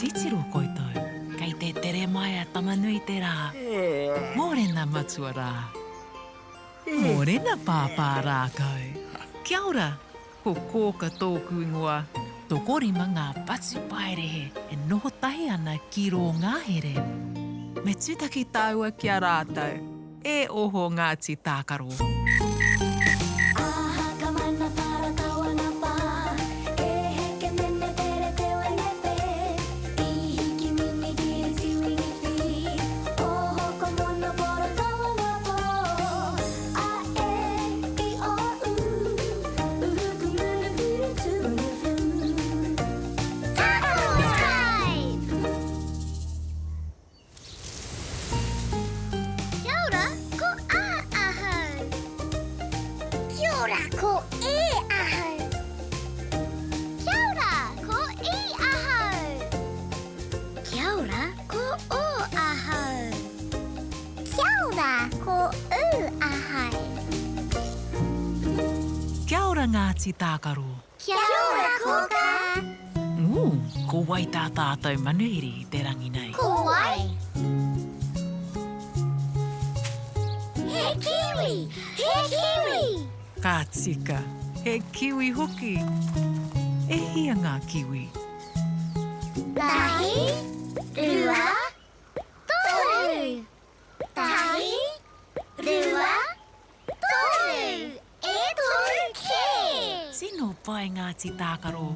Titiro koutou, kei te tere mai a Tama-nui-te-rā. Mōrena matua rā. Mōrena pāpā rākau. Kia ora, ko Kōka tōku ingoa. Tokorima ngā patupaiarehe e noho tahi ana ki rō ngahere. Me tūtaki tāua ki a rātou. E oho Ngāti Tākaro. Kia ora, ko A ahau. Kia ora, ko E ahau. Kia ora, ko I ahau. Kia ora, ko O ahau. Kia ora, ko U ahau. Kia ora Ngāti Tākaro. Kia ora Kōkā. Ū, ko wai tā tātou manuhiri i te rangi nei? Ko wai? He kiwi! He kiwi! Ka tika, he kiwi hoki. E hia ngā kiwi? Tahi, rua, toru! Tahi, rua, toru! E toru kē! Tino pai Ngāti Tākaro.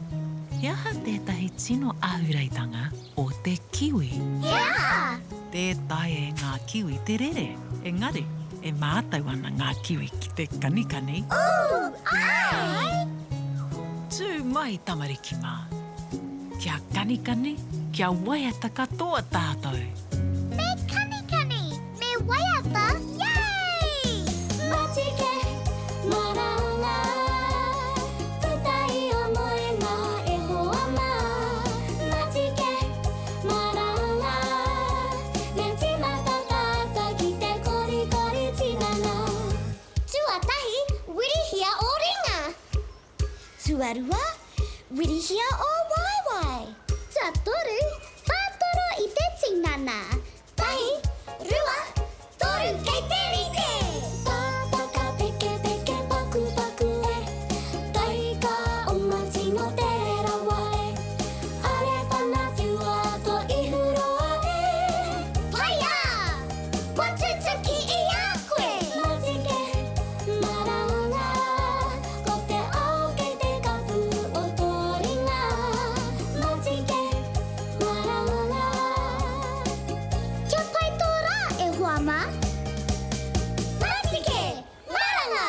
He aha tētahi tino ahureitanga o te kiwi? He aha? Tē taea e ngā kiwi te rere, engari e mātau ana ngā kiwi ki te kanikani. Ooh, āe! Tū mai tamariki mā. Kia kanikani, kia waiata katoa tātou. Me kanikani, me waiata, yay! Matike, maranga, tetahi o moenga e hoa ma. Matike, maranga, me timata tata ki te korikori tinana. Tuatahi, wirihia o ringa. Tuarua, wirihia ō waewae. Tuatoru, whātoro i te tinana. Tahi, rua, toru kei te rite! Pāpaka pekepeke pakupaku e, Taika oma tino tere rawa e, Are whana whiua to ihu roa e. Paia! Kua tutuki i a koe! Matike, maranga, ko te ao kei te kapu o tō ringa. Matike, maranga. Kia pai tō rā, e hoa mā! Matike, maranga!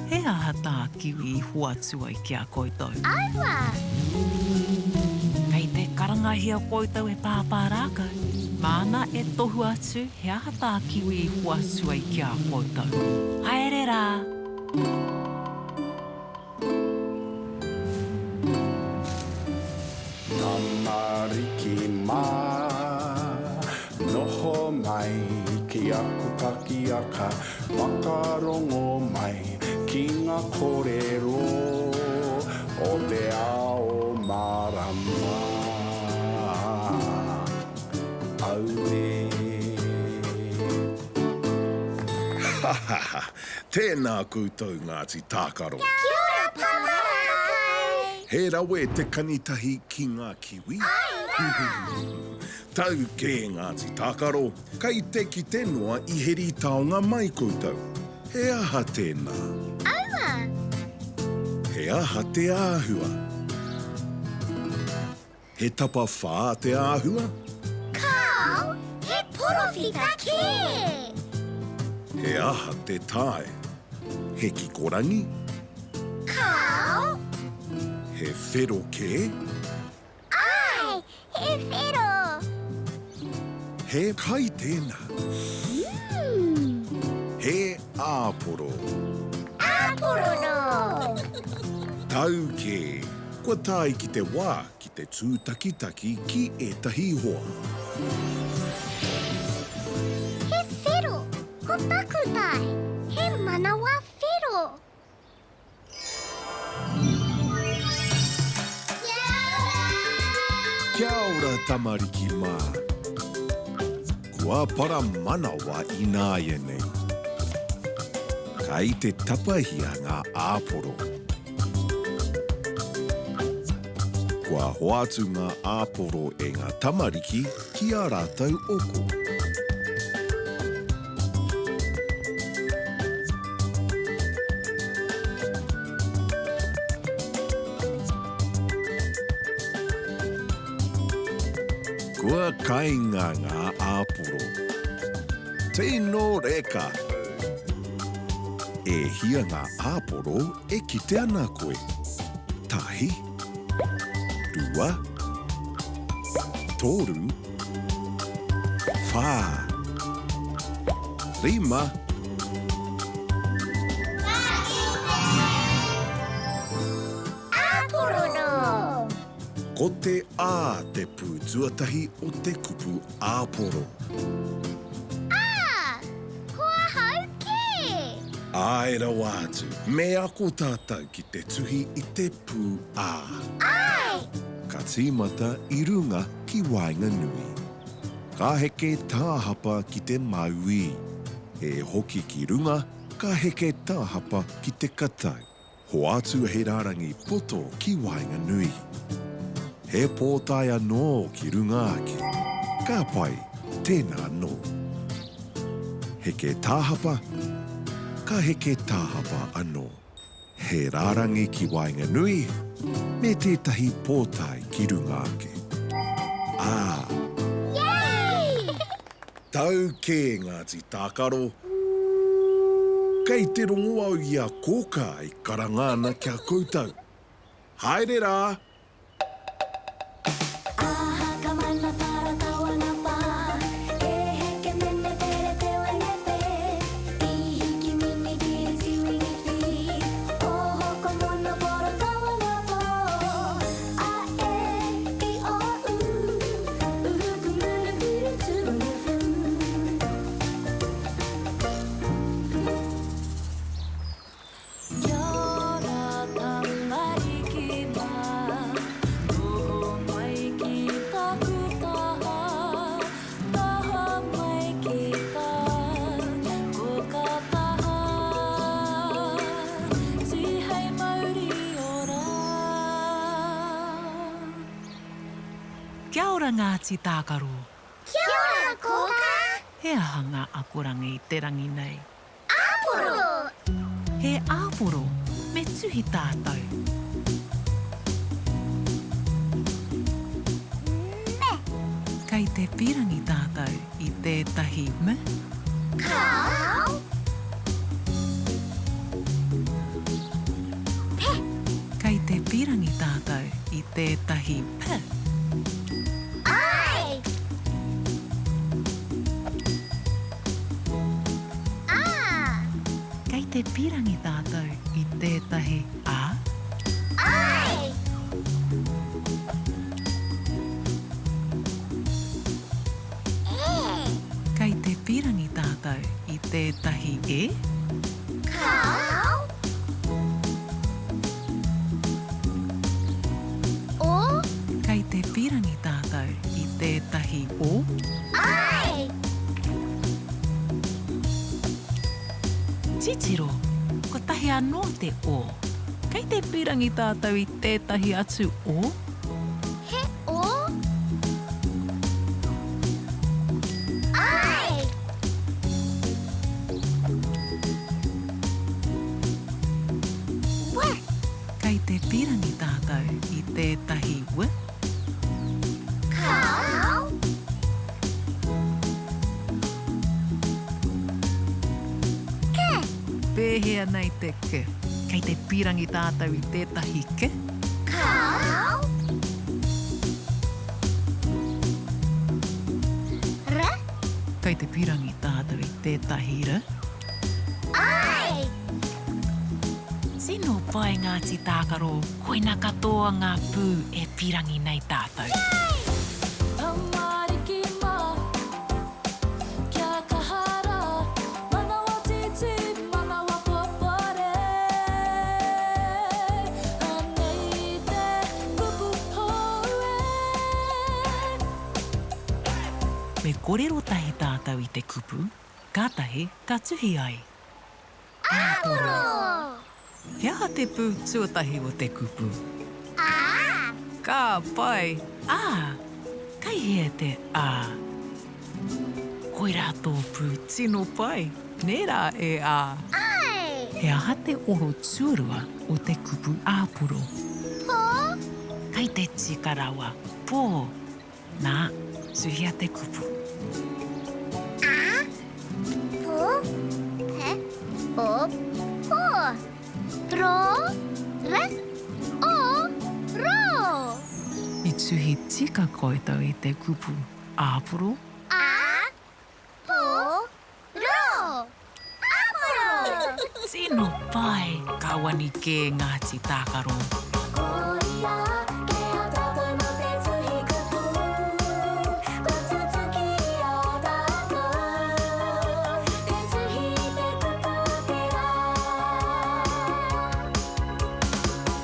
He aha tā Kiwi i hoatu ai ki a koutou? Aua! Kei te karangahia koutou e Pāpā Rākau. Māna e tohu atu he aha tā Kiwi i hoatu ai ki a koutou. Haere rā! Tamariki mā, noho mai ki aku pakiaka, whakarongo mai ki ngā kōrero o te ao mārama. Auē. Ha ha ha! Tēnā koutou Ngāti Tākaro. Kia ora Pāpā Rākau! He rawe te kanitahi ki ngā kiwi? Āe rā! Tau kē Ngāti Tākaro, kei te kite noa i heri taonga mai koutou. He aha tēnā? Aua! He aha te āhua? He tapawhā te āhua? Kāo, he porowhita kē! He aha te tae? He kikorangi? Kāo! He whero kē? Āe, he whero! He kai tēnā? He āporo. Āporono! Tau kē! Kua tae ki te wā ki te tūtakitaki ki ētahi hoa. tamariki mā. Kua para manawa ināianei. Kai te tapahia ngā āporo. Kua hoatu ngā āporo e ngā tamariki ki ā rātou oko. Kua kainga ngā āporo. Tino reka! E hia ngā āporo e kite ana koe? Tahi, rua, toru, whā, rima. Ka kite! Āporo! Ko te A te pū tuatahi o te kupu āporo. A! Ko ahau kē! Āe rawa atu, me ako tātou ki te tuhi i te pū A. Āe! Ka tīmata i runga ki waenganui. Ka heke tāhapa ki te mauī. E hoki ki runga, ka heke tāhapa ki te katau. Hoatu he rārangi poto ki waenganui. He pōtae anō ki runga ake. Ka pai, tēnā anō. Heke tāhapa, ka heke tāhapa anō. He rārangi ki waenganui, me tētahi pōtae ki runga ake. Ā! Yay! Tau kē Ngāti Tākaro. Kei te rongo au i a Kōkā e karanga ana ki a koutou. Haere rā! Kia ora Ngāti Tākaro. Kia ora Kōkā. He aha ngā akoranga i te rangi nei? Āporo! He āporo, me tuhi tātou. Me. Kei te pīrangi tātou i tētahi me. Kāo. Pe. Kei te pīrangi tātou i tētahi p. Ai! Ā! Kei te pīrangi tātou i tētahi a. Ai! E! Kei te pīrangi tātou i tētahi e. Kāo! O! Kei te pīrangi tātou i tētahi o. Ai! Titiro, kotahi anō te o. Kei te pīrangi tātou i tētahi atu o? He o? Ai! W! Kei te pīrangi tātou i tētahi w? Kāo! K! Pēhea nei te k? Kei te pīrangi tātou i tētahi k? Kāo! R! Kei te pīrangi tātou i tētahi r? Ai! Tino pai Ngāti Tākaro, koina katoa ngā pū e pīrangi nei tātou. Tamariki mā, kia kaha rā, manawa tītī, manawa popore. Anei te kupu hou e. Me korero tahi tātou i te kupu, kātahi ka tuhi ai. Āporo! He aha te pū tuatahi o te kupu? Ā! Ka pai! Ā! Kei hea te ā? Koirā tō pū tino pai, nē rā e Ā? Āe! He aha te oro tuarua o te kupu āporo? Pō! Kei te tika rawa, pō! Nā, tuhia te kupu. A, po, pe, o, po. Ro, re, o, ro. I tuhi tika koutou i te kupu āporo? A, po, ro. Āporo! Tino pai! Ka wani kē Ngāti Tākaro. Koia ke a tātou mō te tuhi kupu Kua tutuki i a tātou Te tuhi i te kupu o te rā.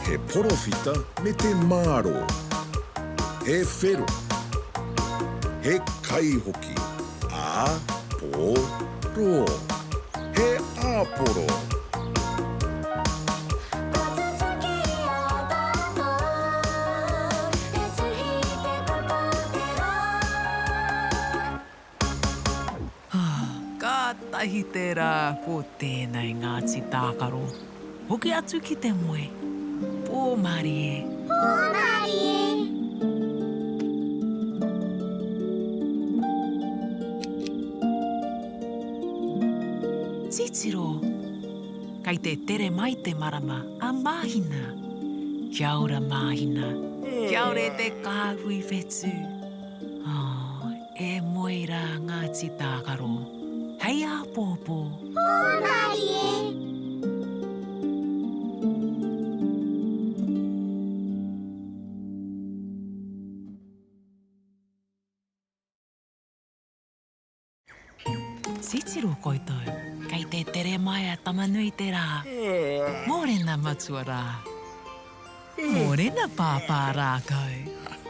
He porowhita me te mārō. He whero. He kai hoki. Ā, pō, rō. He āporo. Kua tutuki i a tātou Te tuhi i te kupu o te rā. Kātahi te rā ko tēnei Ngāti Tākaro. Hoki atu ki te moe. Pō mārie. Pō mārie. Titiro! Kei te tere mai te marama a Māhina. Kia ora Māhina. Kia ora e te kāhui whetū. Oh, e moe rā Ngāti Tākaro. Hei āpōpō. Pō mārie. Titiro koutou, kei te tere mai a Tama-nui-te-rā. Mōrena matua rā. Mōrena pāpā rākau.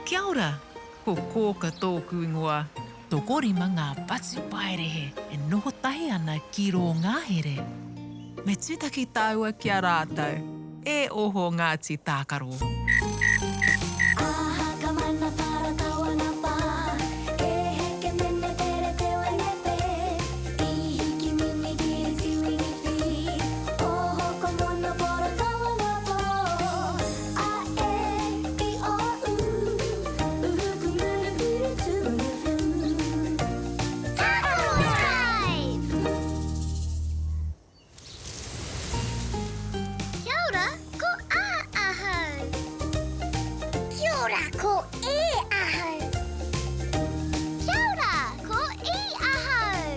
Kia ora, ko Kōka tōku ingoa. Tokorima ngā patupaiarehe e noho tahi ana ki rō ngahere. Me tūtaki tāua ki a rātou. E oho Ngāti Tākaro. Aha ka mana para kawana wha Ke heke mene pere te wene whe I hiki mini kiri tiwini whi Oho ko mono poro kawana who A e i o u Uhu ku munu puru tuunu fu. Tākaro Drive! Kia ora, ko A ahau. Kia ora, ko E ahau. Kia ora, ko I ahau.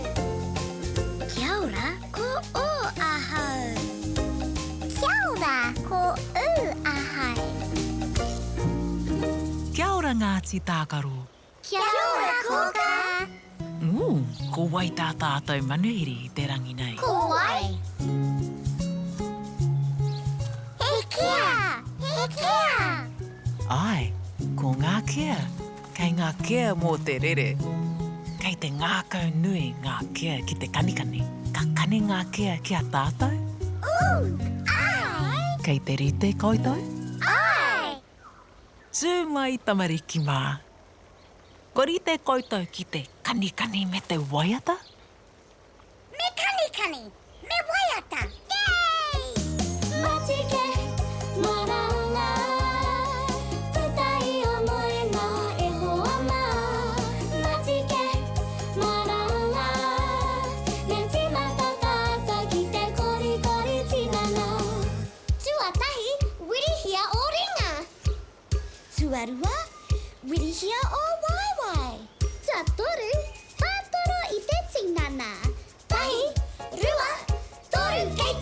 Kia ora, ko O ahau. Kia ora, ko U ahau. Kia ora Ngāti Tākaro. Kia ora Kōkā. Ū, ko wai tā tātou manuhiri i te rangi nei? Ko wai? He kea! He kea! Āe, ko ngā kea. Kei ngā kea mō te rere. Kei te ngākau nui ngā kea ki te kanikani. Ka kani ngā kea ki a tātou? Ū, āe! Kei te rite koutou? Āe! Tū mai tamariki mā. Kua rite koutou ki te kanikani me te waiata? Me kanikani, me waiata, yay! Matike, maranga, puta i o moenga e hoa mā. Matike, maranga, me tīmata tātou ki te korikori tinana. Tuatahi, wirihia ō ringa. Tuarua, wirihia ō waewae. Tuatoru, whātoro i te tinana. Tahi, rua, toru, kei te.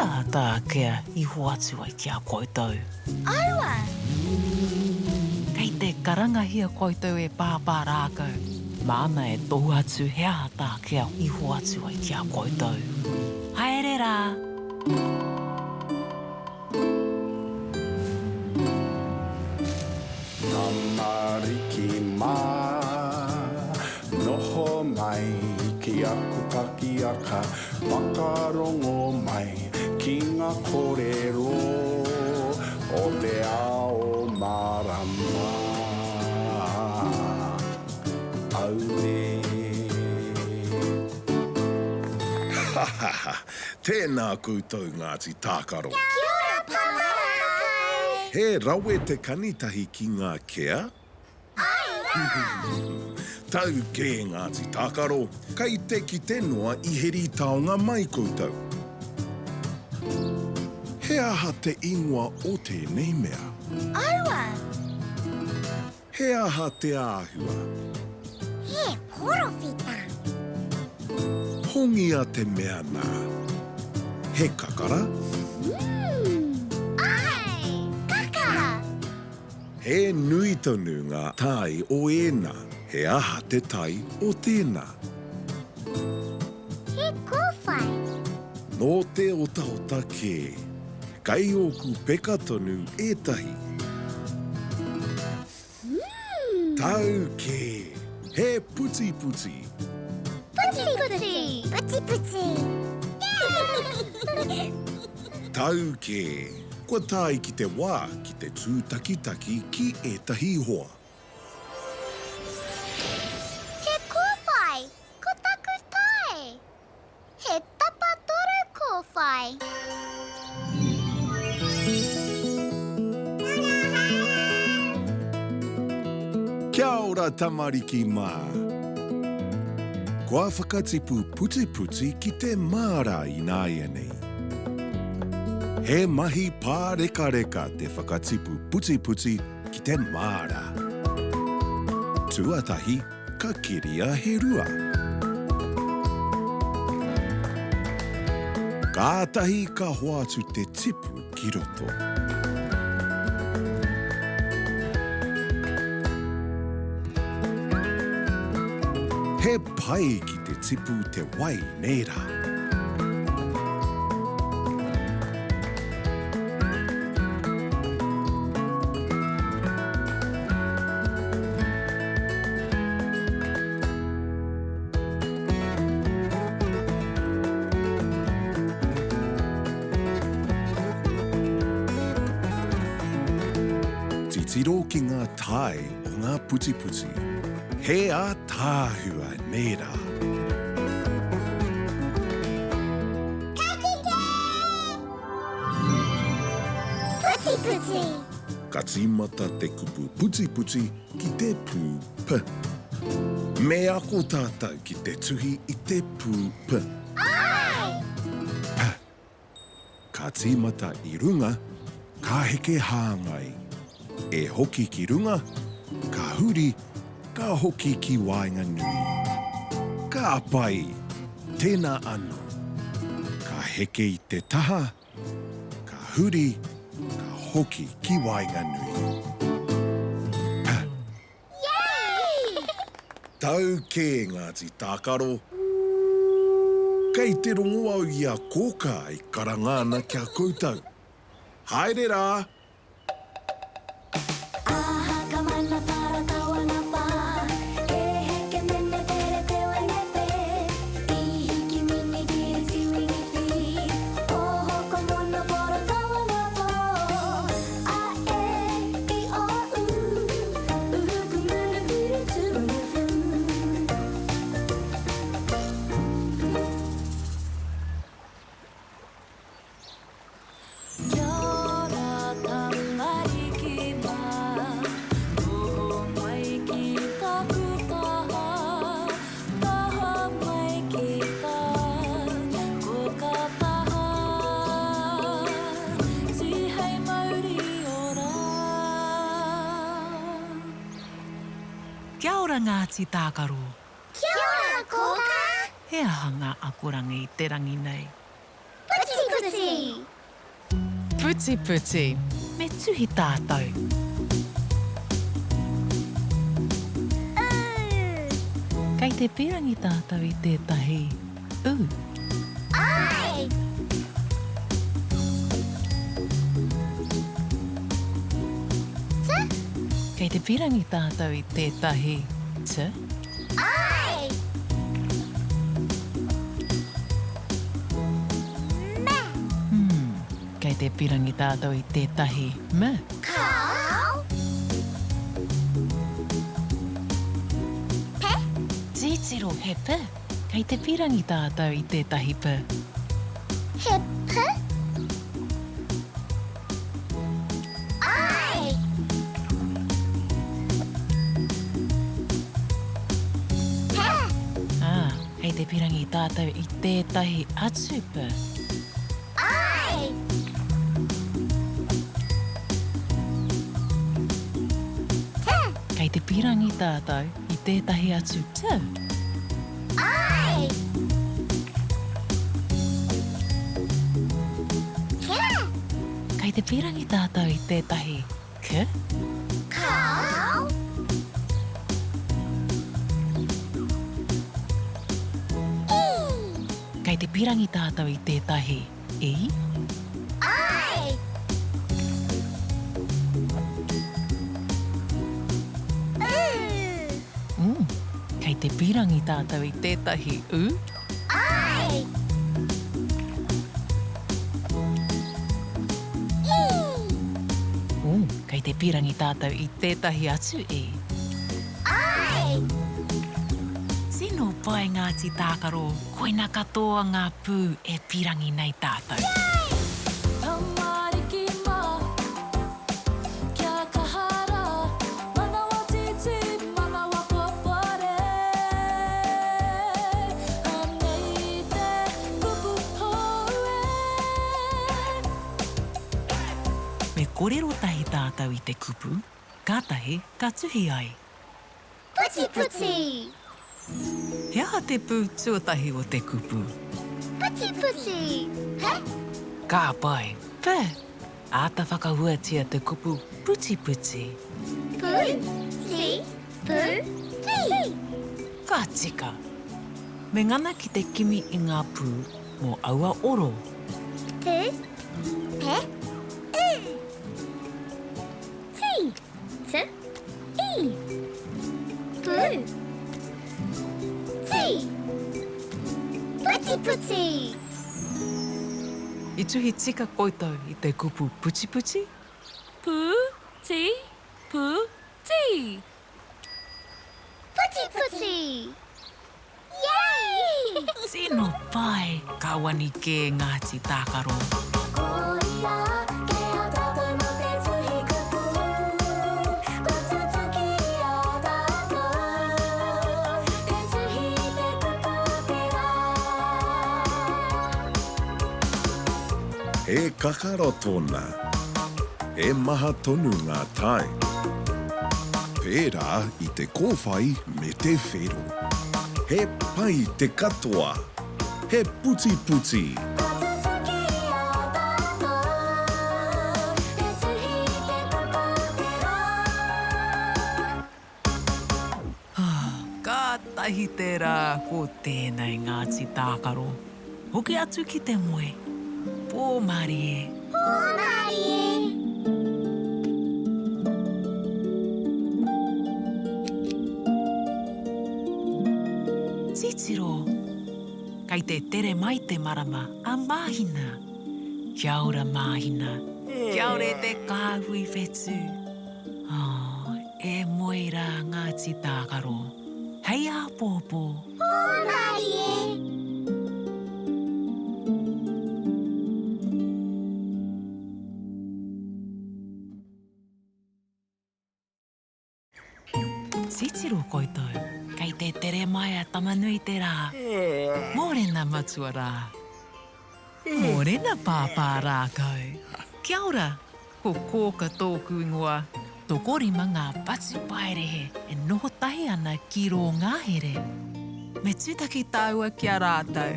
aha tā Kea i hoatu ai ki a koutou? Aua! Kei te karangahia koutou e Pāpā Rākau. Māna e tohu atu he aha tā Kea i hoatu ai ki a koutou. Haere rā! Tamariki mā, noho mai ki aku pakiaka, whakarongo mai ki ngā kōrero o te ao mārama. Auē. Ha ha ha! Tēnā koutou Ngāti Tākaro. Kia ora Papa Rākau! He rawe te kanitahi ki ngā kea? Āe rā! Tau kē Ngāti Tākaro, kei te kite noa i heri taonga mai koutou. He aha te ingoa o tēnei mea? Aua! He aha te āhua? He porowhita. Hongia te mea nā. He kakara? Umm, āe, kakara. He nui tonu ngā tae o ēnā. He aha te tae o tēnā? He kōwhai. Nō te otaota kē. Kei ōku peka tonu ētahi. Tau kē! He putiputi! Putiputi! Putiputi! Tau kē! Kua tae ki te wā ki te tūtakitaki ki ētahi hoa. He kōwhai! Ko taku tae! He tapatoru kōwhai. Kia ora tamariki mā! Kua whakatipu putiputi ki te māra ināianei. He mahi pārekareka te whakatipu putiputi ki te māra. Tuatahi, ka keria he rua. Kātahi ka hoatu te tipu ki roto. He pai ki te tipu te wai nei rā. Titiro ki ngā tae o ngā putiputi. He ātaahua nē rā. Ka kite! Putiputi! Ka tīmata te kupu putiputi ki te pū P. Me ako tātou ki te tuhi i te pū P. Āe! P. Ka tīmata i runga, ka heke hāngai. E hoki ki runga, ka huri, ka hoki ki waenganui. Ka pai! Tēnā anō. Ka heke i te taha, Ka huri, ka hoki ki waenganui. P. Yay! Tau kē Ngāti Tākaro. Kei te rongo au i a Kōkā e karanga ana ki a koutou. Haere rā! Kia ora tamariki mā, noho mai ki taku taha, taha mai ki tā koka taha, tihei mauri ora. Kia ora Ngāti Tākaro. Kia ora Kōkā. He aha ngā akoranga i te rangi nei? Putiputi! Putiputi. Me tuhi tātou. Kei te pīrangi tātou i tētahi ū. Āe! T. Kei te pīrangi tātou i tētahi t. Āe! Me. Hmm, kei te pīrangi tātou i tētahi m. Kāo. P. Titiro, he p. Kei te pīrangi tātou i tētahi p. He p. Āe! P. Ā, kei te pīrangi tātou i tētahi atu p. Āe! T. Kei te pīrangi tātou i tētahi atu t. Āe! K. Kei te pīrangi tātou i tētahi k. Kāo. I. Kei te pīrangi tātou i tētahi i. Āe! U. Mm. Kei te pīrangi tātou i tētahi u. Āe! I. Mm. Kei te pīrangi tātou i tētahi atu i. Āe! Tino pai Ngāti Tākaro, koina katoa ngā pū e pīrangi nei tātou. Tamariki mā, kia kaha rā, manawa tītī, manawa papare. Anei te kupu hou e. Me kōrero tahi tātou i te kupu, kātahi ka tuhi ai. Putiputi! He aha te pū tuatahi o te kupu? Putiputi! He? Ka pai. P. Āta whakahuatia te kupu putiputi. Pu, ti, pu, ti. Ka tika. Me ngana ki te kimi i ngā pū mō aua oro. P, pe, u. Ti, t, i. Pu. Ti. Putiputi. I tuhi tika koutou i te kupu putiputi? Pu, ti, pu, ti. Putiputi! Yay! Tino pai! Ka wani kē Ngāti Tākaro. Koia kē a tātou mō te tuhi kupu, kua tutuki i a tātou te tuhi i te kupu o te rā. He kakara tōna. He maha tonu ngā tae. Pērā i te kōwhai me te whero. He pai te katoa. He putiputi. Kua tutuki i a tātou te tuhi i te kupu o te rā. Kātahi te rā ko tēnei Ngāti Tākaro. Hoki atu ki te moe. Pō mārie. Pō mārie. Titiro! Kei te tere mai te marama a Māhina. Kia ora Māhina. Kia ora e te kāhui whetū. Oh, e moe rā Ngāti Tākaro. Hei āpōpō. Pō mārie. Titiro koutou, kei te tere mai a Tama-nui-te-rā. Mōrena matua rā. Mōrena pāpā rākau. Kia ora, ko Kōka tōku ingoa. Tokorima ngā patupaiarehe e noho tahi ana ki rō ngahere. Me tūtaki tāua ki a rātou.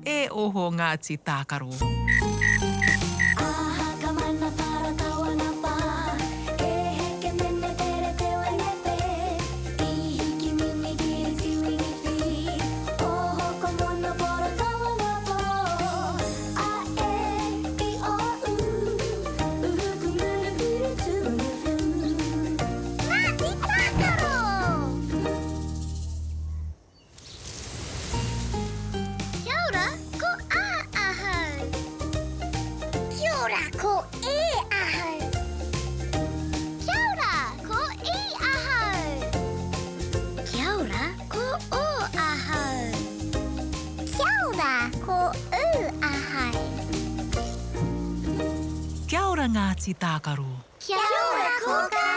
E oho Ngāti Tākaro. Aha ka mana. ko E ahau. Kia ora, ko I ahau. Kia ora, ko O ahau. Kia ora, ko U ahau. Kia ora Ngāti Tākaro. Kia ora Kōkā.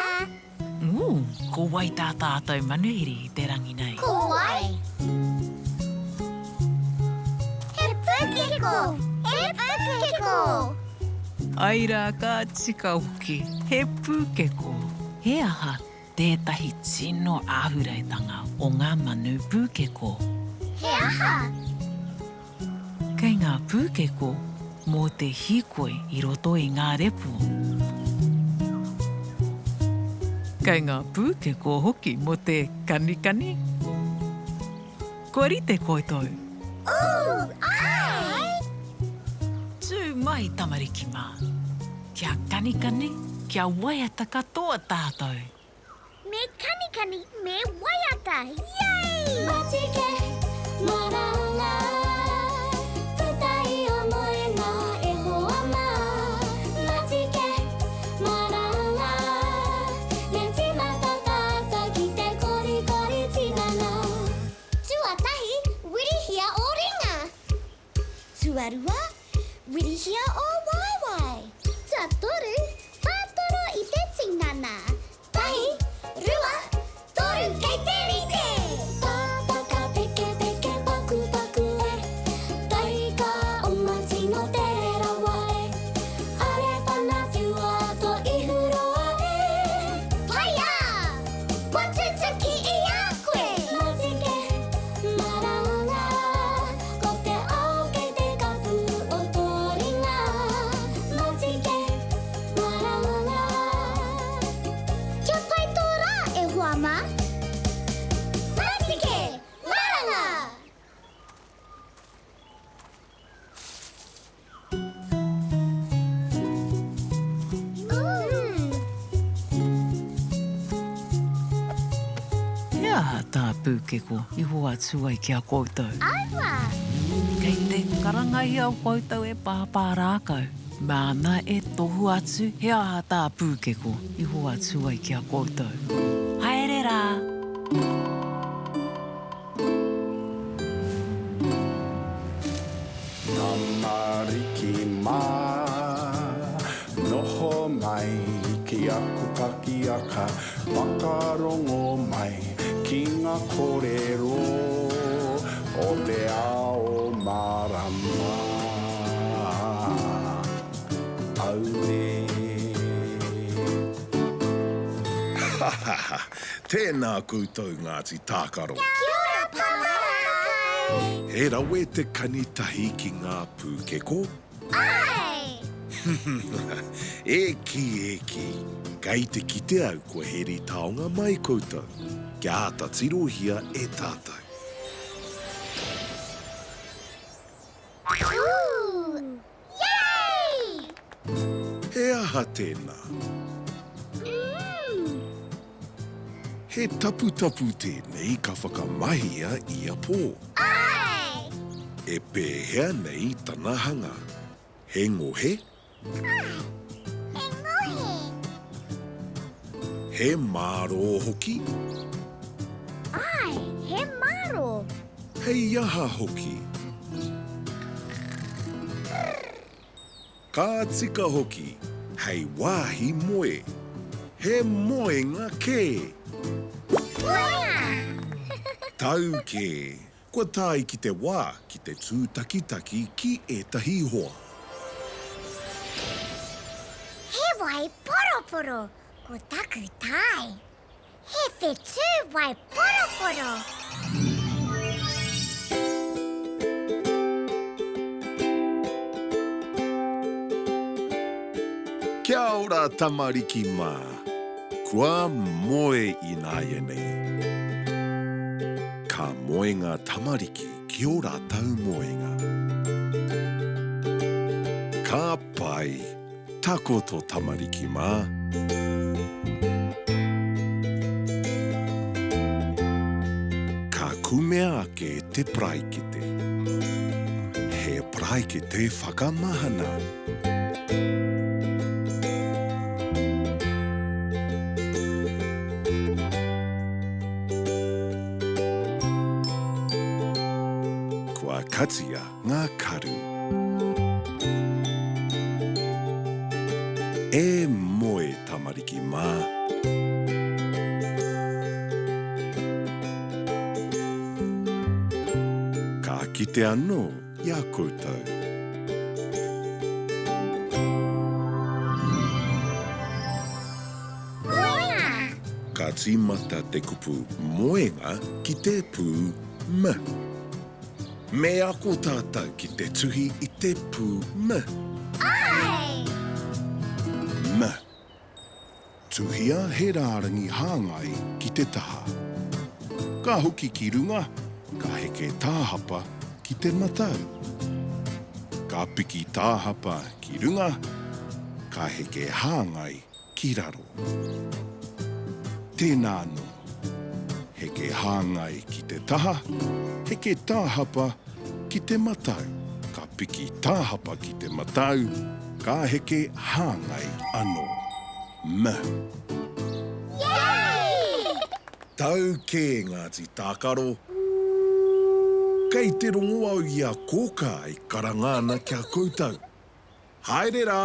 Ū, ko wai tā tātou manuhiri i te rangi nei? Ko wai? He pūkeko! He pūkeko! Ai rā, ka tika hoki, he pūkeko. He aha tētahi tino āhureitanga o ngā manu pūkeko? He aha? Kei ngā pūkeko mō te hīkoi i roto i ngā repo. Kei ngā pūkeko hoki mō te kanikani. Kua rite koutou? Ū, āe! Tū mai tamariki mā. Kia kanikani, kia waiata katoa tātou. Me kanikani, me waiata, yay! Matike, maranga, puta i o moenga e hoa mā. Matike, maranga, me tīmata tātou ki te korikori tinana. Tuatahi, wirihia ō ringa. Tuarua, wirihia ō waewae. Tuatoru, whātoro i te tinana. Tahi, rua, toru, kei te rite! Pāpaka pekepeke pakupaku e, Taika oma tino tere rawa e, Are whana whiua to ihu roa e. Paia! Kua tutuki i a koe! Matike, Maranga, ko te ao kei te kapu o tō ringa. Matike, maranga. Kia pai tō rā, e hoa mā! Matike, maranga! He aha tā Pūkeko i hoatu ai ki a koutou? Aua! Kei te karanga i a koutou e Pāpā Rākau, māna e tohu atu he aha tā Pūkeko i hoatu ai ki a koutou. Haere rā! Tamariki mā, noho mai ki aku pakiaka, whakarongo mai ki ngā kōrero o te ao mārama. Auē. Ha ha ha! Tēnā koutou Ngāti Tākaro. Kia ora Papa Rākau! He rawe te kani tahi ki ngā pūkeko? Āe! E kī, e kī, kei te kite au kua heri taonga mai koutou, kia āta tirohia e tātou. Ooh! Yay! He aha tēnā? Mm. He taputapu tēnei ka whakamahia ia pō. Āe! E pēhea nei tana hanga? He ngohe? Āe, he ngohe. He mārō hoki? Āe, he mārō. Hei aha hoki? Ka tika hoki, hei wāhi moe. He moenga kē! Moenga! Tau kē, kua tae ki te wā ki te tūtakitaki ki ētahi hoa. He wai poroporo ko taku tae. He whetū wai poroporo. Kia ora tamariki mā. Kua moe ināianei. Ka moe ngā tamariki ki ō rātou moenga. Ka pai. Takoto tamariki mā. Ka kumea ake te paraikete. He paraikete whakamahana. Kua katia ngā karu. E moe tamariki mā. Ka kite anō i a koutou. Moenga! Ka tīmata te kupu moenga ki te pū M. Me ako tātou ki te tuhi i te pū M. Āe! M. Tuhia he rārangi hāngai ki te taha. Ka hoki ki runga, ka heke tāhapa ki te matau. Ka piki tāhapa ki runga, ka heke hāngai ki raro. Tēnā anō. Heke hāngai ki te taha, heke tāhapa ki te matau. Ka piki tāhapa ki te matau, ka heke hāngai anō. M. Yay! Tau kē Ngāti Tākaro. Kei te rongo au i a Kōkā e karanga ana ki a koutou. Haere rā!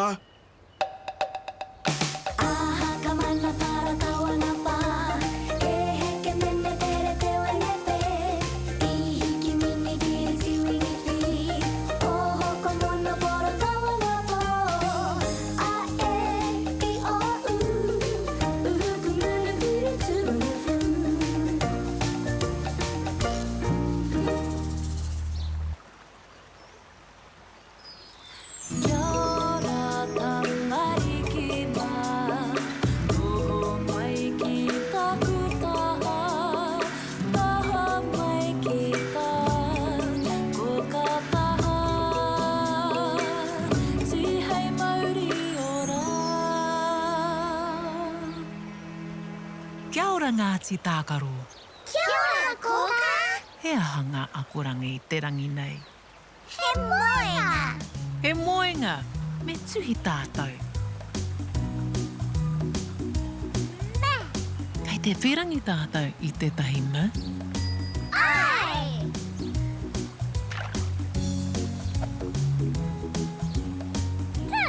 Kia ora tamariki mā, noho mai ki taku taha, taha mai ki tā koka taha, tihei mauri ora. Kia ora Ngāti Tākaro. Kia ora Kōkā. He aha ngā akoranga i te rangi nei? He moenga! He moenga! Me tuhi tātou. Me. Kei te wherangi tātou i tētahi me. Āe! Te.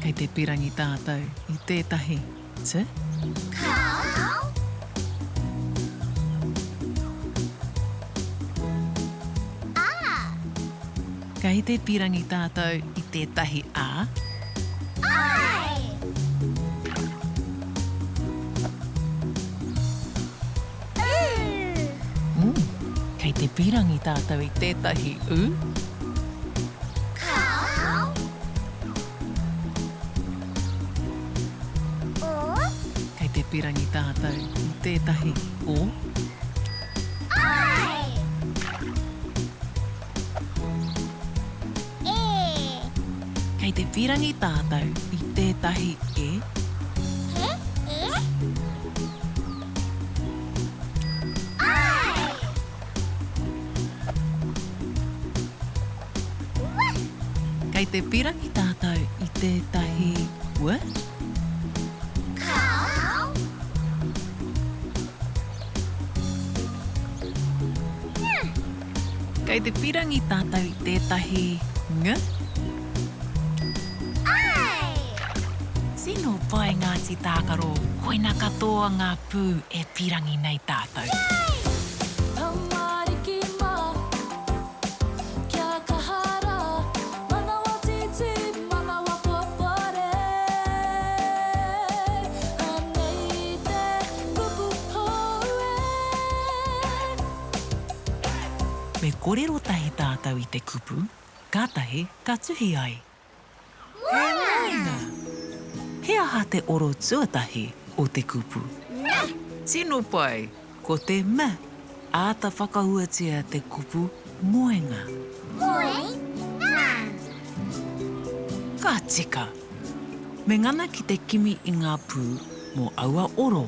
Kei te pirangi tātou i tētahi te. Kāo. A. Kei te pirangi tātou i tētahi a. Āe! U. Mm. Kei te pirangi tātou i tētahi u. Kāo. O. Kei te pirangi tātou i tētahi o. Āe! E. Kei te pirangi tātou i tētahi e. He, e. Āe! Wa! Kei te pirangi tātou i tētahi w. Kāo. Ng. Kei te pirangi tātou i tētahi ng. Āe! Tino pai Ngāti Tākaro, koina katoa ngā pū e pirangi nei tātou. Yay! Tamariki mā, kia kaha rā, manawa tītī, manawa popore. Anei te kupu hou e. Me korero tahi tātou i te kupu, kātahi ka tuhi ai. He moenga! He aha te oro tuatahi o te kupu? Me! Tino pai! Ko te me. Āta whakahuatia te kupu moenga. Moe-nga. Ka tika! Me ngana ki te kimi i ngā pū mō aua oro.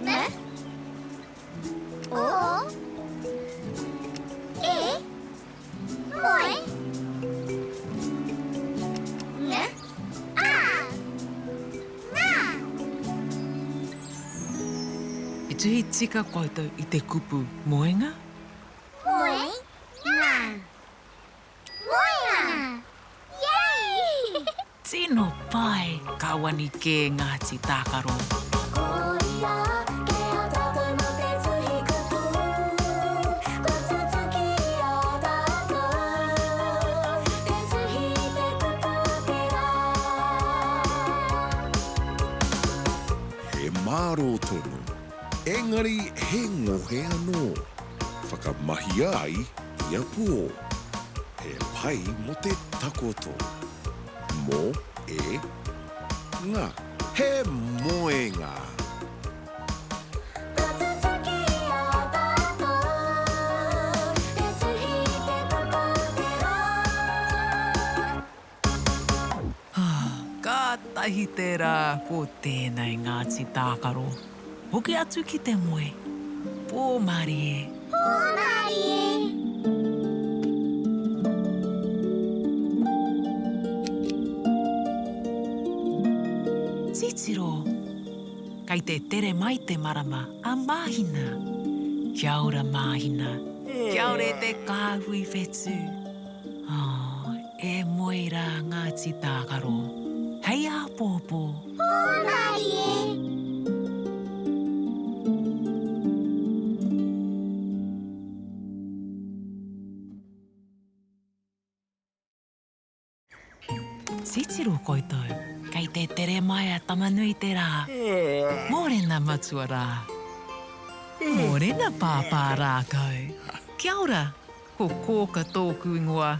Me. O. E. Moe. Ng. A. Ngā. I tuhi tika koutou i te kupu moenga? Moe. Ngā. Tino pai! Ka wani kē Ngāti Tākaro. Koia ke a tātou mā te tuhi kupu Kua tutuki i a tātou Te tuhi i te kupu o te rā. He mārō tonu, engari he ngohe anō. Whakamahia ai ia pō. He pai mō te takoto. Mō, e, nga. He moenga. Kua tutuki i a tātou Te tuhi i te kupu o te rā. Kātahi te rā ko tēnei Ngāti Tākaro. Hoki atu ki te moe. Pō mārie. Pō mārie. Titiro! Kei te tere mai te marama a Māhina. Kia ora Māhina. Kia ora e te kāhui whetū. Oh, e moe rā Ngāti Tākaro. Hei āpōpō. Hōmarie! Titiro koutou, kei te tere mai a Tama-nui-te-rā. Mōrena matua rā. Mōrena pāpā rākau. Kia ora, Ko Kōka tōku ingoa.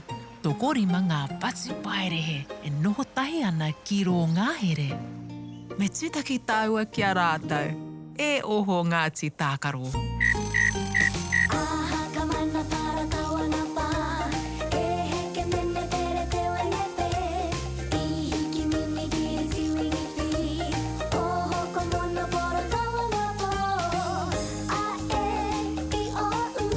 Tokorima ngā patupaiarehe e noho tahi ana ki rō ngahere. Me tūtaki tāua ki a rātou. E oho Ngāti Tākaro. Aha ka mana para kawana wha E heke mene pere te wene whe I hiki mini kiri tiwini whiri Oho ko mono poro kawana who A e i o u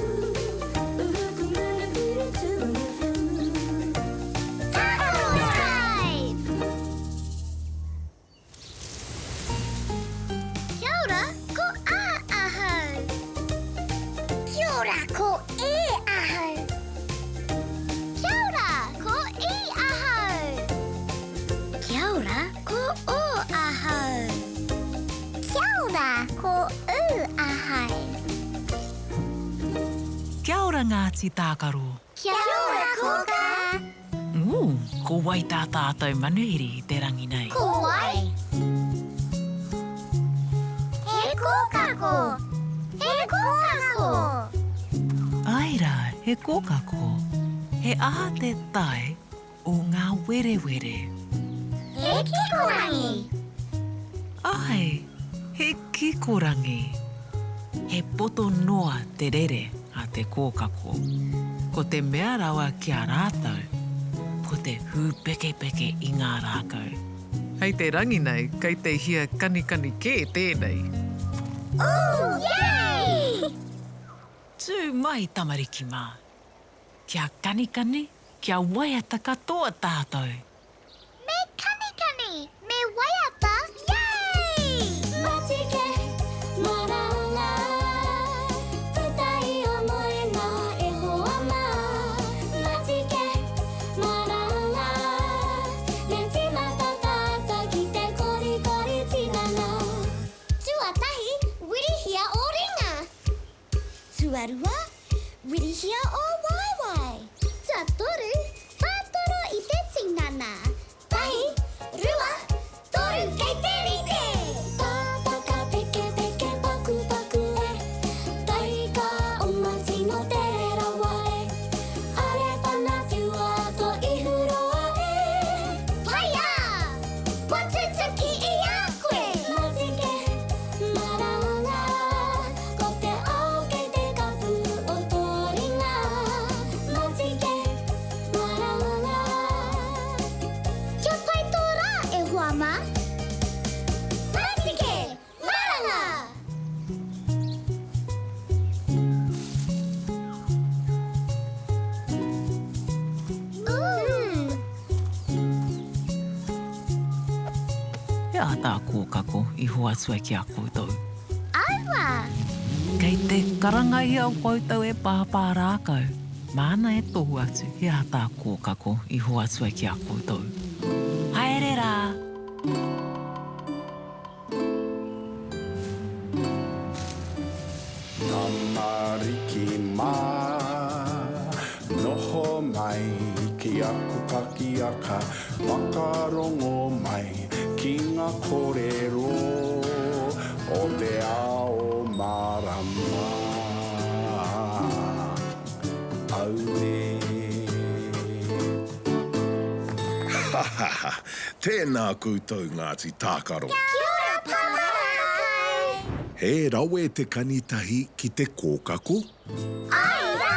Kia ora, ko A ahau. Kia ora, ko E ahau. Kia ora, ko I ahau. Kia ora, ko O ahau. Kia ora, ko U ahau. Kia ora Ngāti Tākaro. Kia ora Kōkā. Ooh, ko wai tā tātou manuhiri i te rangi nei? Ko wai? He kōkako! He kōkako! Āe rā, he kōkako. He aha te tae o ngā werewere? He kikorangi. Āe, he kikorangi. He poto noa te rere a te kōkako. Ko te mea rawa ki a rātou, ko te hūpekepeke i ngā rākau. Hei te rangi nei, kei te hia kanikani kē tēnei. Ooh, yay! Tū mai tamariki mā. Kia kanikani, kia waiata katoa tātou. Me kanikani, me waiata, yay! Matike, maranga, puta i o moenga e hoa mā. Matike, maranga, me tīmata tātou ki te korikori tinana. Tuatahi, wirihia ō ringa. Tuarua, wirihia ō waewae. Tuatoru, whātoro i te tinana. Tahi, rua, toru, kei te rite! Pāpaka pekepeke pakupaku e, Taika oma tino tere rawa e, Are whana whiua to ihu roa e. Whaia! Kua tutuki i a koe! Matike, Maranga, ko te ao kei te kapu o tō ringa. Matike, maranga. Kia pai tō rā, e hoa mā. Matike, maranga! Ooh! He aha tā Kōkako i hoatu ai ki a koutou? Aua! Kei te karangahia o koutou e Pāpā Rākau, māna e tohu atu he aha tā Kōkako i hoatu ai ki a koutou. Haere rā! Tamariki mā, noho mai ki aku pakiaka, whakarongo mai ki ngā kōrero o te ao mārama. Auē. Ha ha ha! Tēnā koutou Ngāti Tākaro! Kia ora Papa Rākai! He rawe te kani tahi ki te kōkako? Āe rā!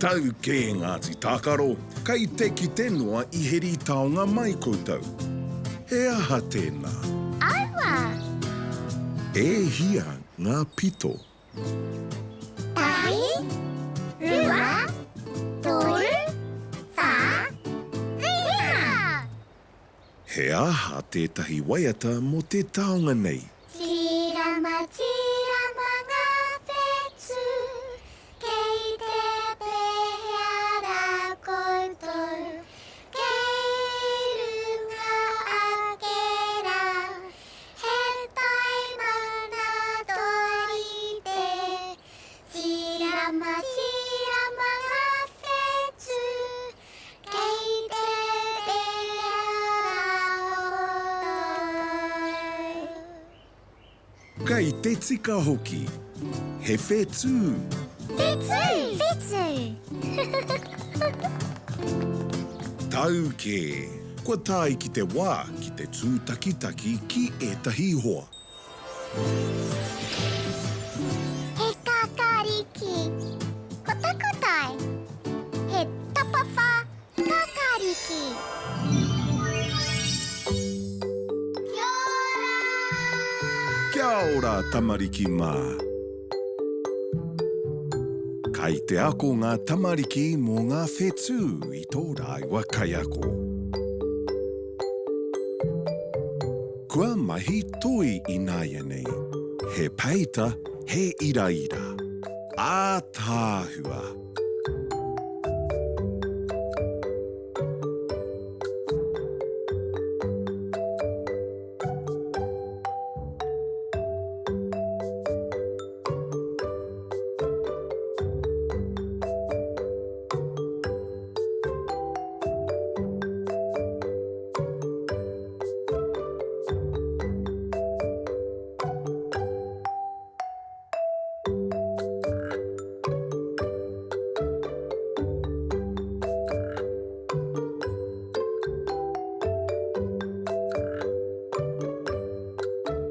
Tau kē Ngāti Tākaro, kei te kite noa i heri taonga mai koutou. He aha tēnā? Aua! E hia ngā pito? Tahi, rua, toru, whā, rima! He aha tētahi waiata mō te taonga nei? Tīrama, tīrama ngā whetū, kei te pēhea rā koutou, kei runga ake rā, he taima nā Torite. Tīrama, tīrama ngā whetū, Kei te pēhea koutou? Kei te tika hoki. He whetū. Whetū! Whetū! Tau kē. Kua tae ki te wā ki te tūtakitaki ki ētahi hoa. He kākāriki. Ko taku tae, he tapawhā kākāriki. Kia ora! Kia ora tamariki mā. Kai te ako ngā tamariki mō ngā whetū i tō rāua kaiako. Kua mahi toi ināianei. He peita, he iraira. Ātaahua!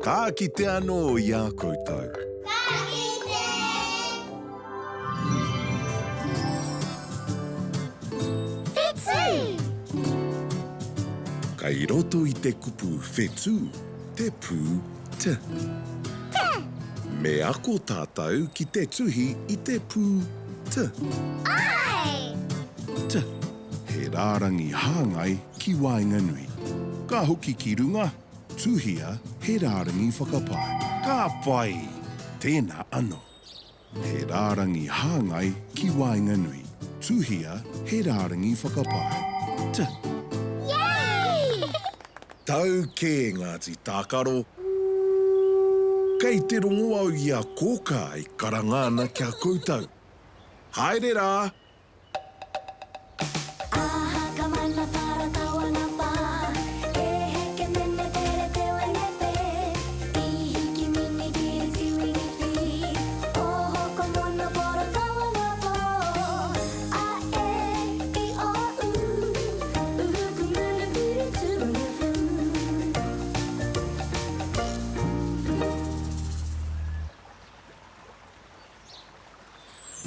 Ka kite anō i a koutou. Ka kite! Whetū! Kei roto i te kupu whetū te pū T. T. Me ako tātou ki te tuhi i te pū T. Āe! T. He rārangi hāngai ki waenganui. Ka hoki ki runga, tuhia he rārangi whakapae. Ka pai! Tēnā anō. He rārangi hāngai ki waenganui. Tuhia he rārangi whakapae. T. Yay! Tau kē Ngāti Tākaro. Kei te rongo au i a Kōkā e karanga ana ki a koutou. Haere rā!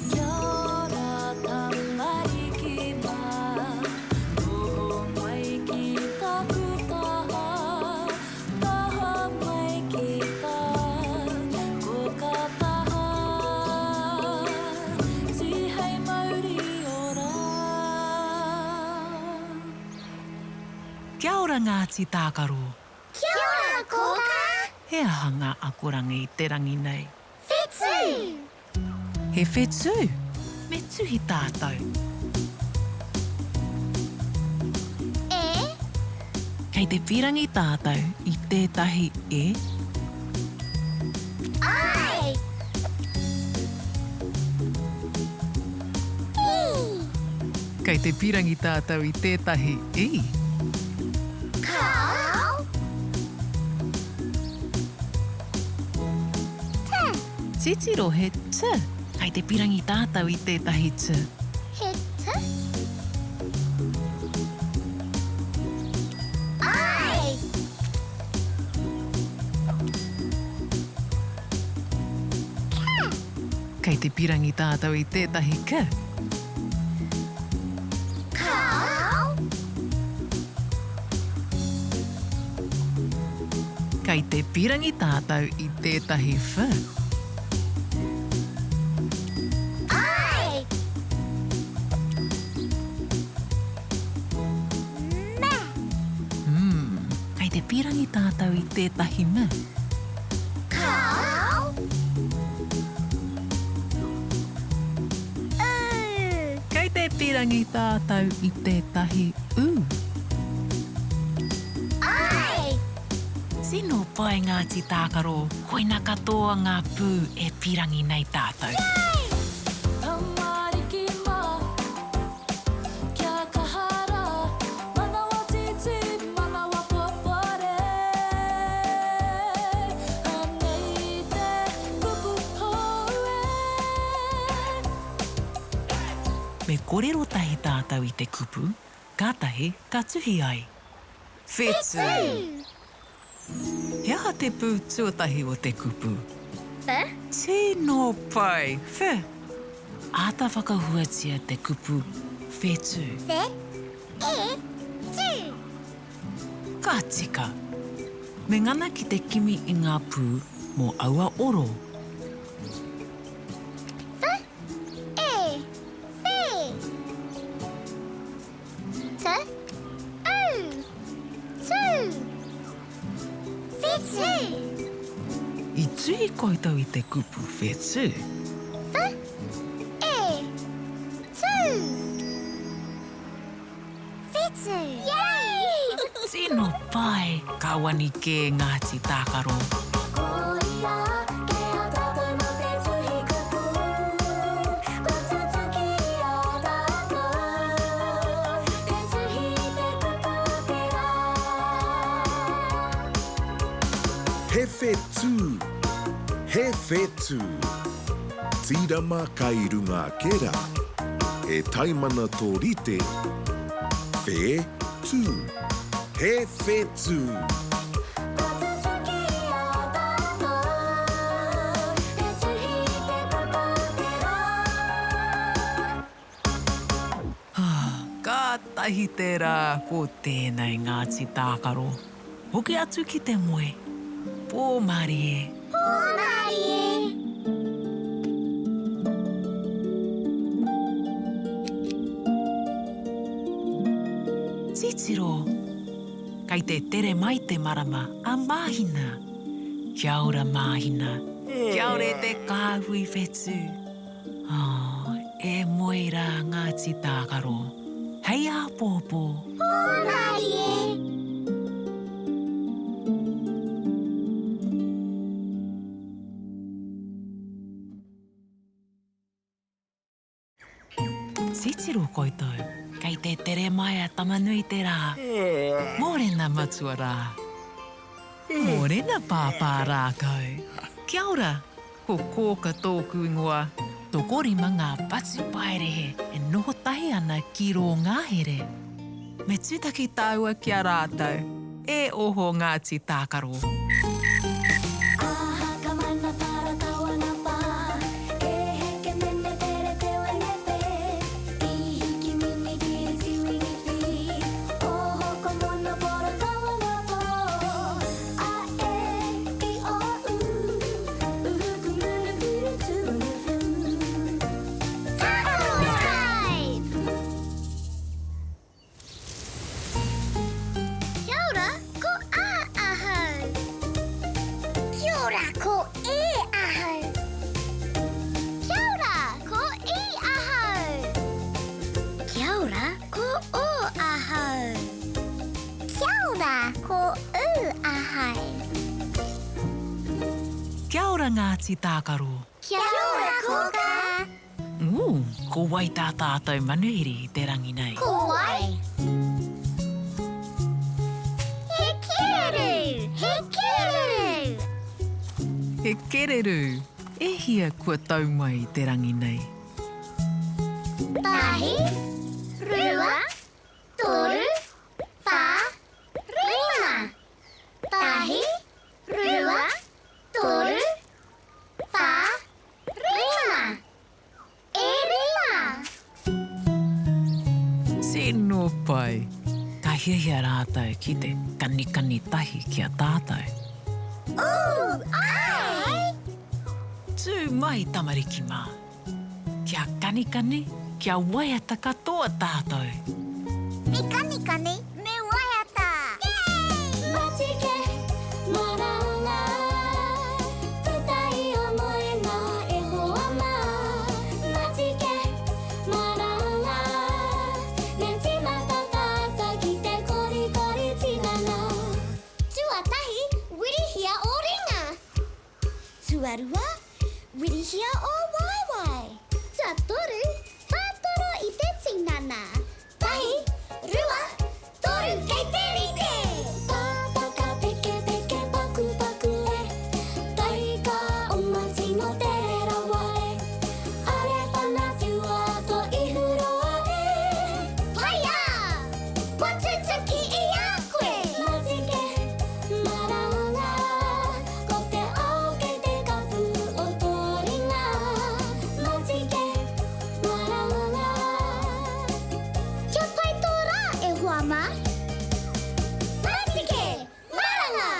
Kia ora tamariki mā, noho mai ki taku taha, taha mai ki tā koka taha, tihei mauri ora. Kia ora Ngāti Tākaro. Kia ora Kōkā! He aha ngā akoranga i te rangi nei? Whetū! He whetū! Me tuhi tātou. E. Kei te pīrangi tātou i tētahi e. I. E. Kei te pīrangi tātou i tētahi i. Kāo. T. Titiro he t. Kei te pīrangi tātou i tētahi t. He t. I. K. Kei te pīrangi tātou i tētahi k. Kāo. Kei te pīrangi tātou i tētahi f. I. Me. Mm, kei te pīrangi tātou i tētahi m. Kāo. U. Kei te pīrangi tātou i tētahi u. I. Tino pai ngā tī tākaro, koina katoa ngā pū e pīrangi nei tātou. Yay! Tamariki mā, kia kaha rā, manawa tītī, manawa popore. Anei te kupu hou e. Me kōrero tahi tātou i te kupu, kātahi ka tuhi ai. Whetū! He aha te pū tuatahi o te kupu? Wh. Tino pai! Wh. Āta whakahuatia te kupu whetū. Wh, e, tū. Ka tika! Me ngana ki te kimi i ngā pū mō aua oro. Wh, e, whē. T, U, tū. Whetū. I tuhi koutou i te kupu whetū? Wh, e, tū. Whetū. Yay! Tino pai! Ka wani kē Ngāti Tākaro. Koia kē a tātou mō te tuhi kupu, kua tutuki i a tātou te tuhi i te kupu o te rā. He whetū, he whetū. Tīrama kai runga ake rā. He taimana tō rite, whē tū. He whetū. Kua tutuki i a tātou te tuhi i te kupu o te rā. Kātahi te rā ko tēnei Ngāti Tākaro. Hoki atu ki te moe. Pō mārie. Pō mārie. Titiro! Kei te tere mai te marama a Māhina. Kia ora Māhina. Kia ora e te kāhui whetū. Oh, e moe rā Ngāti Tākaro. Hei āpōpō. Pō mārie. Titiro koutou, kei te tere mai a Tama-nui-te-rā. Mōrena matua rā. Mōrena pāpā rākau. Kia ora, ko Kōka tōku ingoa. Tokorima ngā patupaiarehe e noho tahi ana ki rō ngahere. Me tūtaki tāua ki a rātou. E oho Ngāti Tākaro. Aha ka mana para tawana wha E heke mene pere te wene whe I hiki mini kiri tiwini whi Oho ko mono poro tawana who A e i o u Uhu ku muru kuru tuwanu fu Tākaro Tribe! Kia ora, ko A ahau. ora Ngāti Tākaro! Kia ora Kōkā! Ū, ko wai tā tātou manuhiri i te rangi nei? Ko wai? He kererū! He kererū! He kererū! E hia kua tau mai i te rangi nei? Tahi, rua, toru, whā, rima. Tahi, rua, toru, whā, rima. E rima. Tino pai! Ka hiahia rātou ki te kanikani tahi ki a tātou. Ooh, āe! Tū mai tamariki mā! Kia kanikani, kia waiata katoa tātou. Me kanikani, me waiata! Yay! Matike, maranga, puta i o moenga e hoa mā. Matike, maranga, me tīmata tātou ki te korikori tinana. Tuatahi, wirihia ō ringa. Tuarua, wirihia ō waewae. Tuatoru, whātoro i te tinana. Tahi, rua, toru, kei te rite! Pāpaka pekepeke pakupaku e, Taika oma tino tere rawa e, Are whana whiua to ihu roa e. Paia! Kua tutuki i a koe! Matike, Maranga, ko te ao kei te kapu o tō ringa. Matike, maranga. Kia pai tō rā e hoa mā. Matike, maranga!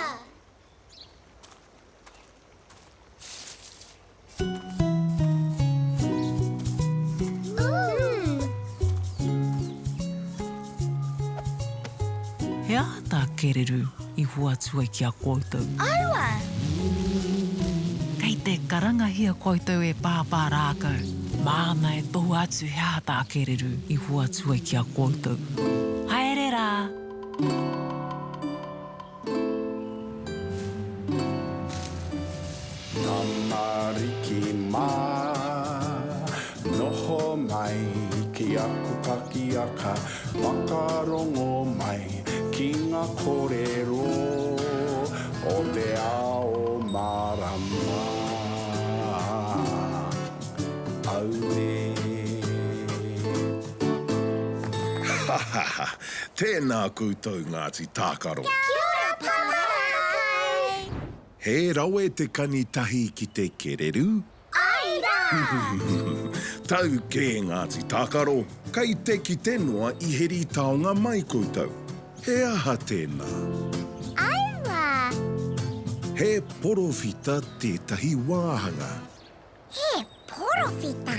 He aha tā Kereru i hoatu ai ki a koutou? Aua! Kei te karangahia koutou e Pāpā Rākau. Māna e tohua atu he aha tā Kereru i hoatu ai ki a koutou. Haere rā! Tamariki mā, noho mai ki aku pakiaka, whakarongo mai ki ngā kōrero o te ao mārama. Auē. Ha ha ha! Tēnā koutou Ngāti Tākaro. Kia ora Papa Rākai! He rawe te kani tahi ki te kereru? Āe rā! Tau kē Ngāti Tākaro, kei te kite noa i heri taonga mai koutou. He aha tēnā? Aua! He porowhita tētahi wāhanga. He porowhita.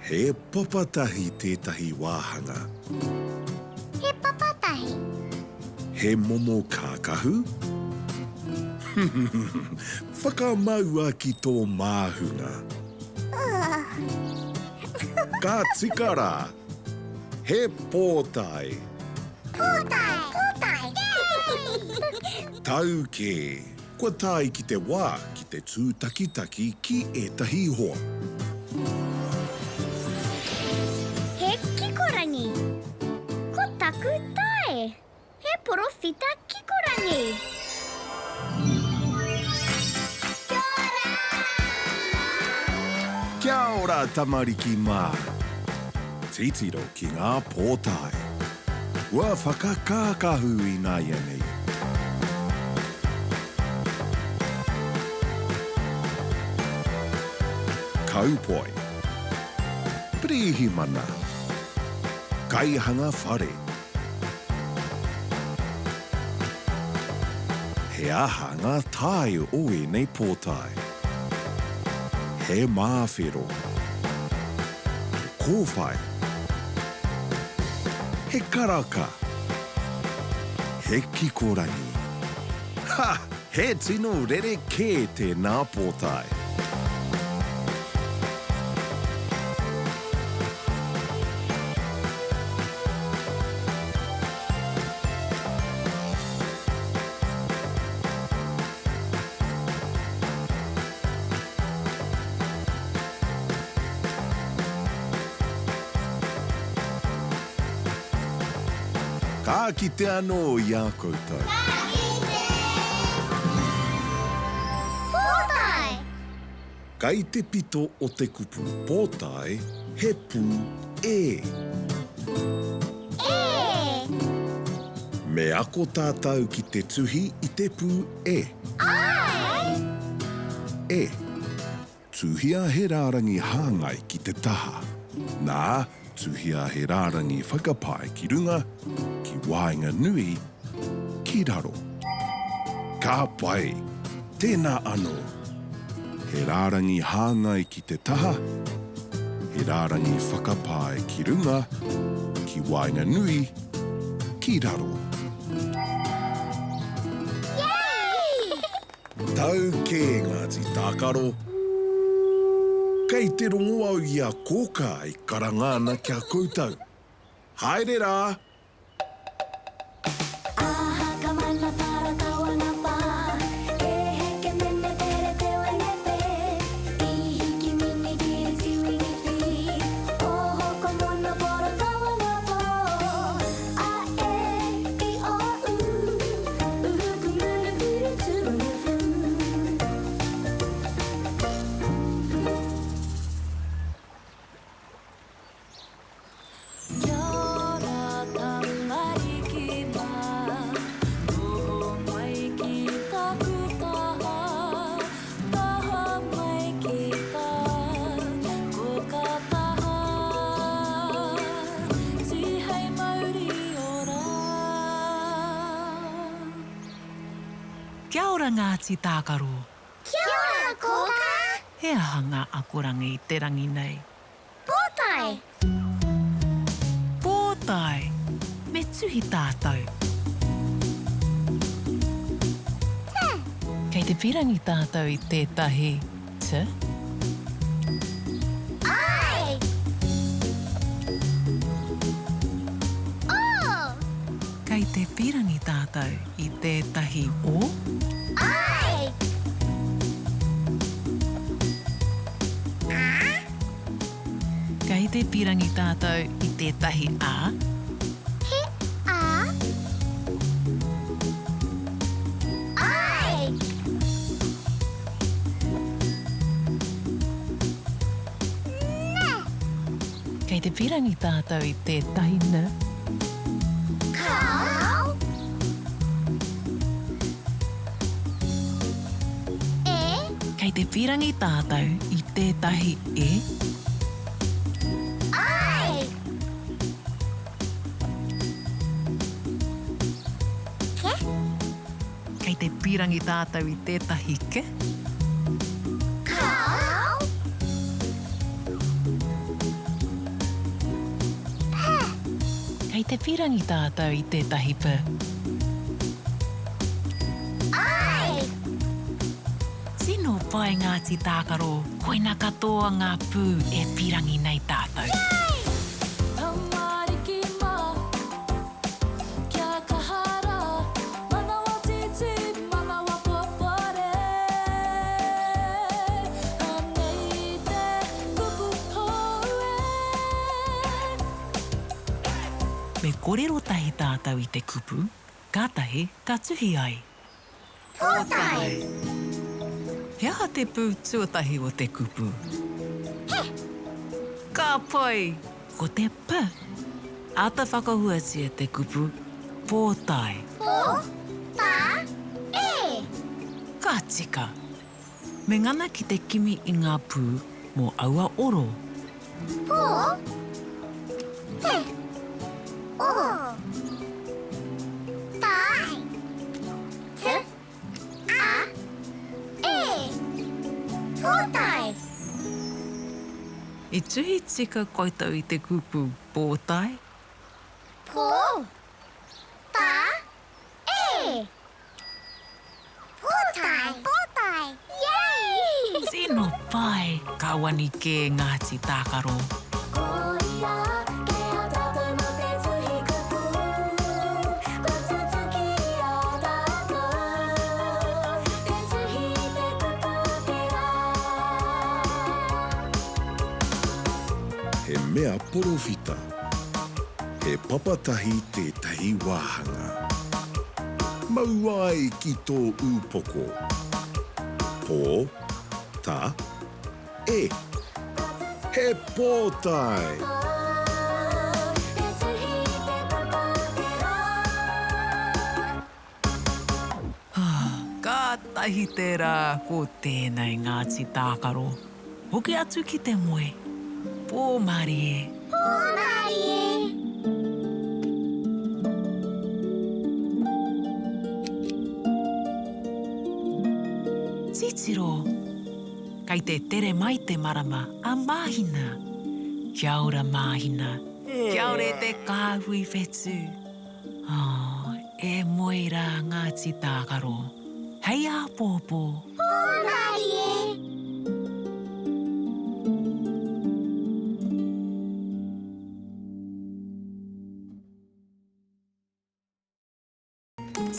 He papatahi tētahi wāhanga. He papatahi. He momo kākahu? Whakamaua ki tō māhunga. Ka tika rā! He pōtae. Pōtae! Pōtae! Tau kē! Kua tae ki te wā ki te tūtakitaki ki ētahi hoa. He kikorangi. Ko taku tae. He porowhita kikorangi. Kia ora! Kia ora tamariki mā! Titiro ki ngā pōtae. Kua whakakākahu ināianei. Kaupoi. Pirihimana. Kaihanga whare. He aha ngā tae o ēnei pōtae? He māwhero. He kōwhai. He karaka. He kikorangi. Ha! He tino rerekē tēnā pōtae. Ka kite anō i a koutou. Ka kite! Pōtae! Kai te pito o te kupu pōtae he pū e. E! Me ako tātou ki te tuhi i te pū e. Āe! E. Tuhia he rārangi hāngai ki te taha. Nā, tuhia he rārangi whakapae ki runga, ki waenganui, ki raro. Ka pai! Tēnā anō. He rārangi hāngai ki te taha, he rārangi whakapae ki runga, ki waenganui, ki raro. Yay! Tau kē Ngāti Tākaro. Kei te rongo au i a Kōkā e karanga ana ki a koutou. Haere rā! Kia ora tamariki mā, noho mai ki taku taha, taha mai ki tā koka taha, tihei mauri ora. Kia ora Ngāti Tākaro. Kia ora Kōkā! He aha ngā akoranga i te rangi nei? Pōtae! Pōtae! Me tuhi tātou. Te! Kei te pirangi tātou i tētahi t? Āe! O! Kei te pirangi tātou i tētahi o? Āe! A? Kei te pirangi tātou i tētahi a? He A. Āe! Nē! Kei te pirangi tātou i tētahi n? Kāo! E. Kei te pirangi tātou i tētahi e? Āe! Ke? Kei te pirangi tātou i tētahi ke? Kāo! P. Kei te pirangi tātou i tētahi p? Āe! Tino pai Ngāti Tākaro, koina katoa ngā pū e pirangi nei tātou. Tamariki mā, kia kaha rā, manawa tītī, manawa popore. Anei te kupu hou e. Me korero tahi tātou i te kupu, kātahi ka tuhi ai. Pōtae. He aha te pū tuatahi o te kupu? He. Ka pai! Ko te p. Āta whakahuatia te kupu pōtae. Pō, tā, e. Ka tika! Me ngana ki te kimi i ngā pū mō aua oro. Pō, te, o, tae, t, a, e. Pōtae. I tuhi tika koutou i te kupu pōtae? Pō, tā, e. Pōtae! Pōtae! Yay! Tino pai! Ka wani kē Ngāti Tākaro. Koia kē a tātou mō te tuhi kupu, kua tutuki i a tātou te tuhi i te kupu o te rā. He mea porowhita. He papatahi tētahi wāhanga. Mau ai ki tō ūpoko. Pō, ta, e. He pōtae! Kātahi tērā ko tēnei Ngāti Tākaro. Hoki atu ki te moe. Pō mārie. Pō mārie. Titiro! Kei te tere mai te marama a Māhina. Kia ora Māhina. Kia ora e te kāhui whetū. Oh, e moe rā Ngāti Tākaro. Hei āpōpō. Hōmarie!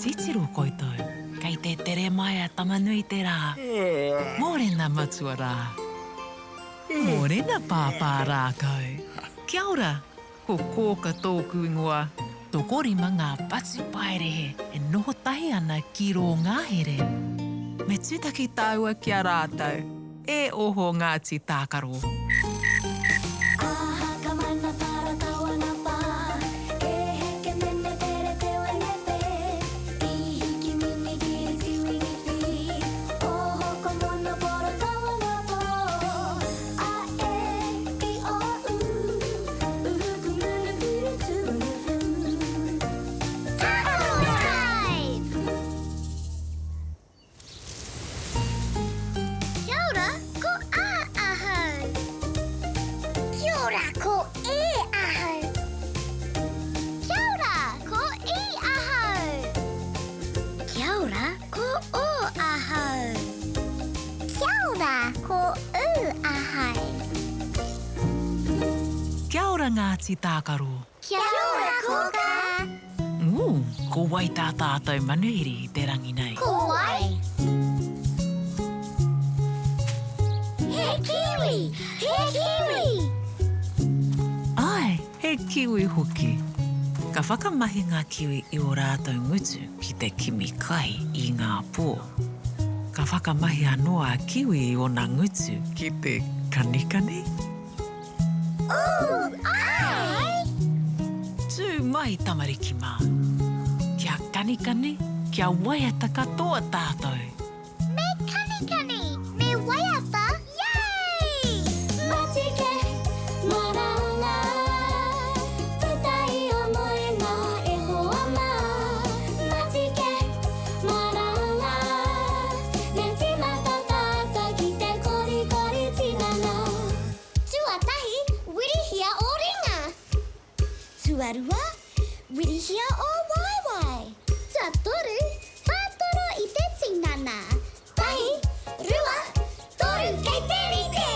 Titiro koutou, kei te tere mai a Tamanui-te-rā. Mōrena matua rā. Mōrena pāpā rākau. Kia ora, ko Kōka tōku ingoa. Tokorima ngā patupaiarehe e noho tahi ana ki rō ngahere. Me tūtaki tāua ki a rātou. E oho Ngāti Tākaro. Kia ora, ko A ahau. Kia ora, ko E ahau. Kia ora, ko I ahau. Kia ora, ko O ahau. Kia ora, ko U ahau. Kia ora Ngāti Tākaro. Kia ora Kōkā. Ū, ko wai tā tātou manuhiri i te rangi nei? Ko wai? He kiwi! He kiwi! Āe, he kiwi hoki. Ka whakamahi ngā kiwi i ō rātou ngutu ki te kimi kai i ngā pō. Ka whakamahi anō a kiwi i ōna ngutu ki te kanikani. Ooh, āe! Tū mai tamariki mā. Kia kanikani, kia waiata katoa tātou. Me kanikani, me waiata, yay! Matike, maranga, tētahi o moenga e hoa mā. Matike, maranga, me tīmata tātou ki te korikori tinana. Tuatahi, wirihia ō ringa. Tuarua, wirihia ō waewae. Tuatoru, whātoro i te tinana. Tahi, rua, toru, kei te rite!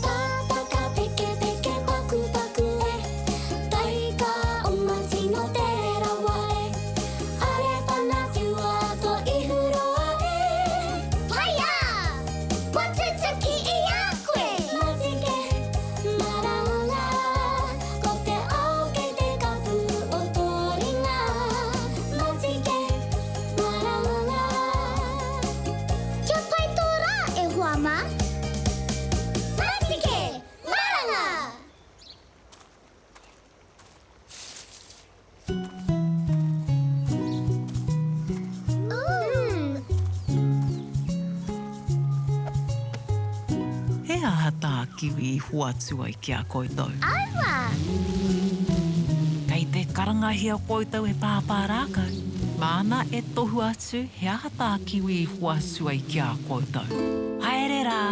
Tātaka pekepeke pakupaku e, Taika oma tino tere rawa e, Are whana whiua to ihu roa e. Paia! Kua tutuki i a koe! Matike, maranga, ko te ao kei te kapu o tō ringa. Matike, maranga. Kia pai tō rā, e hoa mā! Matike, maranga! He aha tā Kiwi i hoatu ai ki a koutou? Aua! Kei te karangahia koutou e Pāpā Rākau. Māna e tohu atu he aha tā Kiwi i hoatu ai ki a koutou. Haere rā!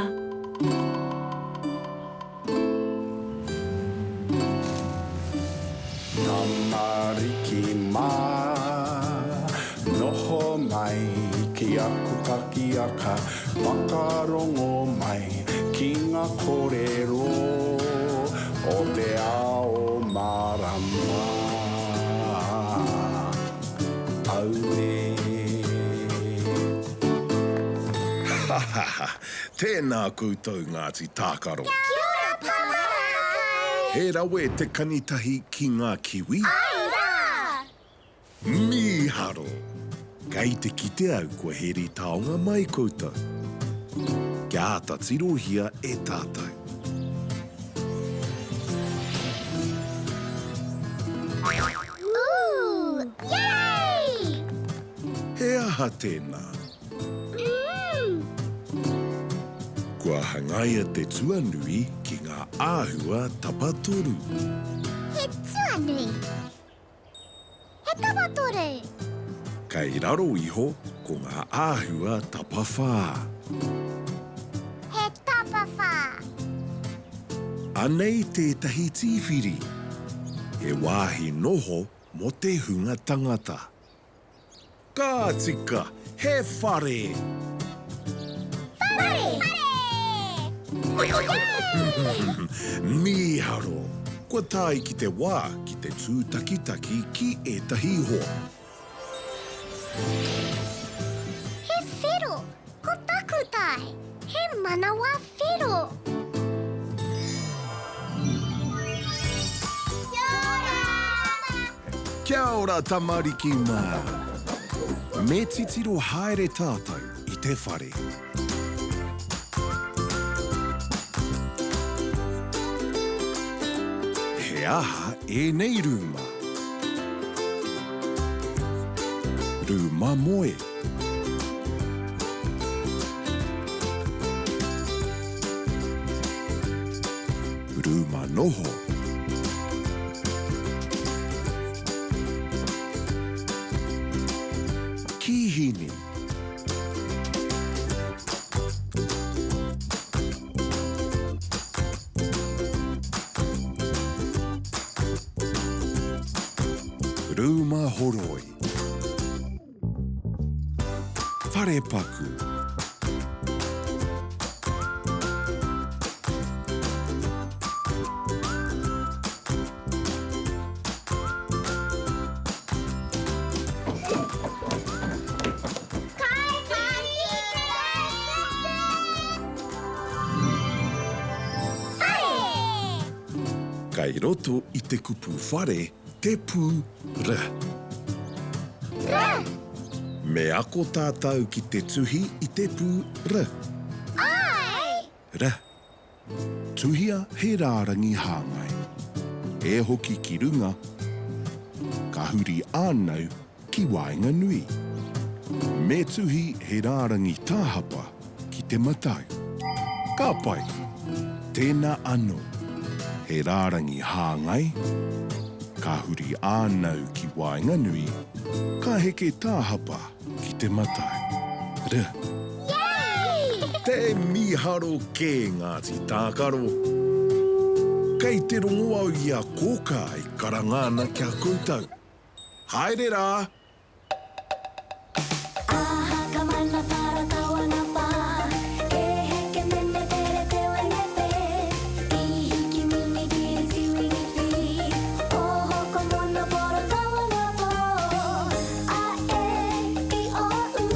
Tamariki mā, noho mai ki aku pakiaka, whakarongo mai ki ngā kōrero o te ao mārama. Auē. Ha ha ha! Tēnā koutou Ngāti Tākaro. Kia ora Pāpā Rākau! He rawe te kanitahi ki ngā kiwi? Āe! Mīharo! Kei te kite au kua heri taonga mai koutou. Kia āta tirohia e tātou. Ooh! Yay! He aha tēnā? Mm! Kua hangaia te tuanui ki ngā āhua tapatoru. He tuanui. He tapatoru. Kei raro iho ko ngā āhua tapawhā. He tapawhā. Anei tētahi tīwhiri. He wāhi noho mō te hunga tangata. Ka tika, he whare! Whare! Whare! Mīharo! Kua tae ki te wā ki te tūtakitaki ki ētahi hoa. He whero, ko taku tae, he manawa whero. Kia ora! Kia ora tamariki mā! Me titiro haere tātou i te whare. He aha ēnei rūma? Rūma moe. Rūma noho. Kīhini. Rūma horoi. Wharepaku. Kei roto i te kupu whare te pū r. R. Me ako tātou ki te tuhi i te pū r. Āe! R. Tuhia he rārangi hāngai. E hoki ki runga, ka huri ānau ki waenganui. Me tuhi he rārangi tāhapa ki te matau. Ka pai! Tēnā anō, he rārangi hāngai, ka huri ānau ki waenganui, ka heke tāhapa ki te matau. R. Yay! Te mīharo kē Ngāti Tākaro. Kei te rongo au i a Kōkā e karanga ana ki a koutou. Haere rā! Aha ka mana para tawana pa E heke mene pere te wene pe I hiki mini kiri tiwini fi Oho ko mono poro tawana po A e i o u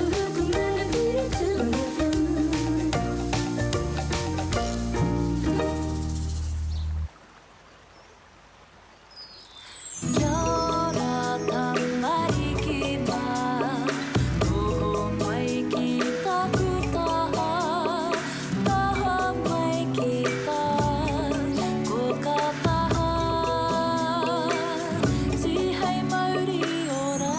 Uhu ku muru kuru tu fu. Kia ora tamariki mā, noho mai ki taku taha, taha mai ki tā, ko ka taha, tihei mauri ora.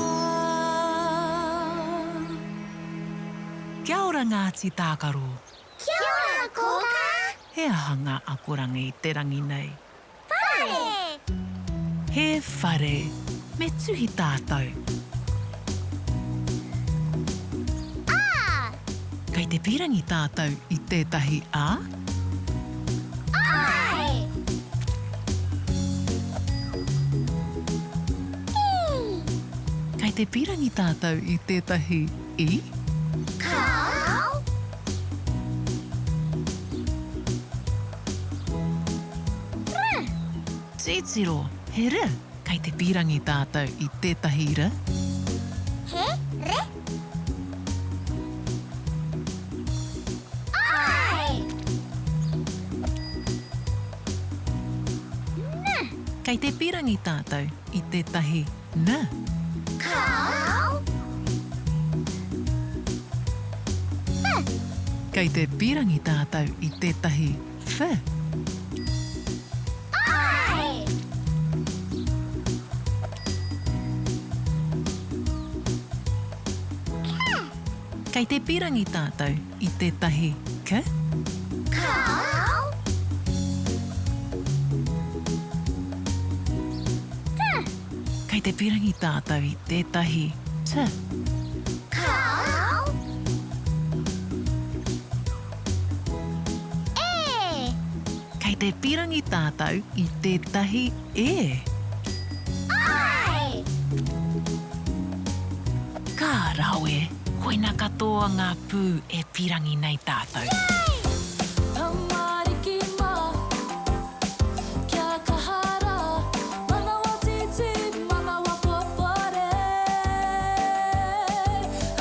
Kia ora Ngāti Tākaro. Kia ora Kōkā! He aha ngā akoranga i te rangi nei? Whare! He whare. Me tuhi tātou. A! Kei te pīrangi tātou i tētahi A? Āe! I! Kei te pīrangi tātou i tētahi I? Kāo! R. Titiro, he r. Kei te pīrangi tātou i tētahi r. He r. Āe! N. Kei te pīrangi tātou i tētahi. N. Kāo. F. Kei te pīrangi tātou i tētahi F. I. K. Kei te pīrangi tātou i tētahi K. Kāo. T. Kei te pīrangi tātou i tētahi T. Kāo. E. Kei te pīrangi tātou i tētahi E. I. Ka rawe! Koina katoa ngā pū e pīrangi nei tātou. Yay! Tamariki mā, kia kaha rā, manawa tītī, manawa popore.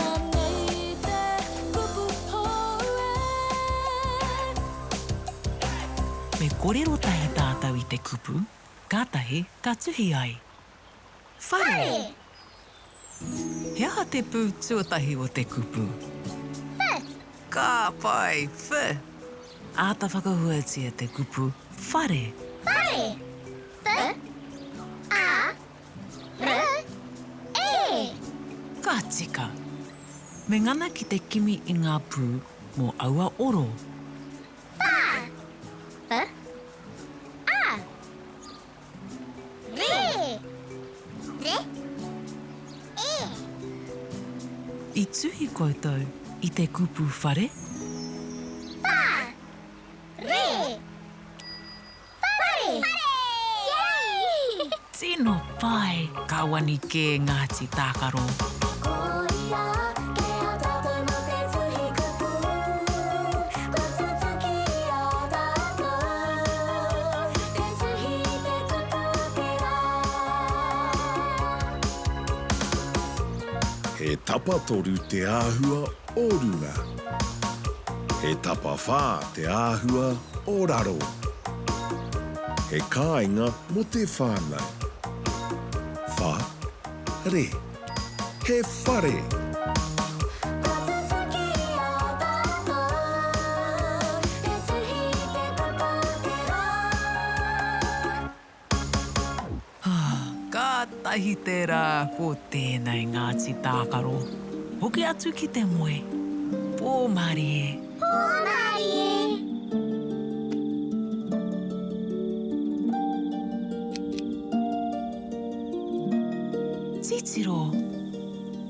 Anei te kupu hou e. Me kōrero tahi tātou i te kupu, kātahi ka tuhi ai. Whare. He aha te pū tuatahi o te kupu? Wh. Ka pai, wh. Āta whakahuatia te kupu whare. Whare. Wh, a, r, e. Ka tika. Me ngana ki te kimi i ngā pū mō aua oro. Wha, wh, a. Re! Re! E! I tuhi koutou i te kupu whare? Wha! Re! Whare! Yay! Tino pai! Ka wani kē Ngāti Tākaro. Koia ke a tātou mō te tuhi kupu, kua tutuki i a tātou te tuhi i te kupu o te rā. He tapatoru te āhua o runga. He tapawhā te āhua o raro. He kāinga mō te whānau. Wha, re. He whare. Kua tutuki i a tātou te tuhi i te kupu o te rā. Kātahi te rā ko tēnei Ngāti Tākaro. Hoki atu ki te moe. Pō mārie. Pō mārie. Titiro!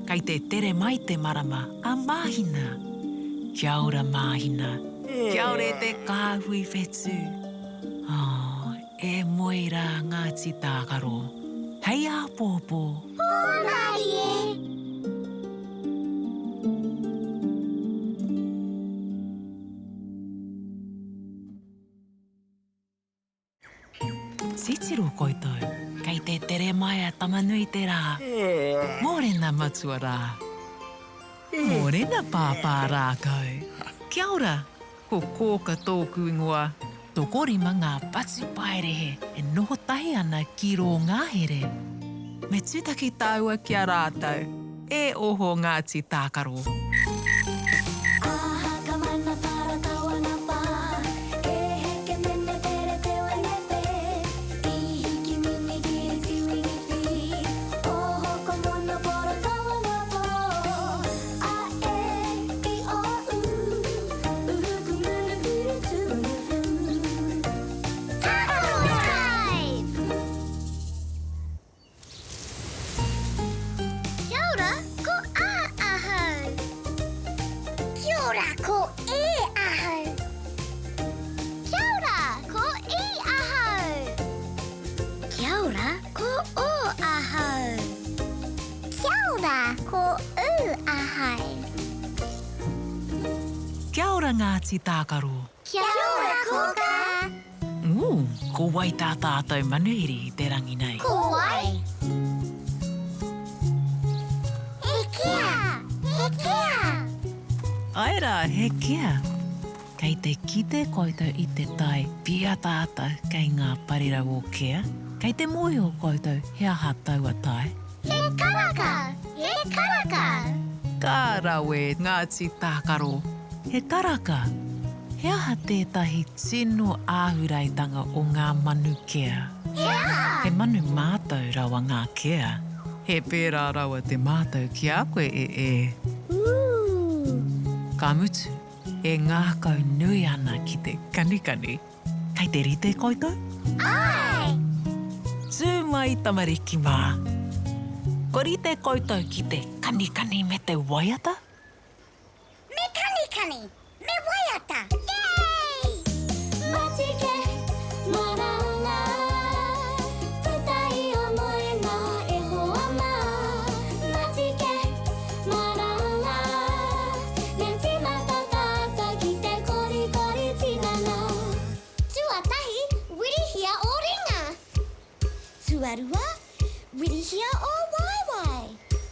Kei te tere mai te marama a Māhina. Kia ora Māhina. Kia ora e te kāhui whetū. Oh, e moe rā Ngāti Tākaro. Hei āpōpō. Hōmarie! Titiro koutou, kei te tere mai a Tama-nui-te-rā. Mōrena matua rā. Mōrena pāpā rākau. Kia ora, ko Kōka tōku ingoa. Tokorima ngā patupaiarehe e noho tahi ana ki rō ngahere. Me tūtaki tāua ki a rātou. E oho Ngāti Tākaro. Aha ka mana para kawana wha Ke heke mene pere te wene pe I hiki mini kiri tiwini fi Oho ko mono poro kawana fo A e i o u Uhu ku muru kuru tuunu fu Tākaro Drive! Kia ora, ko A ahau. Kia ora, ko E ahau. Kia ora, ko I ahau. Kia ora, ko O ahau. Kia ora, ko U ahau. Kia ora Ngāti Tākaro. Kia ora Kōkā. Ooh, ko wai tā tātou manuhiri i te rangi nei? Ko wai? He kea! He kea! Ae rā, he kea. Kei te kite koutou i te tae pīataata kei ngā parirau o Kea? Kei te mōhio koutou he aha taua tae? He karaka! He karaka! Ka rawe Ngāti Tākaro. He karaka! He aha tētahi tino āhureitanga o ngā manu kea? He aha? He manu mātau rawa ngā kea. He pērā rawa te mātau ki a koe e e. Ooh! Ka mutu, e ngākau nui ana ki te kanikani. Kei te rite koutou? Āe! Tū mai tamariki mā. Kua rite koutou ki te kanikani me te waiata? Me kanikani, me waiata! Yay! Matike, maranga, puta i o moenga e hoa mā. Matike, maranga, me tīmata tātou ki te korikori tinana. Tuatahi, wirihia ō ringa. Tuarua, wirihia ō waewae.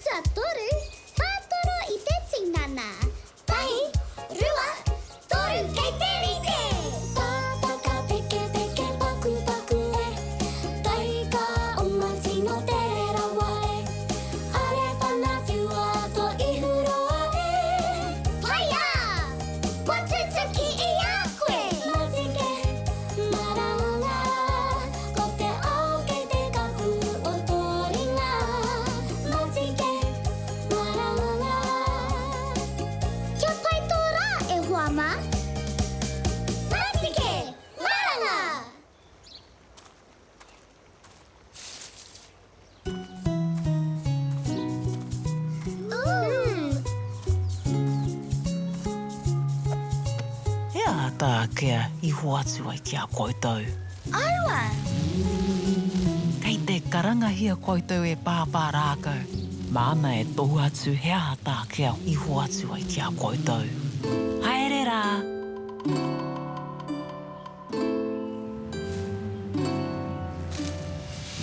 Tuatoru, whātoro i te tinana. Tahi, rua, toru, kei te rite! Pāpaka pekepeke pakupaku e, Taika oma tino tere rawa e, Are whana whiua to ihu roa e. Paia! Kua tutuki i a koe! Matike, maranga, ko te ao kei te kapu o tō ringa. Matike, maranga. Kia pai tō rā, e hoa mā! Matike, maranga! He aha tā Kea i hoatu ai ki a koutou? Aua! Kei te karangahia koutou e Pāpā Rākau. Māna e tohu atu he aha tā Kea i hoatu ai ki a koutou. Haere rā!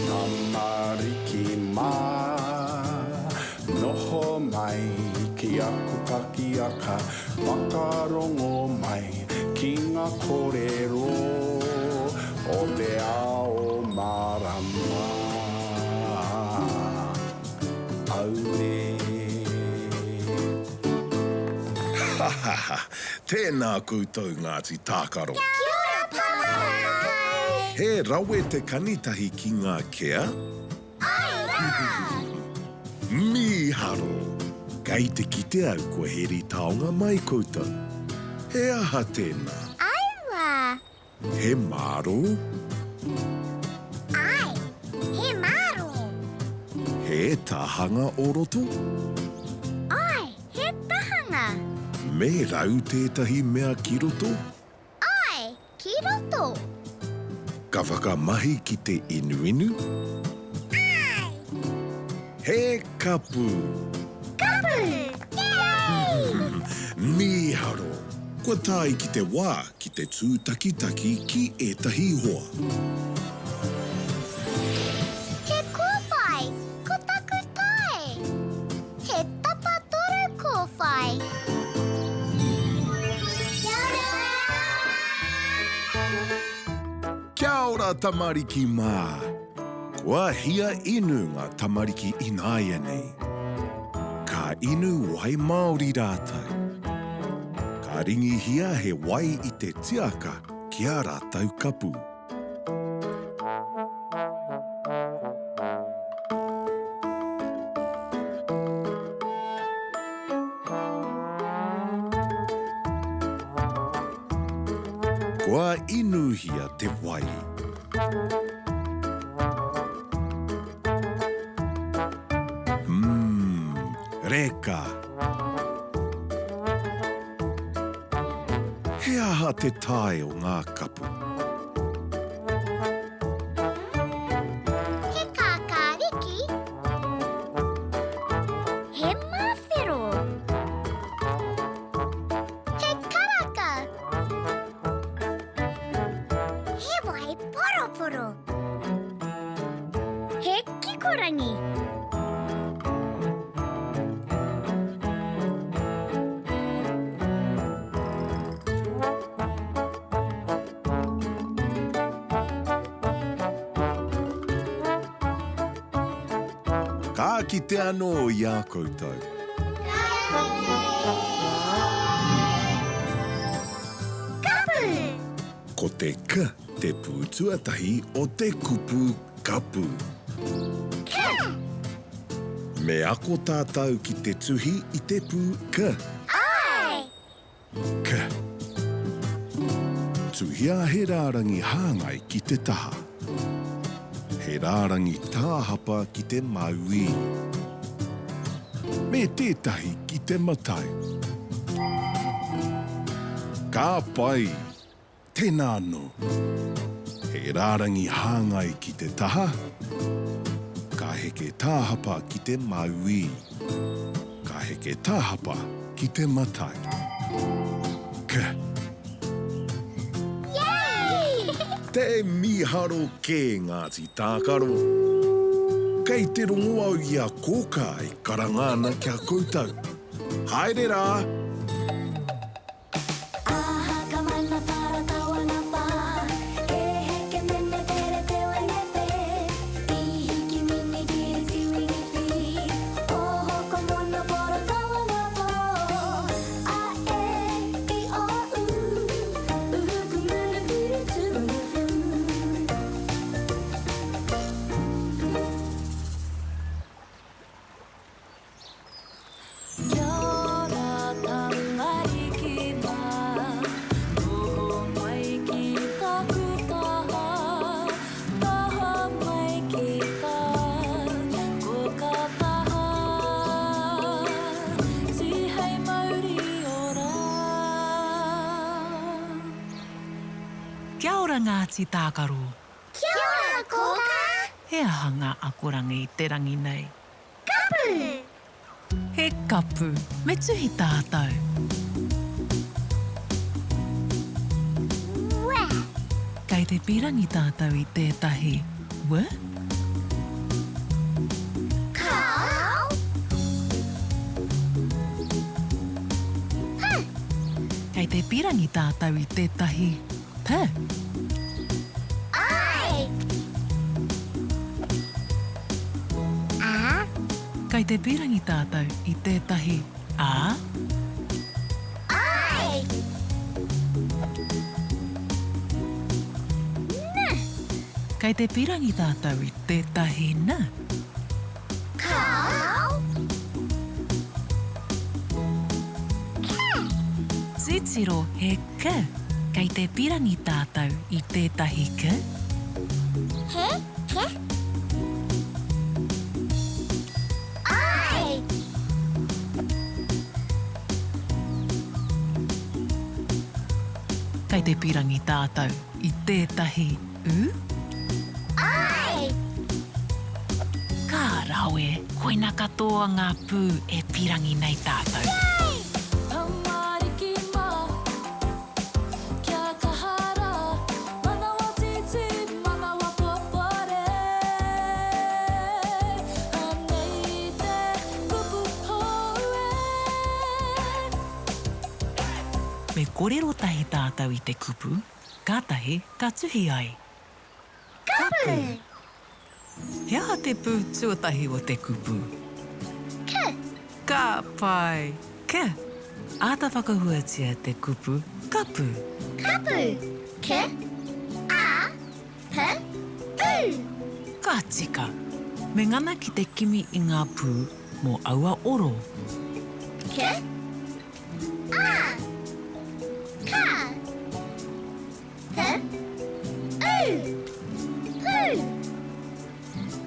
Tamariki mā, noho mai ki aku pakiaka, whakarongo mai ki ngā kōrero o te ao mārama. Auē. Ha ha ha! Tēnā koutou Ngāti Tākaro. Kia ora Pāpā! He rawe te kanitahi ki ngā kea? Āe rā! Mīharo! Kei te kite au kua heri taonga mai koutou. He aha tēnā? Aua! He mārō? Āe, he mārō. He tahanga o roto? Āe, he tahanga. Me rau tētahi mea ki roto? Āe, ki roto. Ka whakamahi ki te inuinu? Āe! He kapu! Kapu! Yay! Mīharo! Kua tae ki te wā ki te tūtakitaki ki ētahi hoa. He kōwhai, ko taku tae. He tapatoru kōwhai. Kia ora! Kia ora tamariki mā! Kua hia inu ngā tamariki ināianei. Ka inu wai māori rātou. Ka ringihia he wai i te tiaka ki ā rātou kapu. Kua inuhia te wai. Umm, reka! He aha te tae o ngā kapu? He kākāriki. He māwhero. He karaka. He wai poroporo. He kikorangi. Ka kite anō i a koutou. Ka kite! Kapu! Ko te K te pū tuatahi o te kupu kapu. K! Me ako tātou ki te tuhi i te pū K. Āe! K. Tuhia he rārangi hāngai ki te taha. He rārangi tāhapa ki te mauī. Me tētahi ki te matau. Ka pai! Tēnā anō. He rārangi hāngai ki te taha, ka heke tāhapa ki te mauī. Ka heke tāhapa ki te matau. K. Yay! Te mīharo kē Ngāti Tākaro. Kei te rongo au i a Kōkā e karanga ana ki a koutou. Haere rā! Kia ora tamariki mā, noho mai ki taku taha, taha mai ki tā koka taha, tihei mauri ora. Kia ora Ngāti Tākaro. Kia ora Kōkā! He aha ngā akoranga i te rangi nei? Kapu! He kapu. Me tuhi tātou. W. Kei te pīrangi tātou i tētahi w? Kāo. P. Kei te pīrangi tātou i tētahi p? I. A. Kei te pīrangi tātou i tētahi A? I. N. Kei te pīrangi tātou i tētahi N? Kāo. K. Titiro he K. Kei te pīrangi tātou i tētahi K? He K. I. Kei te pīrangi tātou i tētahi U? I. Ka rawe, koina katoa ngā pū e pīrangi nei tātou. Yay! Tamariki mā, kia kaha rā, manawa tītī, manawa popore. Anei te kupu hou e. Me kōrero tahi tātou i te kupu, kātahi ka tuhi ai. Kapu! He aha te pū tuatahi o te kupu? K. Ka pai! K. Āta whakahuatia te kupu kapu. Kapu. K, A, P, U. Ka tika. Me ngana ki te kimi i ngā pū mō aua oro. K, A, K. P, U, Pū.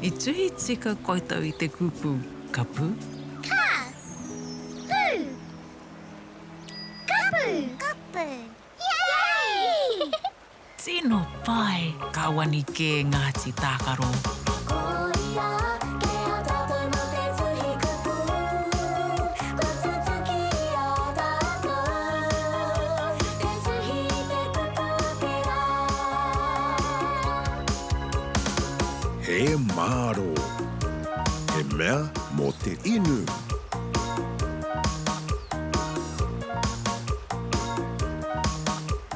I tuhi tika koutou i te kupu kapu? Ka, pu, kapu. Kapu. Yay! Tino pai! Ka wani kē Ngāti Tākaro. Koia kē a tātou mō te tuhi kupu, kua tutuki i a tātou te tuhi i te kupu o te rā. He mārō. He mea mō te inu.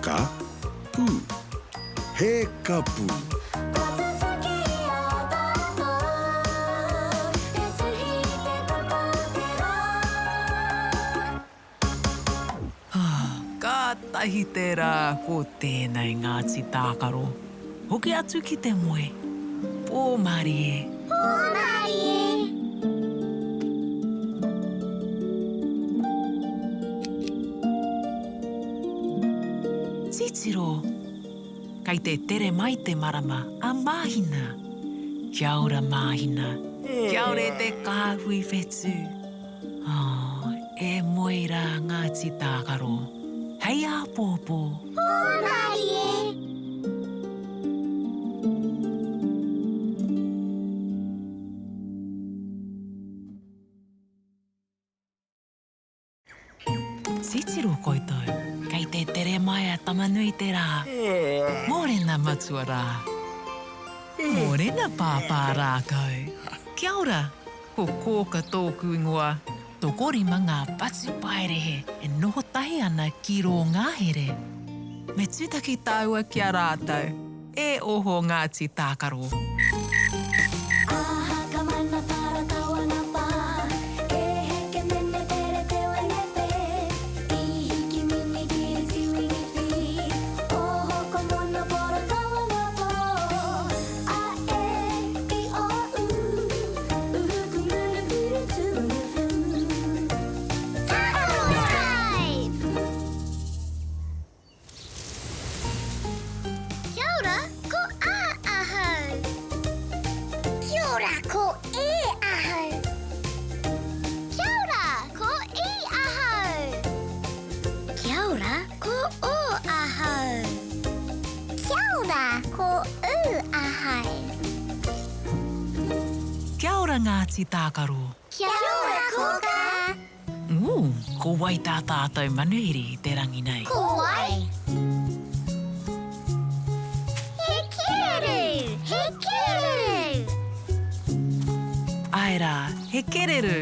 Ka pū. He kapu. Kua tutuki i a tātou te tuhi Kotahi te rā ko tēnei Ngāti Tākaro. Hoki atu ki te moe. Pō mārie. Pō mārie. Titiro! Kei te tere mai te marama a Māhina. Kia ora Māhina. Kia ora e te kāhui whetū. Oh, e moe rā Ngāti Tākaro. Hei āpōpō. Pō mārie! Titiro koutou, kei te tere mai a Tama-nui-te-rā. Mōrena matua rā. Mōrena pāpā rākau. Kia ora, ko Kōka tōku ingoa. Tokorima ngā patupaiarehe e noho tahi ana ki rō ngahere. Me tūtaki tāua ki a rātou. E oho Ngāti Tākaro. Aha ka mana para kawana pa E heke mene pere te wene pe I hiki mini kiri tiwini fi Oho ko mono poro kawana po A e i o u Uhu ku munu puru tu unu fu Tākaro Tribe! Kia ora, ko A ahau. Kia ora, ko E ahau. Kia ora, ko I ahau. Kia ora, ko O ahau. Kia ora, ko U ahau. Kia ora Ngāti Tākaro. Kia ora Kōkā. Ū, ko wai tā tātou manuhiri i te rangi nei? Ko wai? He kereru! He kereru! Āe rā, he kereru!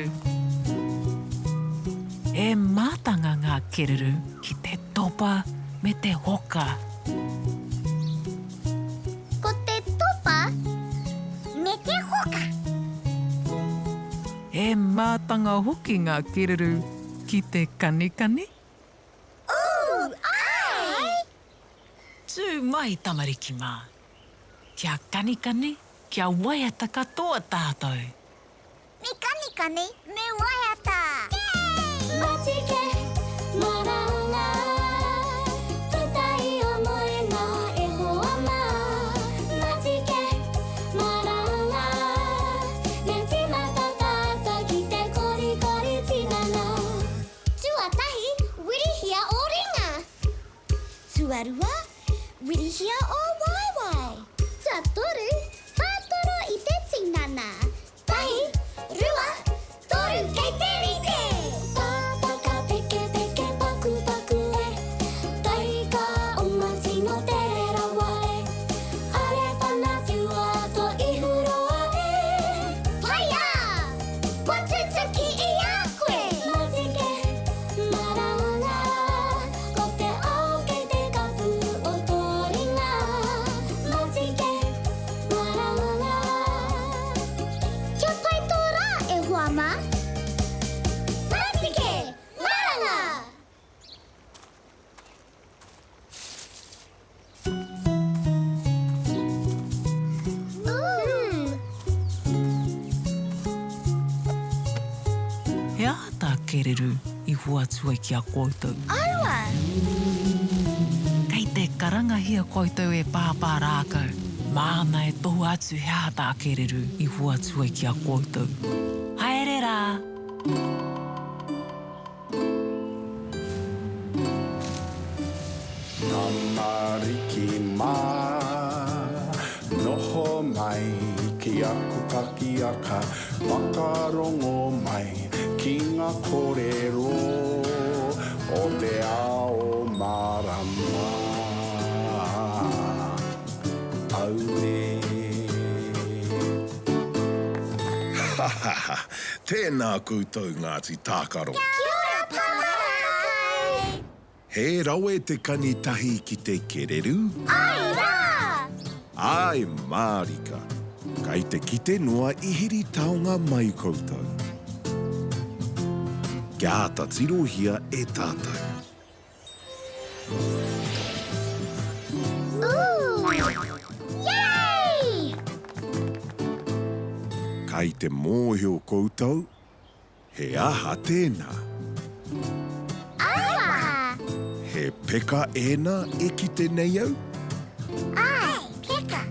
E mātanga ngā kereru ki te topa me te hoka. Ko te topa me te hoka. He mātanga hoki ngā kereru ki te kanikani. Ooh, āe! Tū mai tamariki mā. Kia kanikani, kia waiata katoa tātou. Me kanikani, me waiata! Yay! Matike, maranga, tetahi o moenga e hoa ma. Matike, maranga, me timata tata ki te korikori tinana. Tuatahi, wirihia o ringa. Tuarua, wirihia o waewae. Tuatoru, whātoro i te tinana. Tahi, rua, toru, kei te rite! Pāpaka pekepeke pakupaku e Taika oma tino tere rawa e Are whana whiua to ihu roa e Paia! Kua tutuki i a koe! Matike, maranga, ko te ao kei te kapu o tō ringa Matike, maranga. Kia pai tō rā, e hoa mā! Matike, maranga! Ooh! He aha tā Kereru i hoatu ai ki a koutou? Aua! Kei te karangahia koutou e Pāpā Rākau, māna e tohua atu he aha tā Kereru i hoatu ai ki a koutou. Haere rā! Tamariki mā, noho mai ki aku pakiaka, whakarongo mai ki ngā kōrero o te ao mārama. Auē. Ha ha ha! Tēnā koutou Ngāti Tākaro. Kia ora Pāpā! He rawe te kani tahi ki te kereru? Āe rā! Āe mārika. Kai te kite noa i heri taonga mai koutou. Kia āta tirohia e tātou. Ooh! Yay! Kai te mōhio koutou, he aha tēnā? Aua! He peka ēnā e kite nei au? Āe, peka.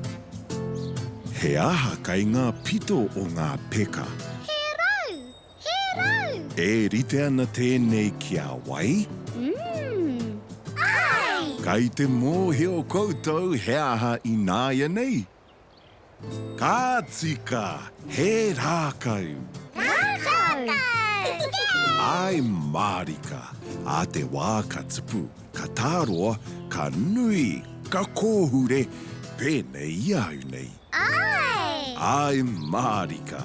He aha kai ngā pito o ngā peka? He rau! He rau! E rite ana tēnei ki a wai? Mm. Āe! Kai te mōhio koutou he aha ināianei? Ka tika, he rākau! Rākau! Āe mārika, ā te wā ka tupu, ka tāroa, ka nui, ka kōhure, pēnei i a au nei. Āe! Āe mārika!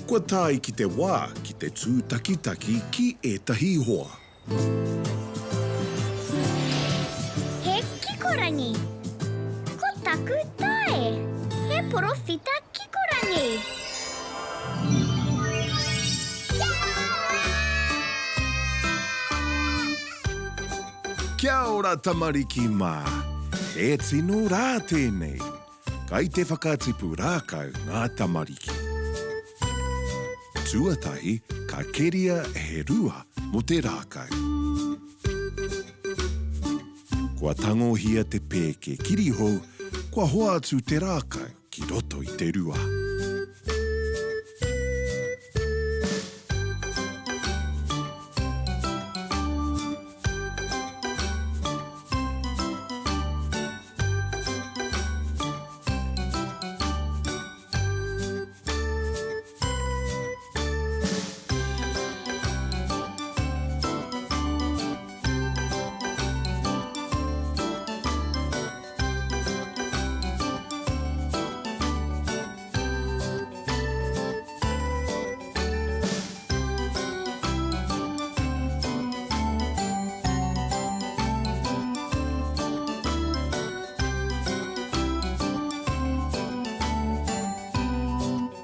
Kua tae ki te wā ki te tūtakitaki ki ētahi hoa. He kikorangi. Ko taku tae. He porowhita kikorangi. Kia ora tamariki mā! He tino rā tēnei. Kai te whakatipu rākau ngā tamariki. Tuatahi ka keria he rua mo te rākau. Kua tangohia te pēke kirihou, kua hoatu te rākau ki roto i te rua.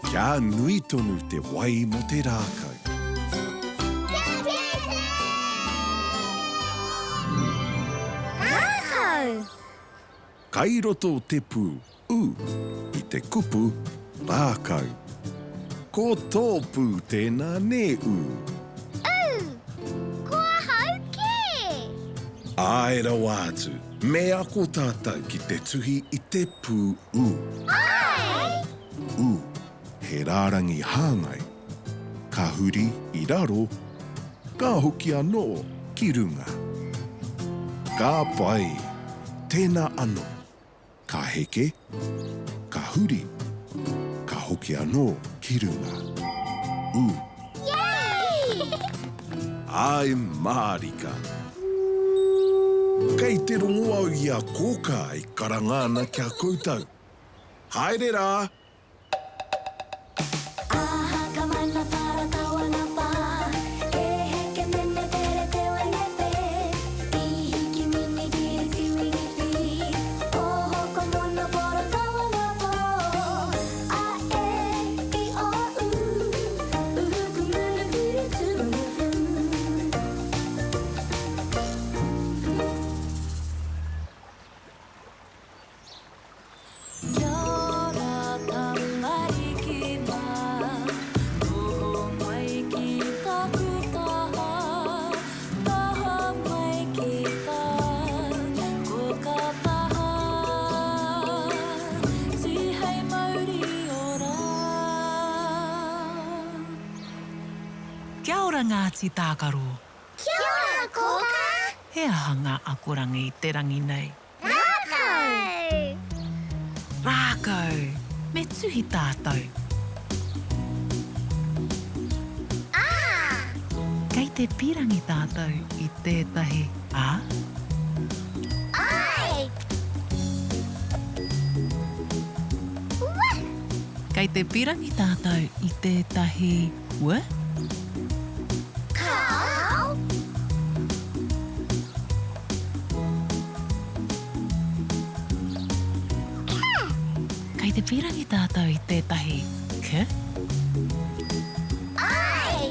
Kia nui tonu te wai mo te rākau. Rākau! Kai roto te pū ū i te kupu rākau. Ko tō pū tēnā nē ū? Ū! Ko ahau kē! Āe rawa atu, me ako tātou ki te tuhi i te pū ū. Āe! Ū, he rārangi hāngai. Ka huri i raro, ka hoki anō ki runga. Ka pai! Tēnā anō. Ka heke, ka huri, ka hoki anō ki runga. Ū. Yay! Āe mārika! Kei te rongo au i a Kōkā e karanga ana ki a koutou. Haere rā! Kia ora tamariki mā, noho mai ki taku taha, taha mai ki tā, ko ka taha, tihei mauri ora. Kia ora Ngāti Tākaro. Kia ora Kōkā! He aha ngā akoranga i te rangi nei? Rākau! Rākau! Me tuhi tātou. Ā! Kei te pīrangi tātou i tētahi ā? Āe! Ua! Kei te pīrangi tātou i tētahi ua? Kāo! Kei te pīrangi tātou i tētahi k? Āe!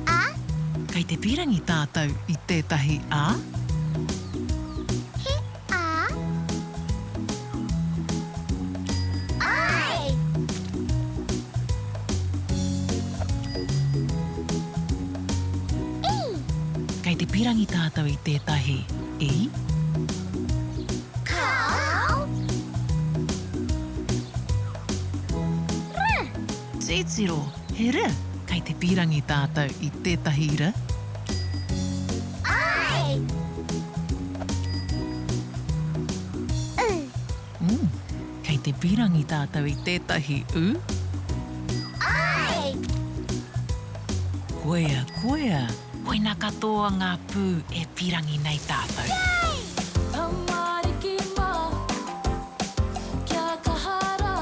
A. Kei Kei te pīrangi tātou i tētahi A? He A. Āe! I. Kei te pīrangi tātou i tētahi I? Kāo. R. Titiro, he R. Kei te pīrangi tātou i tētahi R? Āe! U. Mm. Kei te pīrangi tātou i tētahi U? Āe! Koia, koia. Koina katoa ngā pū e pīrangi nei tātou. Yay! Tamariki mā, kia kaha rā,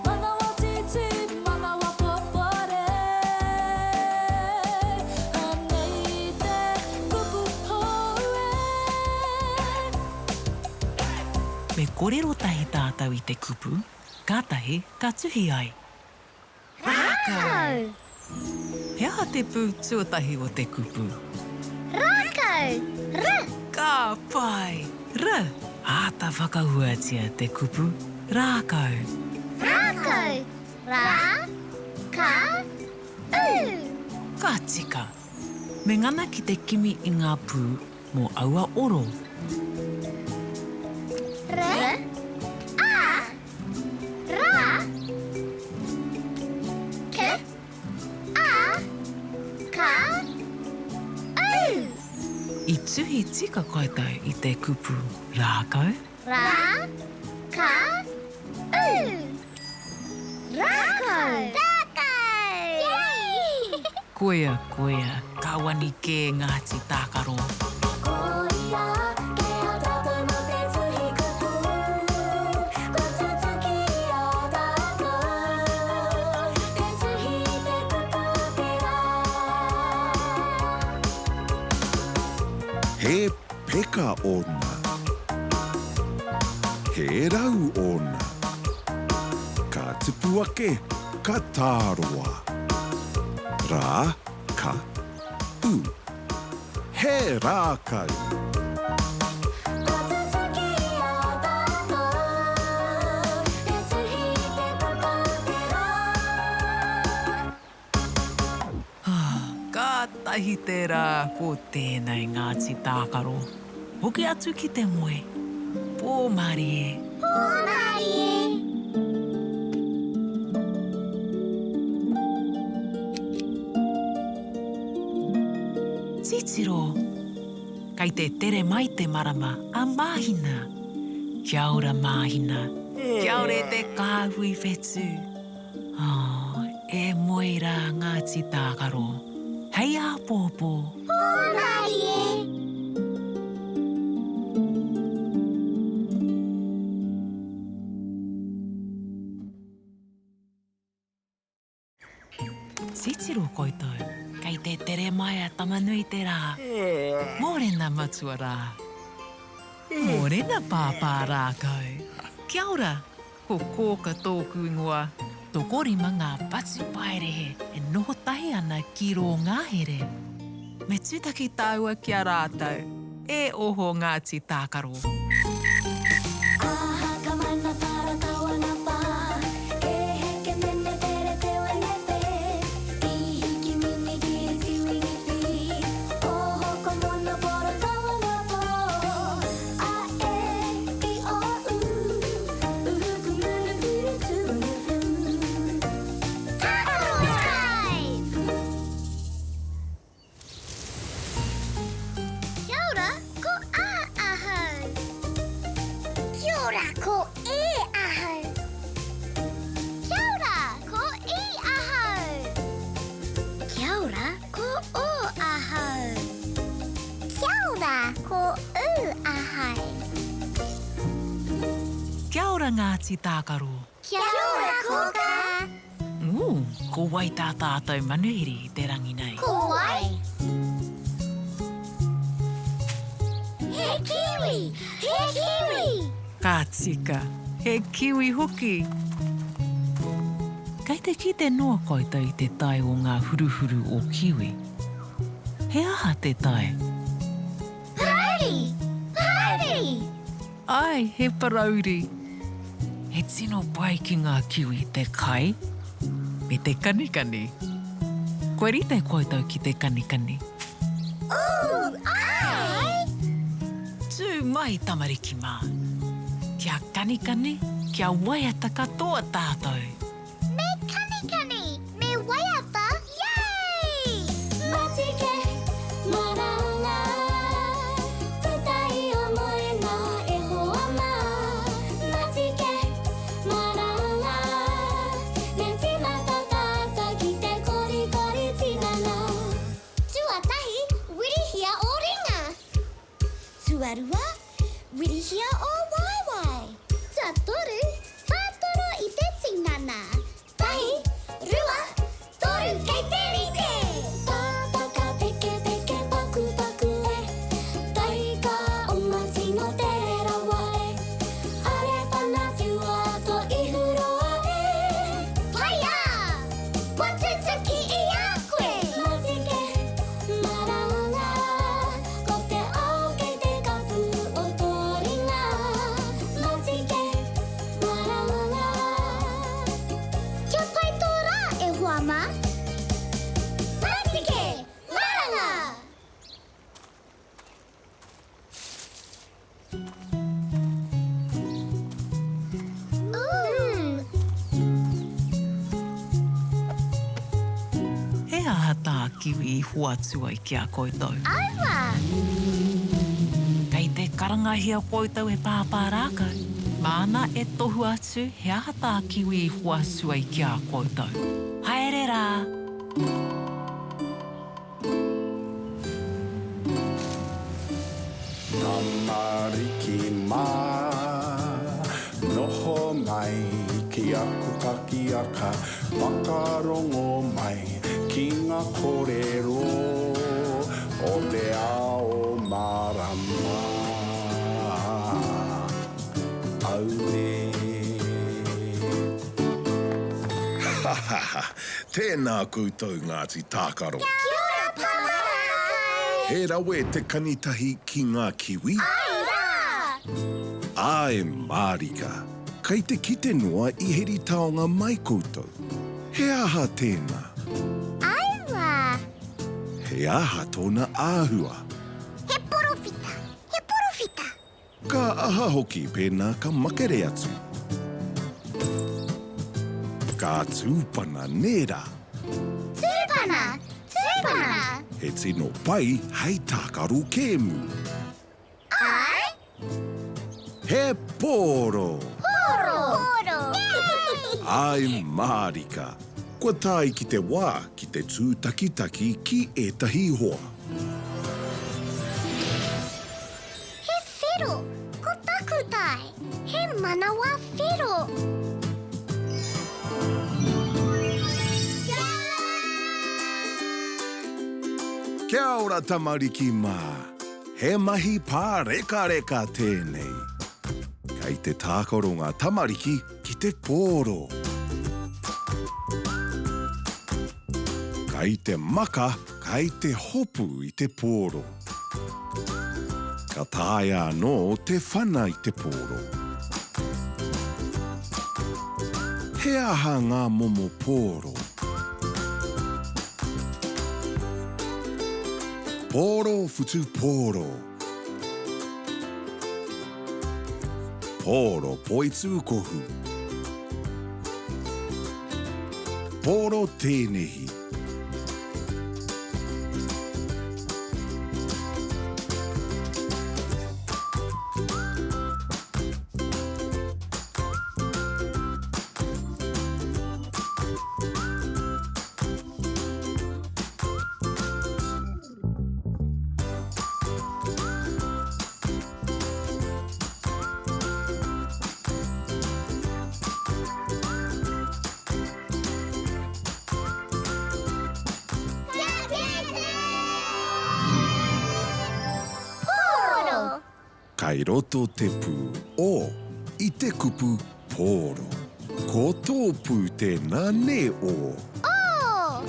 manawa tītī, manawa popore. Anei te kupu hou e. Me kōrero tahi tātou i te kupu, kātahi ka tuhi ai. Rākau. He aha te pū tuatahi o te kupu? Rākau. R. Ka pai! R. Āta whakahuatia te kupu rākau. Rākau. Rā. Ka. U. Ka tika. Me ngana ki te kimi i ngā pū mō aua oro. R. A. Ra. K. A. Ka. U. I tuhi tika koutou i te kupu rākau? Ra. Ka. U. Rākau. Rākau! Yay! Koia, koia, ka wani kē Ngāti Tākaro. Ko ia ke a tātou mō te tuhi kupu, kua tutuki i a tātou te tuhi i te kupu o te rā. He peka ōna. He rau ōna. Ka tipu ake, ka tāroa. Rā, ka, u. He rākau. Kua tutuki i a tātou te tuhi i te kupu o te rā. Kātahi te rā ko tēnei Ngāti Tākaro. Hoki atu ki te moe. Pō mārie. Pō mārie. Titiro! Kei te tere mai te marama a Māhina. Kia ora Māhina. Kia ora e te kāhui whetū. Oh, e moe rā Ngāti Tākaro. Hei āpōpō. Pō mārie. Titiro koutou, kei te tere mai a Tama-nui-te-rā. Mōrena matua rā. Mōrena pāpā rākau. Kia ora, ko Kōka tōku ingoa. Tokorima ngā patupaiarehe e noho tahi ana ki rō ngahere. Me tūtaki tāua ki a rātou. E oho Ngāti Tākaro. Aha ka mana para tawana wha E heke mene pere te wene whe I hiki mini kiri tiwini whiri Oho ko mono poro tawana po A e i o u Uhu ku munu piri tuwini fu Tākaro Time! Kia ora, ko A ahau. Kia ora, ko E ahau. Kia ora, ko I ahau. Kia ora, ko O ahau. Kia ora, ko U ahau. Kia ora Ngāti Tākaro. Kia ora Kōkā. Ū, ko wai tā tātou manuhiri i te rangi nei? Ko wai? He kiwi! He kiwi! Ka tika, he kiwi hoki! Kei te kite noa koutou i te tae o ngā huruhuru o Kiwi. He aha te tae? Parauri! Parauri! Āe, he parauri. He tino pai ki ngā kiwi te kai me te kanikani. Kua rite koutou ki te kanikani? Ooh, āe! Tū mai tamariki mā. Kia kanikani, kia waiata katoa tātou. Me kanikani, me waiata, yay! Matike, maranga, puta i o moenga e hoa mā. Matike, maranga, me tīmata tātou ki te korikori tinana. Tuatahi, wirihia ō ringa. Tuarua, wirihia ō waewae. Tuatoru, whātoro i te tinana. Tahi, rua, toru, kei te rite! Pāpaka pekepeke pakupaku e, Taika oma tino tere rawa e, Are whana whiua to ihu roa e. Paia! Kua tutuki i a koe! Matike, Maranga, ko te ao kei te kapu o tō ringa. Matike, maranga. Kia pai tō rā, e hoa mā. Matike, maranga! He aha tā Kiwi i hoatu ai ki a koutou? Aua! Kei te karangahia koutou e Pāpā Rākau. Māna e tohu atu he aha tā Kiwi i hoatu ai ki a koutou. Haere rā! Tamariki mā, noho mai ki aku pakiaka, whakarongo mai ki ngā kōrero o te ao mārama. Auē. Ha ha ha! Tēnā koutou Ngāti Tākaro. Kia ora Papa Rākai! He rawe te kanitahi ki ngā kiwi? Āe rā! Āe mārika! Kei te kite noa i heri taonga mai koutou. He aha tēnā? Aua! He aha tōna āhua? He porowhita! He porowhita! Ka aha hoki pēnā ka makere atu? Ka tūpana nē rā? Tūpana! Tūpana! He tino pai hei tākaro kēmu. Āe! He pōro! Pōro! Pōro! Yay! Āe mārika! Kua tae ki te wā ki te tūtakitaki ki ētahi hoa. He whero, ko taku tae, he manawa whero. Kia ora tamariki mā! He mahi pārekareka tēnei. Kei te tākaro ngā tamariki ki te pōro. Kei te maka, kei te hopu i te pōro. Ka taea anō te whana i te pōro. He aha ngā momo pōro? Pōro whutupōro. Pōro poitūkohu. Pōro tēnehi. Pōro! Kai roto te pū o i te kupu pōro. Ko tō pū tēnā nē o? O!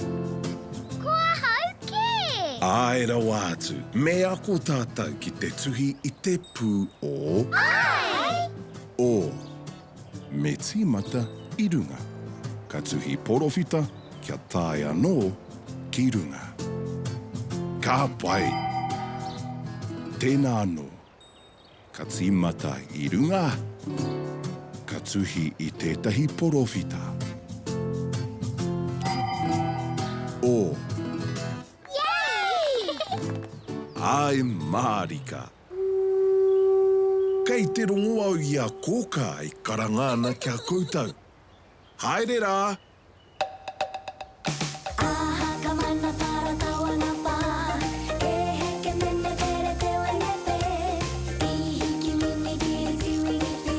Ko ahau kē! Āe rawa atu, me ako tātou ki te tuhi i te pū o. Āe! O. Me tīmata i runga. Ka tuhi porowhita kia tae anō ki runga. Ka pai! Tēnā anō. Ka tīmata i runga, ka tuhi i tētahi porowhita. O. Yay! Āe mārika! Kei te rongo au i a Kōkā e karanga ana ki a koutou. Haere rā! Aha ka mana para tawana pa E heke mene pere te wene pe I hiki mini kiri tiwini fi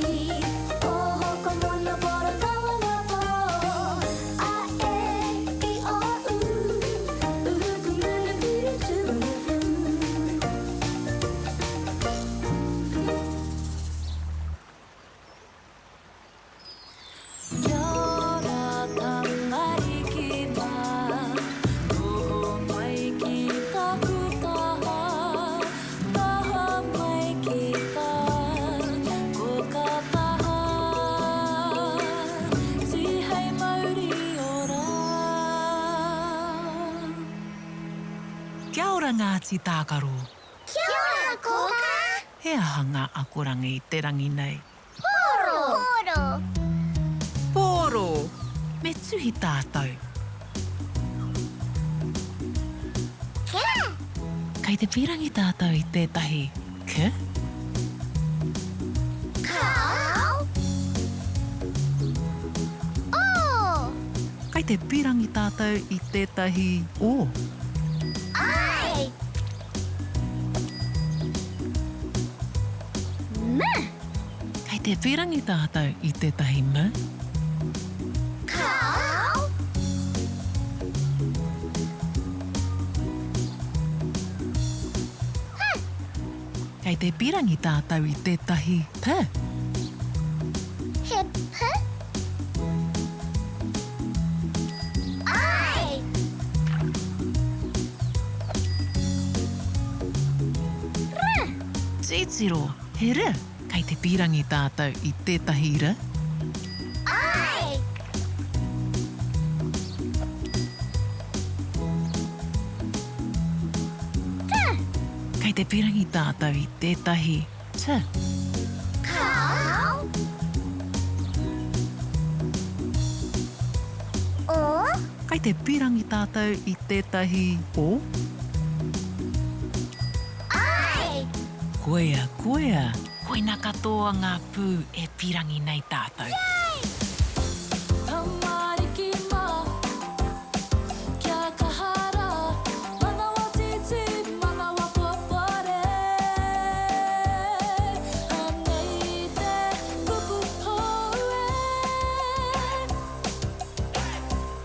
Oho ko mono poro tawana po A e i o u Uhu ku munu kuru tu fu. Kia ora tamariki mā, noho mai ki taku taha, taha mai ki tā koka taha, tihei mauri ora. Kia ora Ngāti Tākaro. Kia ora Kōkā. He aha ngā akoranga i te rangi nei? Pōro! Pōro! Pōro! Me tuhi tātou. Kia! Kei te pīrangi tātou i tētahi k? Kāo! O! Kei te pīrangi tātou i tētahi o? Ai! M! Kei te pīrangi tātou i tētahi m? Kāo! H! Kei te pīrangi tātou i tētahi p? He p? Ai! R! Titiro, he r! Kei te pīrangi tātou i tētahi r? Ai! T! Kei te pīrangi tātou i tētahi t? Kāo! O! Kei te pīrangi tātou i tētahi o? Ai! Koia, koia! Koina katoa ngā pū e pīrangi nei tātou. Yay! Tamariki mā, kia kaha rā, manawa tītī, manawa popore. Anei te kupu hou e.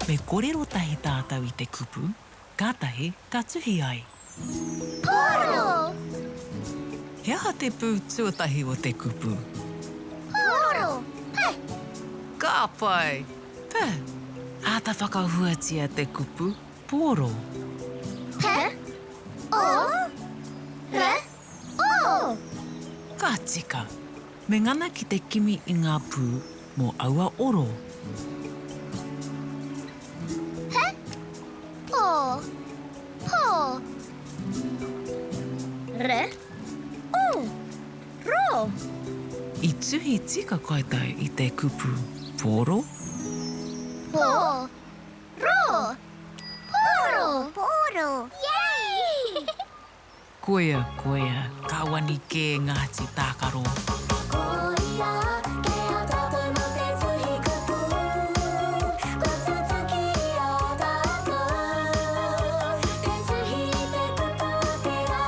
Me korero tahi tātou i te kupu, kātahi ka tuhi ai. Pōro! He aha te pū tuatahi o te kupu? Pōro! P! Ka pai! P! Āta whakahuatia te kupu pōro. P, O, R, O! Ka tika! Me ngana ki te kimi i ngā pū mō aua oro. P, Po, po. R, o, ro. I tuhi tika koutou i te kupu pōro? Po, ro, pōro. Pōro. Yay! Koia, koia, ka wani kē Ngāti Tākaro. Koia ke a tātou mō te tuhi kupu, kua tutuki i a tātou te tuhi i te kupu o te rā.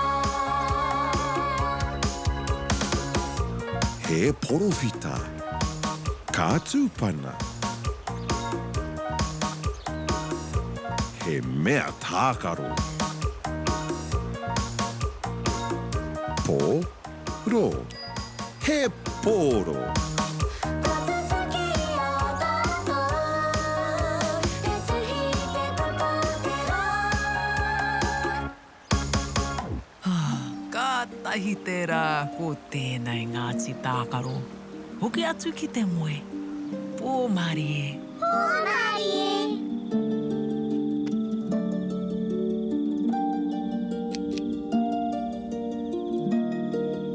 He porowhita. Ka tūpana. He mea tākaro. Pō, rō. He pōro. Kua tutuki i a tātou te tuhi i te kupu o te rā. Kotahi te rā ko tēnei Ngāti Tākaro. Hoki atu ki te moe. Pō mārie. Pō mārie.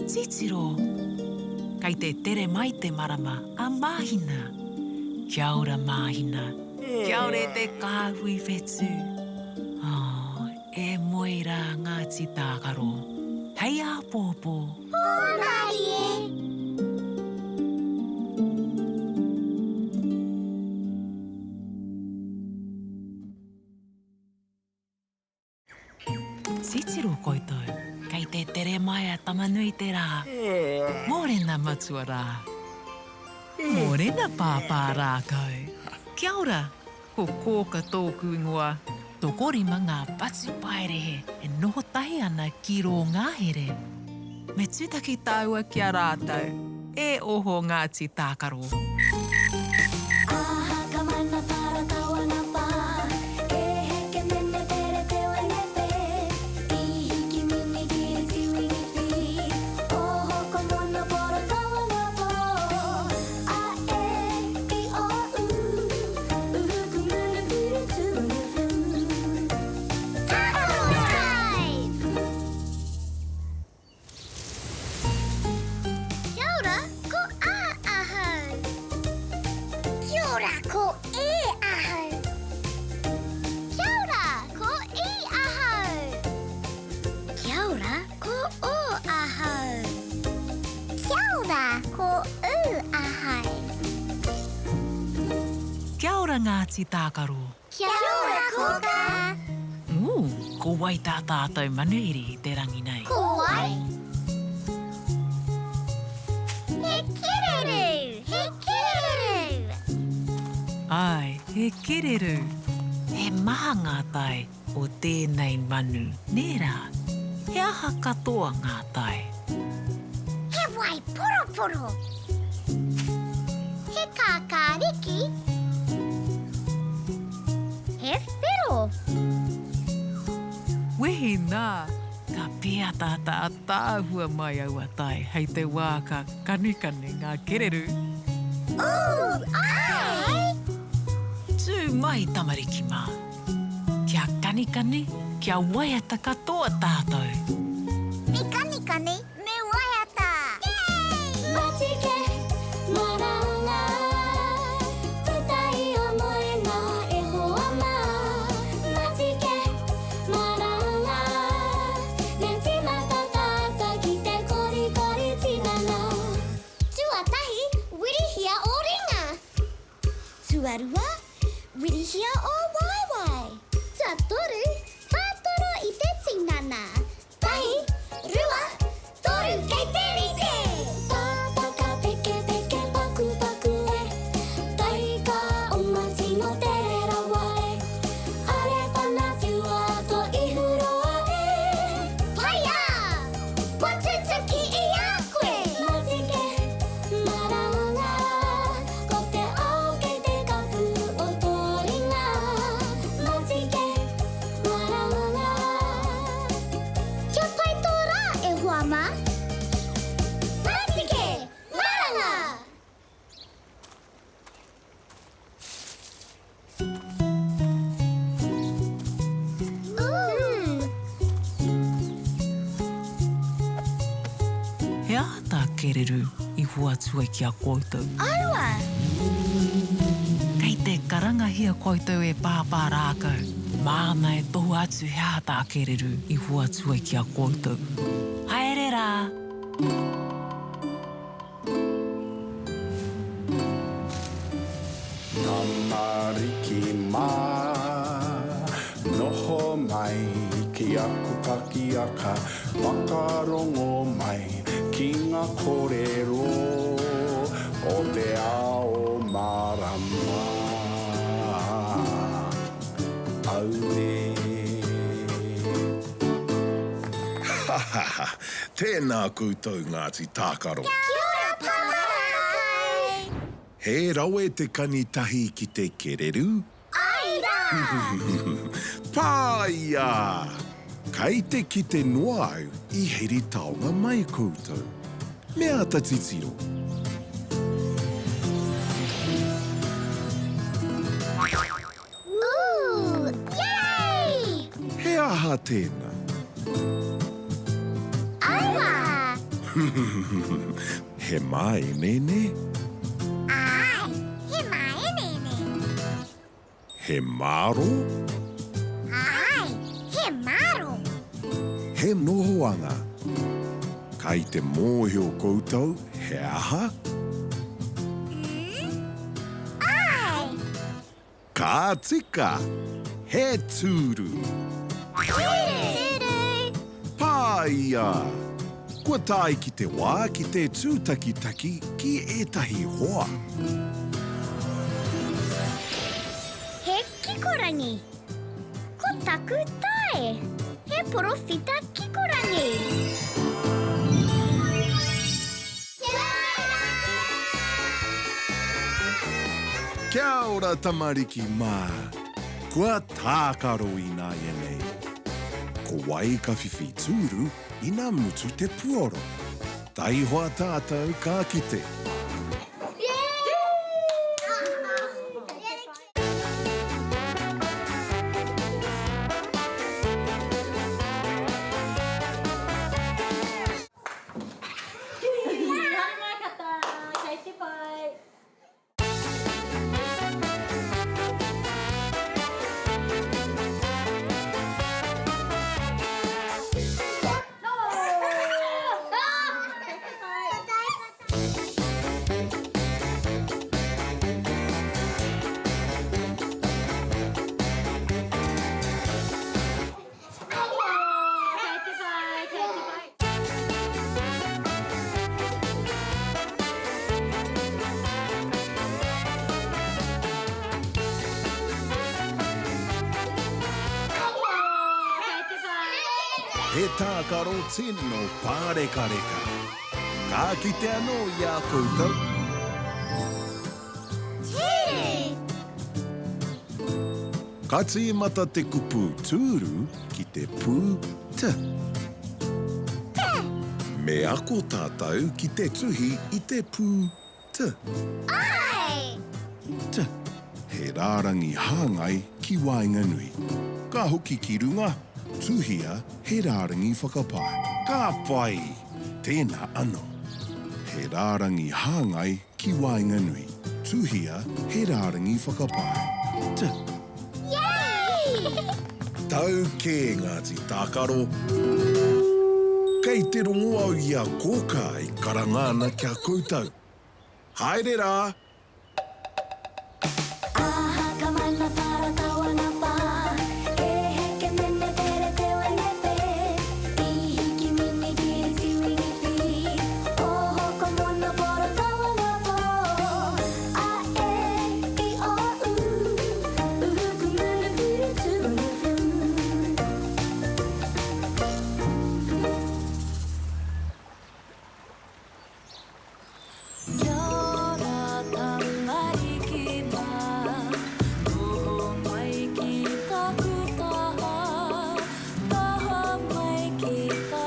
Titiro! Kei te tere mai te marama a Māhina. Kia ora Māhina. Kia ora e te kāhui whetū. Oh, e moe rā Ngāti Tākaro. Hei āpōpō. Pō mārie! Titiro koutou, kei te tere mai a Tama-nui-te-rā. Mōrena matua rā. Mōrena pāpā rākau. Kia ora, ko Kōka tōku ingoa. Tokorima ngā patupaiarehe e noho tahi ana ki rō ngahere. Me tūtaki tāua ki a rātou. E oho Ngāti Tākaro. Kia ora, ko A ahau. Kia ora, ko E ahau. Kia ora, ko I ahau. Kia ora, ko O ahau. Kia ora, ko U ahau. Kia ora Ngāti Tākaro. Kia ora Kōkā! Ooh, ko wai tā tātou manuhiri i te rangi nei? Ko wai? He kererū! He kererū! Āe, he kererū. He maha ngā tae o tēnei manu, nē rā? He aha katoa ngā tae? He wai poroporo! He kākāriki. He whero. Wehi nā, ka pīataata ataahua mai aua tae hei te wā ka kanikani ngā kererū. Ooh, āe! Tū mai tamariki mā. Kia kanikani, kia waiata katoa tātou. Me kanikani, Me waiata! Yay! Matike, maranga, puta i o moenga e hoa mā. Matike, maranga, me tīmata tātou ki te korikori tinana. Tuatahi, wirihia ō ringa. Tuarua, wirihia ō waewae. Tuatoru, whātoro i te tinana. Tahi, rua, toru, kei te rite! Pāpaka peke peke paku paku e Taika oma tino tere rawa e Are whana whiua to ihu roa e Paia! Kua tutuki i a koe! Matike, maranga, ko te ao kei te kapu o tō ringa Matike, maranga. Kia pai tō rā, e hoa mā! Matike! Maranga! Ooh! He aha tā Kereru i hoatu ai ki a koutou? Aua! Kei te karangahia koutou e Pāpā Rākau. Māna e tohua atu he aha tā Kereru i hoatu ai ki a koutou. Haere rā! Tamariki mā, noho mai ki aku pakiaka, whakarongo mai ki ngā kōrero o te ao mārama. Auē. Ha ha ha! Tēnā koutou Ngāti Tākaro. Kia ora Pāpā! He rawe te kani tahi ki te kereru? Āe rā! Pāia! Kei te kite noa au i heri taonga mai koutou. Me āta titiro. Ooh! Yay! He aha tēnā? Aua! He māeneene? Āe, he māeneene. He māro? Āe, he māro. He nohoanga. Kai te mōhio koutou he aha? Mm, āe. Ka tika! He tūru. Tūru! Tūru! Pāia! Kua tae ki te wā ki te tūtakitaki ki ētahi hoa. He kikorangi. Ko taku tae. He porowhita kikorangi. Kia ora tamariki mā! Kua tākaro ināianei. Ko wai ka whiwhi tūru ina mutu te puoro? Taihoa tātou ka kite. Haere mai kata, kei te pai. He tākaro tino pārekareka. Ka kite anō i a koutou. Ka tīmata te kupu tūru ki te pū t. T. Me ako tātou ki te tuhi i te pū t. Āe! T. He rārangi hāngai ki waenganui. Ka hoki ki runga, tuhia he rārangi whakapae. Ka pai! Tēnā anō. He rārangi hāngai Ki waenganui. Tuhia he rārangi whakapae. T. Yay! Tau kē Ngāti Tākaro. Kei te rongo au i a Kōkā e karanga ana ki a koutou. Haere rā! Aha ka mana para tawana pa E heke mene pere te wene pe I hiki mini kiri tiwini fi Oho ko mono poro tawana po A e i o u Uhu ku munu puru tu unu fu. Kia ora tamariki mā, noho mai ki taku taha, taha mai ki tā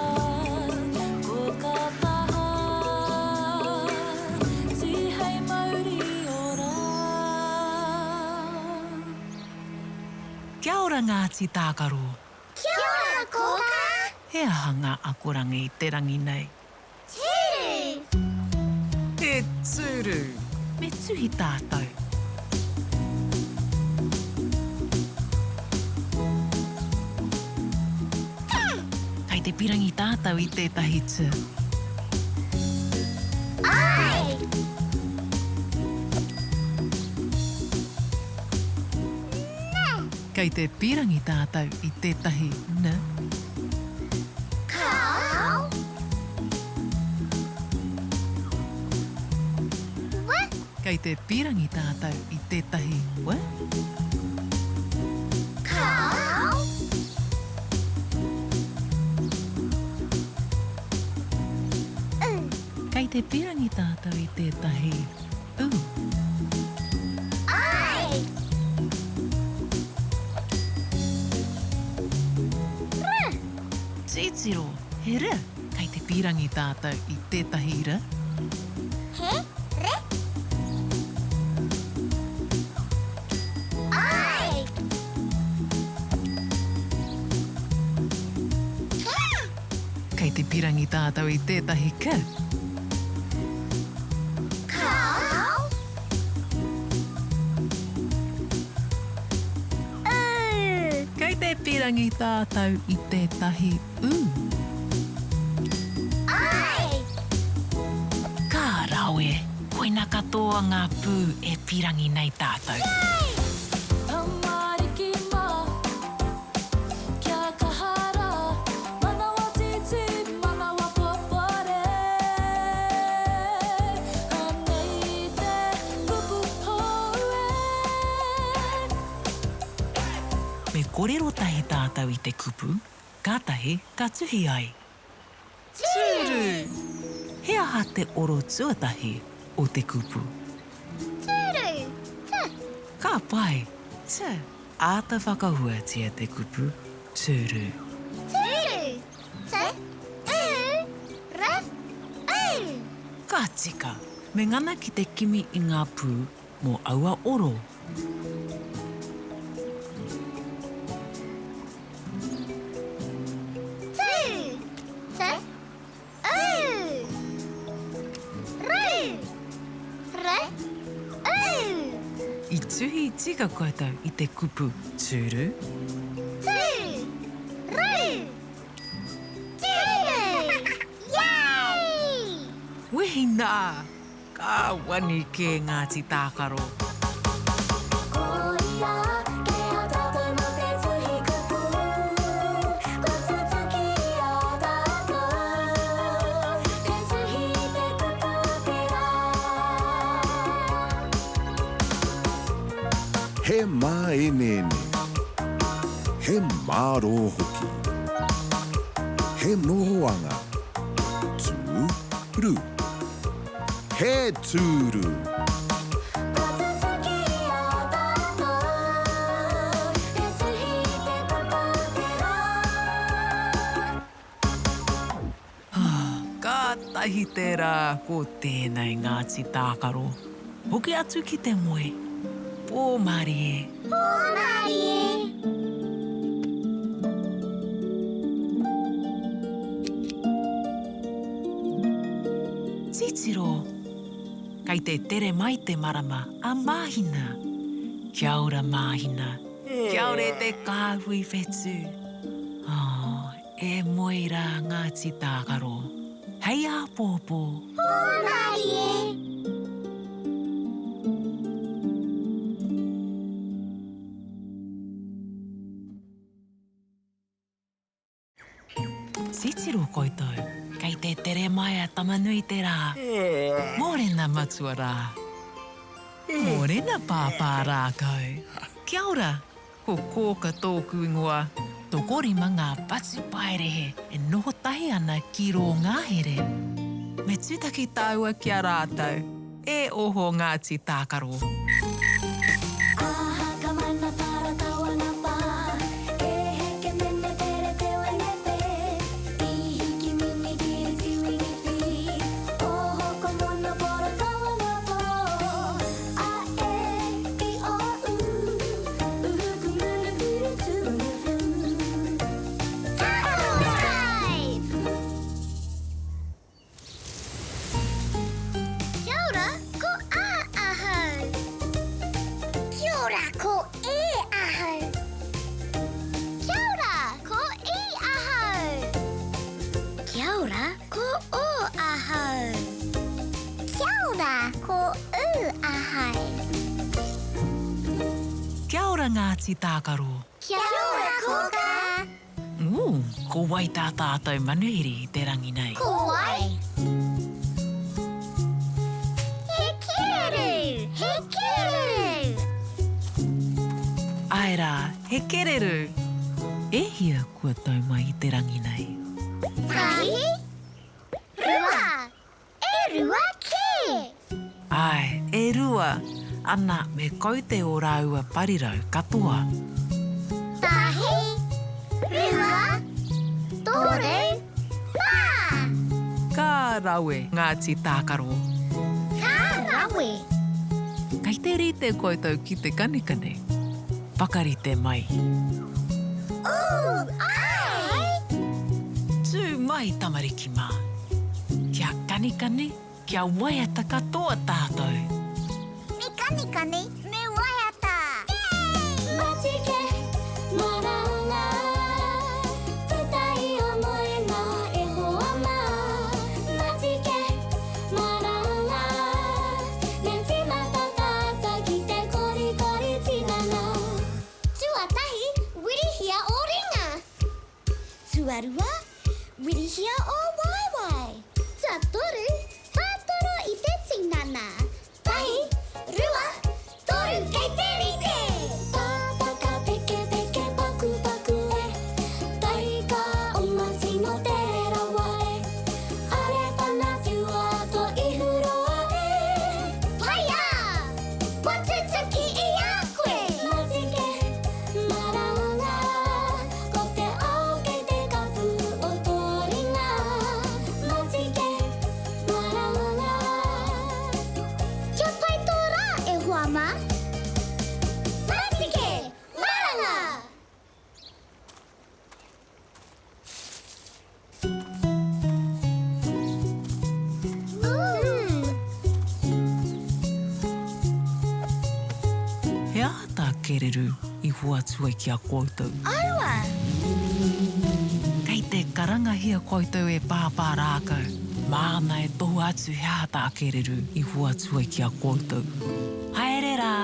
koka taha, tihei mauri ora. Kia ora Ngāti Tākaro. Kia ora Kōkā! He aha ngā akoranga i te rangi nei? Tūru! He tūru! Me tuhi tātou. Kei te pirangi tātou i tētahi t. Āe! Kei te pirangi tātou i tētahi n. Kāo. W. Kei te pīrangi tātou i tētahi w. Kāo. U. Kei te pīrangi tātou i tētahi u. Ai! R. Titiro, he r. Kei te pīrangi tātou i tētahi r. He re. Āe! Ka! Kei te pīrangi tātou i tētahi k. Kāo! Ū! Kei te pīrangi tātou i tētahi ū. Āe! Ka rawe! Koina katoa ngā pū e pīrangi nei tātou. Yay! Tamariki mā, kia kaha rā, manawa tītī, manawa popore. Anei te kupu hou e. Me korero tahi tātou i te kupu, kātahi ka tuhi ai. Tūru! He aha te oro tuatahi o te kupu? Tūru! T. Ka pai! T. Āta whakahuatia te kupu tūru. Tūru! T, U, R, U. Ka tika! Me ngana ki te kimi i ngā pū mō aua oro. Tū, T, U, R, R, U. I tuhi tika koutou i te kupu tūru? Tū, ru, tūru! Yay! Wehi nā! Ka wani kē Ngāti Tākaro. Ko ia kē a tātou mō te tuhi kupu, kua tutuki i a tātou te tuhi i te kupu o te rā. He māeneene. He mārō hoki. He nohoanga. Tū, ru. He tūru. Kua tutuki i a tātou te tuhi i te kupu o te rā. Kātahi te rā ko tēnei Ngāti Tākaro. Hoki atu ki te moe. Pō mārie. Pō mārie. Titiro! Kei te tere mai te marama a Māhina. Kia ora Māhina. Kia ora e te kāhui whetū. Oh, e moe rā Ngāti Tākaro. Hei āpōpō. Pō mārie! Titiro koutou, kei te tere mai a Tama-nui-te-rā. Mōrena matua rā. Mōrena pāpā rākau. Kia ora, ko Kōka tōku ingoa. Tokorima ngā patupaiarehe e noho tahi ana ki rō ngahere. Me tūtaki tāua ki a rātou. E oho Ngāti Tākaro. Aha ka mana para tawana pa E heke mene pere te wene pe I hiki mini kiri tiwini fi Oho ko mono poro tawana po A e i o u Uhu ku munu piri tuwanu fu Five! Kia ora, ko A ahau. Kia ora, ko E ahau. Kia ora, ko I ahau. Kia ora, ko O ahau. Kia ora, ko U ahau. Kia ora Ngāti Tākaro. Kia ora Kōkā. Ū, ko wai tā tātou manuhiri i te rangi nei? Ko wai? He kererū! He kererū! Āe rā, he kererū! E hia kua tau mai i te rangi nei? Tahi, rua, E rua kē! Āe, e rua. Ana, me kaute ō rāua parirau katoa. Tahi, rua, Toru, whā! Ka rawe Ngāti Tākaro. Ka rawe! Kei te rite koutou ki te kanikani. Whakarite mai. Ooh, āe! Tū mai tamariki mā. Kia kanikani, kia waiata katoa tātou. Me kanikani, me waiata! Yay! Matike, maranga, puta i o moenga e hoa mā. Matike, maranga, me tīmata tātou ki te korikori tinana. Tuatahi, wirihia ō ringa. Tuarua, wirihia ō waewae. Tuatoru, whātoro i te tinana. Tahi, rua, toru, kei te rite! Pāpaka pekepeke pakupaku e, Taika oma tino tere rawa e, Are whana whiua to ihu roa e. Paia! Kua tutuki i a koe! Matike, maranga, ko te ao kei te kapu o tō ringa. Matike, maranga. Kia pai tō rā, e hoa mā! Matike, maranga! He aha tā Kereru i hoatu ai ki a koutou? Aua! Kei te karangahia koutou e Pāpā Rākau, māna e tohu atu he aha tā Kereru i hoatu ai ki a koutou. Haere rā!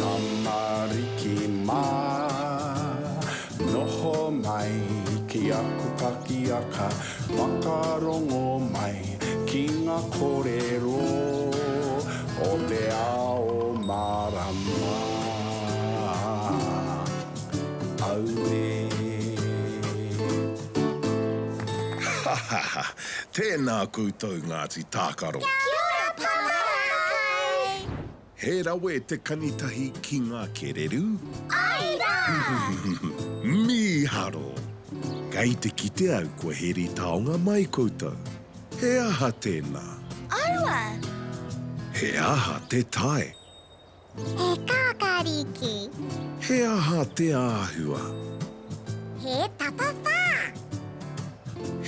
Tamariki mā, noho mai ki aku pakiaka, whakarongo mai ki ngā kōrero o te ao mārama. Auē. Ha ha ha! Tēnā koutou Ngāti Tākaro. Kia ora Pāpā! He rawe te kanitahi ki ngā kereru? Āe rā! Mīharo! Kei te kite au kua heri taonga mai koutou. He aha tēnā? Aua! He aha te tae? He kākāriki. He aha te āhua? He tapawhā.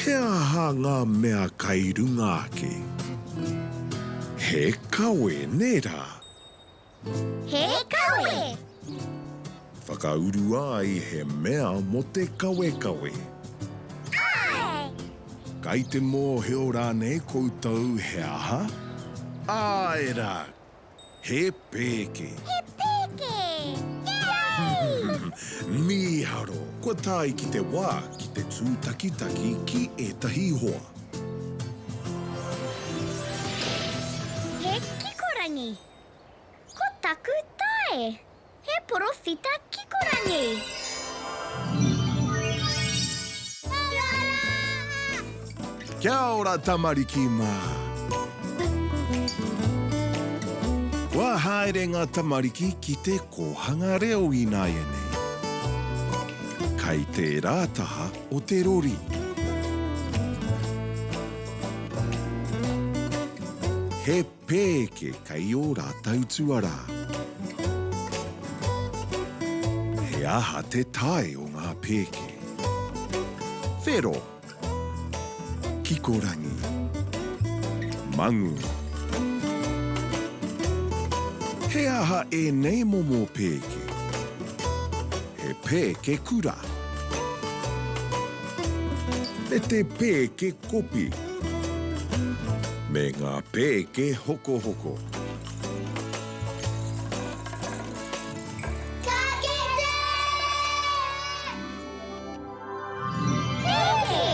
He aha ngā mea kai runga ake? He kawe, nē rā? He kawe. Whakaurua ai he mea mō te kawekawe. Āe! Kai te mōhio rānei koutou he aha? Āe rā, He pēke. He pēke! Yay! Mīharo! Kua tae ki te wā ki te tūtakitaki ki ētahi hoa. He kikorangi. Ko taku tae. He porowhita kikorangi. Kia ora tamariki mā! Kua haere ngā tamariki ki te kōhanga reo ināianei. Kai tērā taha o te rori. He pēke kei ō rātou tuarā. He aha te tae o ngā pēke? Whero. Kikorangi. Mangu. He aha ēnei momo pēke? He pēke kura. Me te pēke kopi. Me ngā pēke hokohoko. Ka kite! Pēke!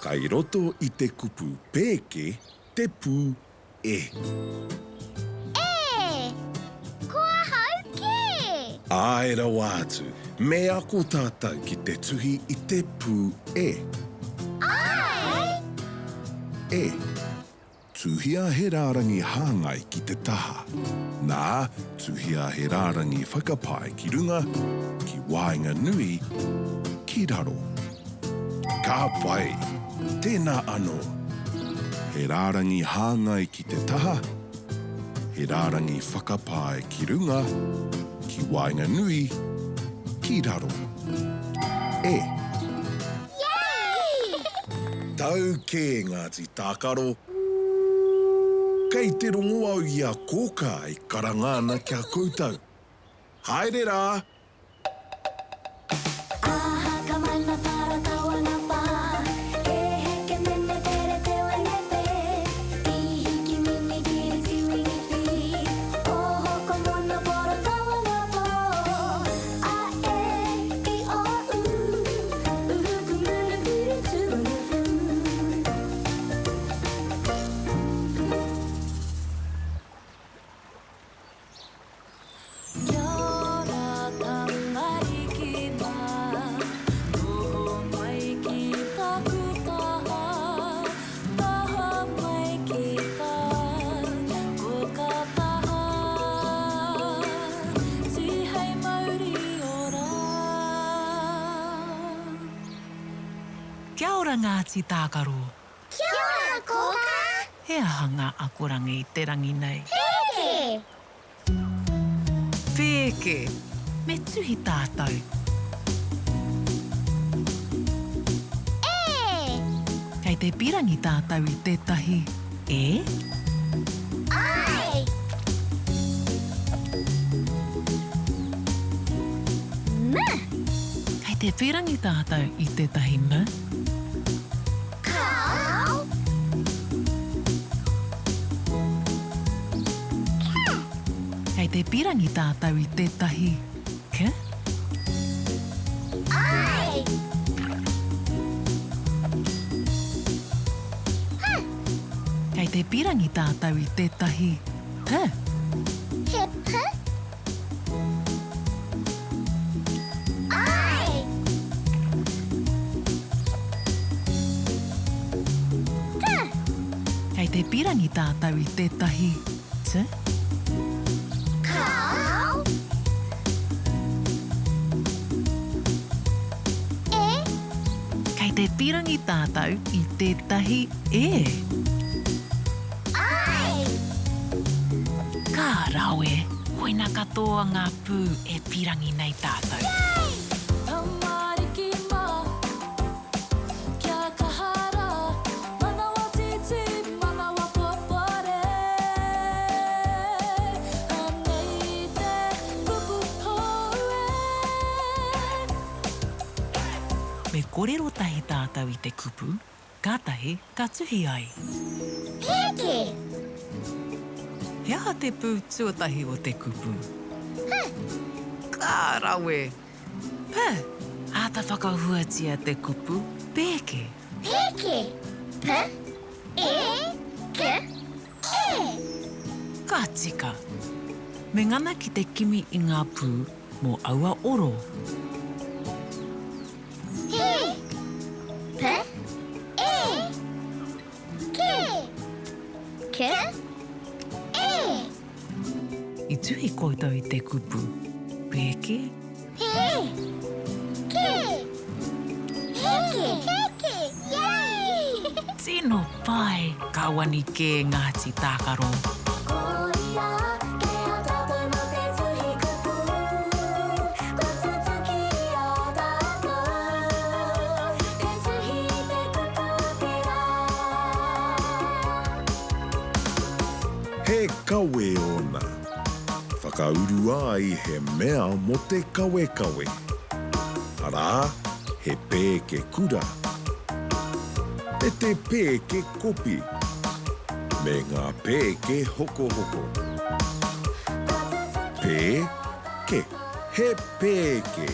Kai roto i te kupu pēke te pū e. E! Ko ahau kē! Āe rawa atu, me ako tātou ki te tuhi i te pū e. Āe! E. Tuhia he rārangi hāngai ki te taha. Nā, tuhia he rārangi whakapae ki runga, ki waenganui, ki raro. Ka pai! Tēnā anō. He rārangi hāngai ki te taha, he rārangi whakapae ki runga, ki waenganui, ki raro. E. Yay! Tau kē Ngāti Tākaro. Kei te rongo au i a Kōkā e karanga ana ki a koutou. Haere rā! Aha ka mana para tawana pa E heke mene pere te wene pe I hiki mini kiri tiwini fi Oho ko mono poro tawana po A e i o u Uhu ku muru kuru tuwanu fu. Kia ora tamariki mā, noho mai ki taku taha, taha mai ki tā koka taha, tihei mauri ora. Kia ora Ngāti Tākaro. Kia ora Kōkā. He aha ngā akoranga i te rangi nei? Pēke! Pēke! Me tuhi tātou. E! Kei te pirangi tātou i tētahi e? Ai! M! Kei te pirangi tātou i tētahi m? Kāo! Ka! Kei te pirangi tātou i tētahi k? Ai! H! Kei te pirangi tātou i tētahi p? He p? Ai! T! Kei te pirangi tātou i tētahi t? Kāo! E! Kei te pirangi tātou i tētahi e? Ai! Ka rawe! Koina katoa ngā pū e pirangi nei tātou. Yay! Tamariki mā, kia kaha rā, manawa tītī, manawa popore. Anei te kupu hou e. Me korero tahi tātou i te kupu, Kātahi ka tuhi ai. Pēke! He aha te pū tuatahi o te kupu? P. Ka rawe! P. Āta whakahuatia te kupu pēke. Pēke! P, E, K, E. Ka tika! Me ngana ki te kimi i ngā pū mō aua oro. P, P, E, K, K, E. I tuhi koutou i te kupu pēke? P, K, Pēke! Pēke! Yay! Tino pai! Ka wani kē Ngāti Tākaro. Koia kē a tātou mō te tuhi kupu, kua tutuki i a tātou te tuhi i te kupu o te rā. He kawe ōna. Whakaurua ai he mea mō te kawekawe. Arā, he pēke kura. Me te pēke kopi. Me ngā pēke hokohoko. Pē, ke, he pēke.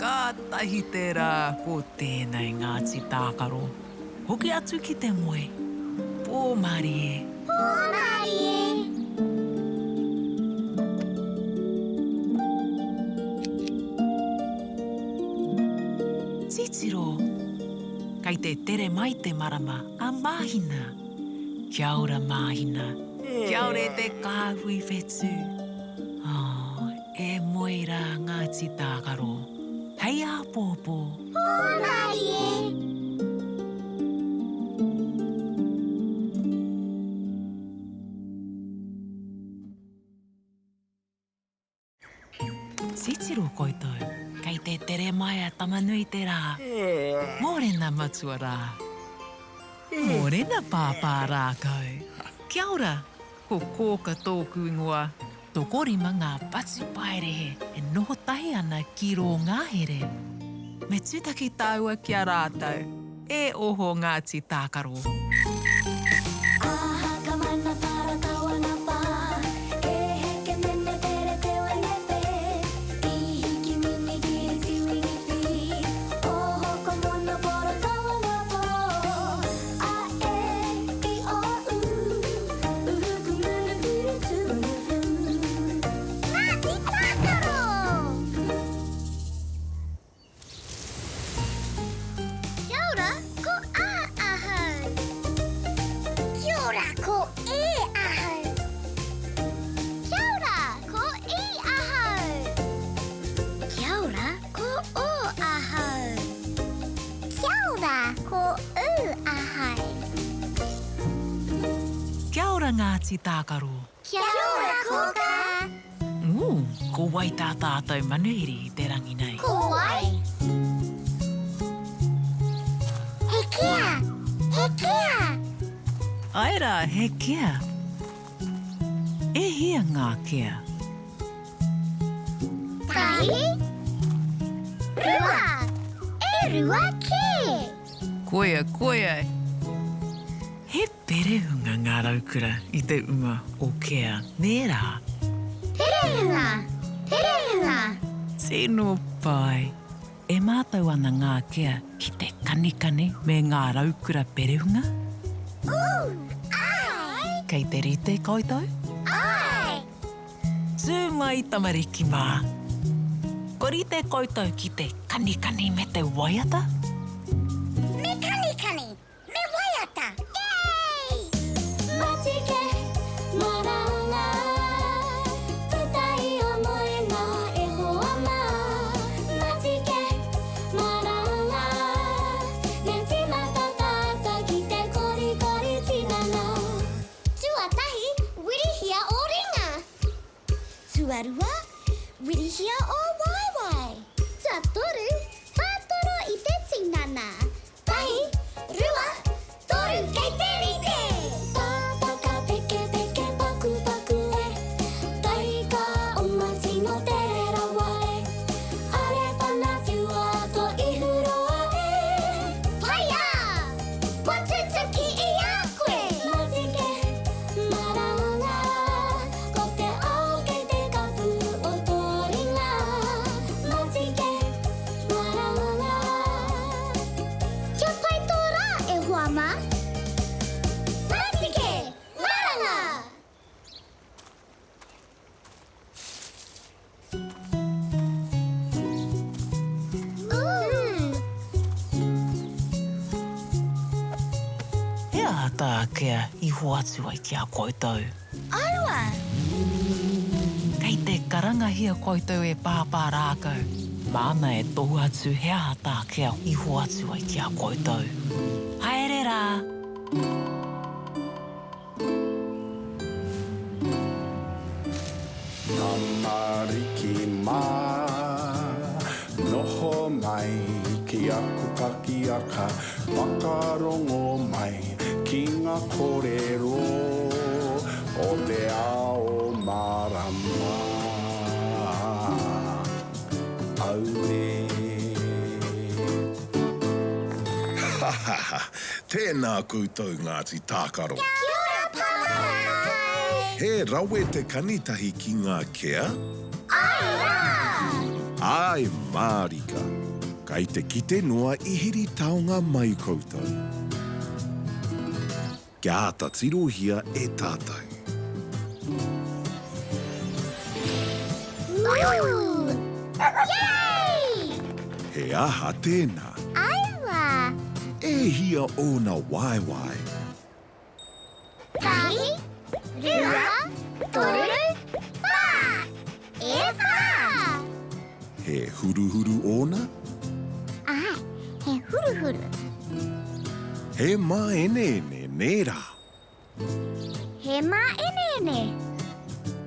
Kātahi te rā ko tēnei Ngāti Tākaro. Hoki atu ki te moe. Pō mārie. Pō mārie. Titiro! Kei te tere mai te marama a Māhina. Kia ora Māhina. Kia ora e te kāhui whetū. Oh, e moe rā Ngāti Tākaro. Hei āpōpō. Hōmarie! Titiro koutou, kei te tere mai a Tama-nui-te-rā. Mōrena matua rā. Mōrena pāpā rākau. Kia ora, ko Kōka tōku ingoa. Tokorima ngā patupaiarehe e noho tahi ana ki rō ngahere. Me tūtaki tāua ki a rātou. E oho Ngāti Tākaro. Aha ka mana para tawana wha E heke mene pere te wene whe I hiki mini kiri tiwini whiri Oho ko mono poro tawana who A e i o u Uhu ku munu kiri tuwanu fu Ngāti Tākaro! Kia ora, ko A ahau. Kia ora, ko E ahau. Kia ora, ko I ahau. Kia ora, ko O ahau. Kia ora, ko U ahau. Kia ora Ngāti Tākaro. Kia ora Kōkā. Ū, ko wai tā tātou manuhiri i te rangi nei? Ko wai? He kea! He kea! Āe rā, he kea. E hia ngā kea? Tahi, rua, e rua kē! Koia, koia! He Perehunga ngā raukura i te uma o Kea, nē rā? Perehunga! Perehunga! Tino pai! E mātau ana ngā kea ki te kanikani me ngā raukura perehunga? Ooh, āe! Kei te rite koutou? Āe! Tū mai tamariki mā! Kua rite koutou ki te kanikani me te waiata? Me kanikani! Me waiata! Yay! Matike, maranga, puta i o moenga e hoa mā. Matike, maranga, me tīmata tātou ki te korikori tinana. Tuatahi, wirihia ō ringa. Tuarua, wirihia ō waewae. Tuatoru, whātoro i te tinana. Tahi, rua, toru, kei te rite! Pāpaka peke peke paku paku e Taika oma tino tere rawa e Are whana whiua to ihu roa e Paia! Kua tutuki i a koe! Matike, maranga, ko te ao kei te kapu o tō ringa Matike, maranga. Kia pai tō rā, e hoa mā! Matike, maranga! He aha tā Kea i hoatu ai ki a koutou? Aua! Kei te karangahia koutou e Pāpā Rākau. Māna e tohu atu he aha tā Kea i hoatu ai ki a koutou. Haere rā! Tamariki mā, noho mai ki aku pakiaka, whakarongo mai ki ngā kōrero o te ao mārama. Auē. Ha ha ha! Tēnā koutou Ngāti Tākaro. Kia ora Pāpā! He rawe te kanitahi ki ngā kea? Āe rā! Āe mārika. Kai te kite noa i heri taonga mai koutou. Kia āta tirohia e tātou. Ooh! Yay! He aha tēnā? E hia ōna waewae? Tahi, rua, toru, whā! E whā! He huruhuru ōna? Āe, he huruhuru. He māeneene, nē rā? He māeneene.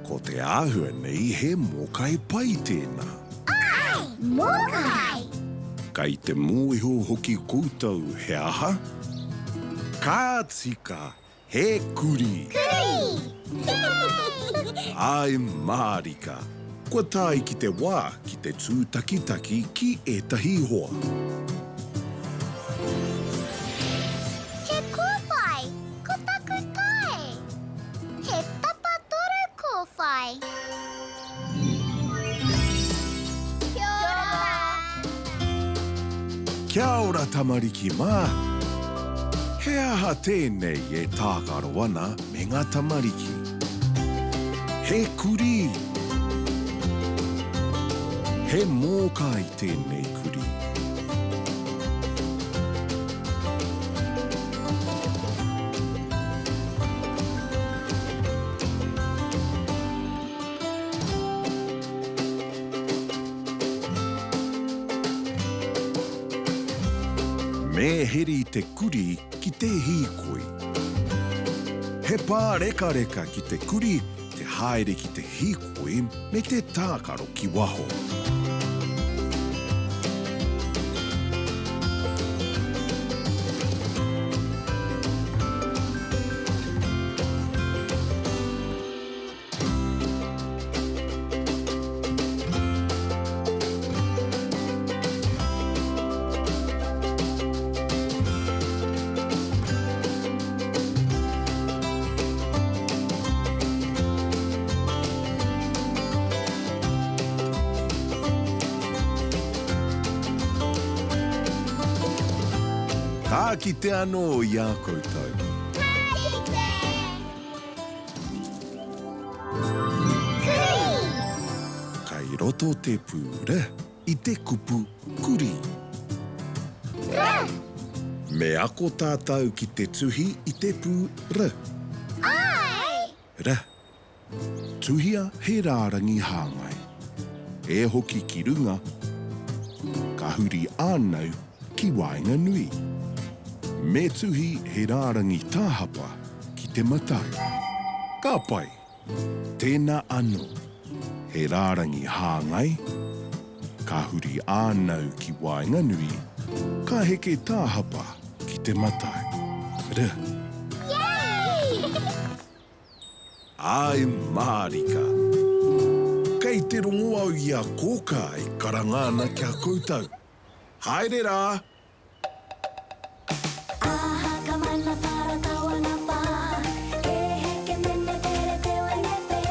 Ko te āhua nei he mōkai pai tēnā. Āe, mōkai! Kai te mōhio hoki koutou he aha? Ka tika, he kurī! Kurī! Āe mārika! Kua tae ki te wā ki te tūtakitaki ki ētahi hoa. He kōwhai, ko taku tae. He tapatoru kōwhai. Kia ora! Kia ora tamariki mā! He aha tēnei e tākaro ana me ngā tamariki? He kurī! He mōkai tēnei kurī. Me heri te kurī ki te hīkoi. He pārekareka ki te kurī te haere ki te hīkoi me te tākaro ki waho. Ka kite anō i a koutou. Ka kite! Kurī! Kai roto te pū r i te kupu kurī. R! Me ako tātou ki te tuhi i te pū r. Āe! R. Tuhia he rārangi hāngai. E hoki ki runga, ka huri ānau ki waenganui. Me tuhi he rārangi tāhapa ki te matau. Ka pai! Tēnā anō, he rārangi hāngai, ka huri ānau ki waenganui, ka heke tāhapa ki te matau. R. Yay! Āe mārika. Kei te rongo au i a Kōkā e karanga ana ki a koutou. Haere rā! Aha ka mana para tawana wha E heke mene pere te wene whe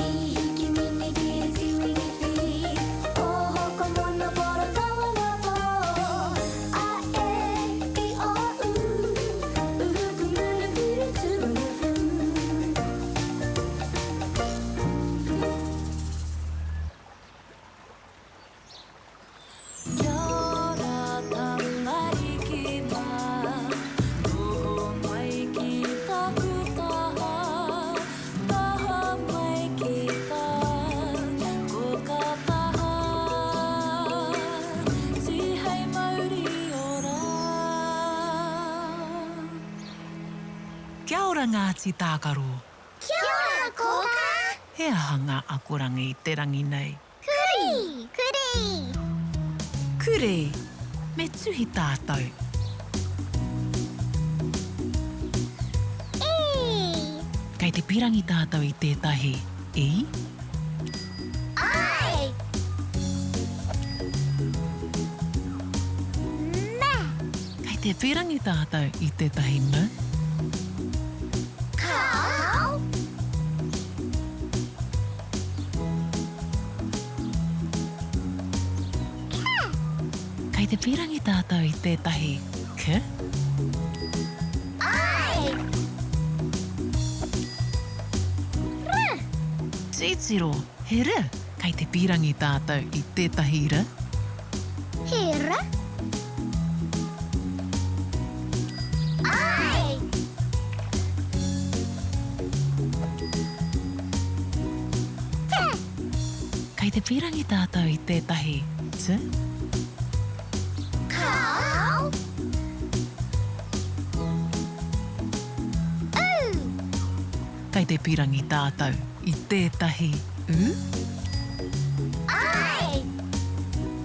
I hiki mini kiri tiwini whiri Oho ko mono poro tawana who A e i o u Uhu ku munu piri tuwanu fu. Kia ora tamariki mā, noho mai ki taku taha, taha mai ki tā koka taha, tihei mauri ora. Kia ora Ngāti Tākaro. Kia ora Kōkā. He aha ngā akoranga i te rangi nei? Kurī! Kurī! Kurī! Me tuhi tātou. I! Kei te pirangi tātou i tētahi i? I! Me! Kei te pirangi tātou i tētahi m? Kāo! Kei te pīrangi tātou i tētahi k? Āe! R! Titiro, he r! Kei te pīrangi tātou i tētahi r? He r! te pīrangi tātou i tētahi t? Kāo! U! Kei te pīrangi tātou i tētahi u? Āe!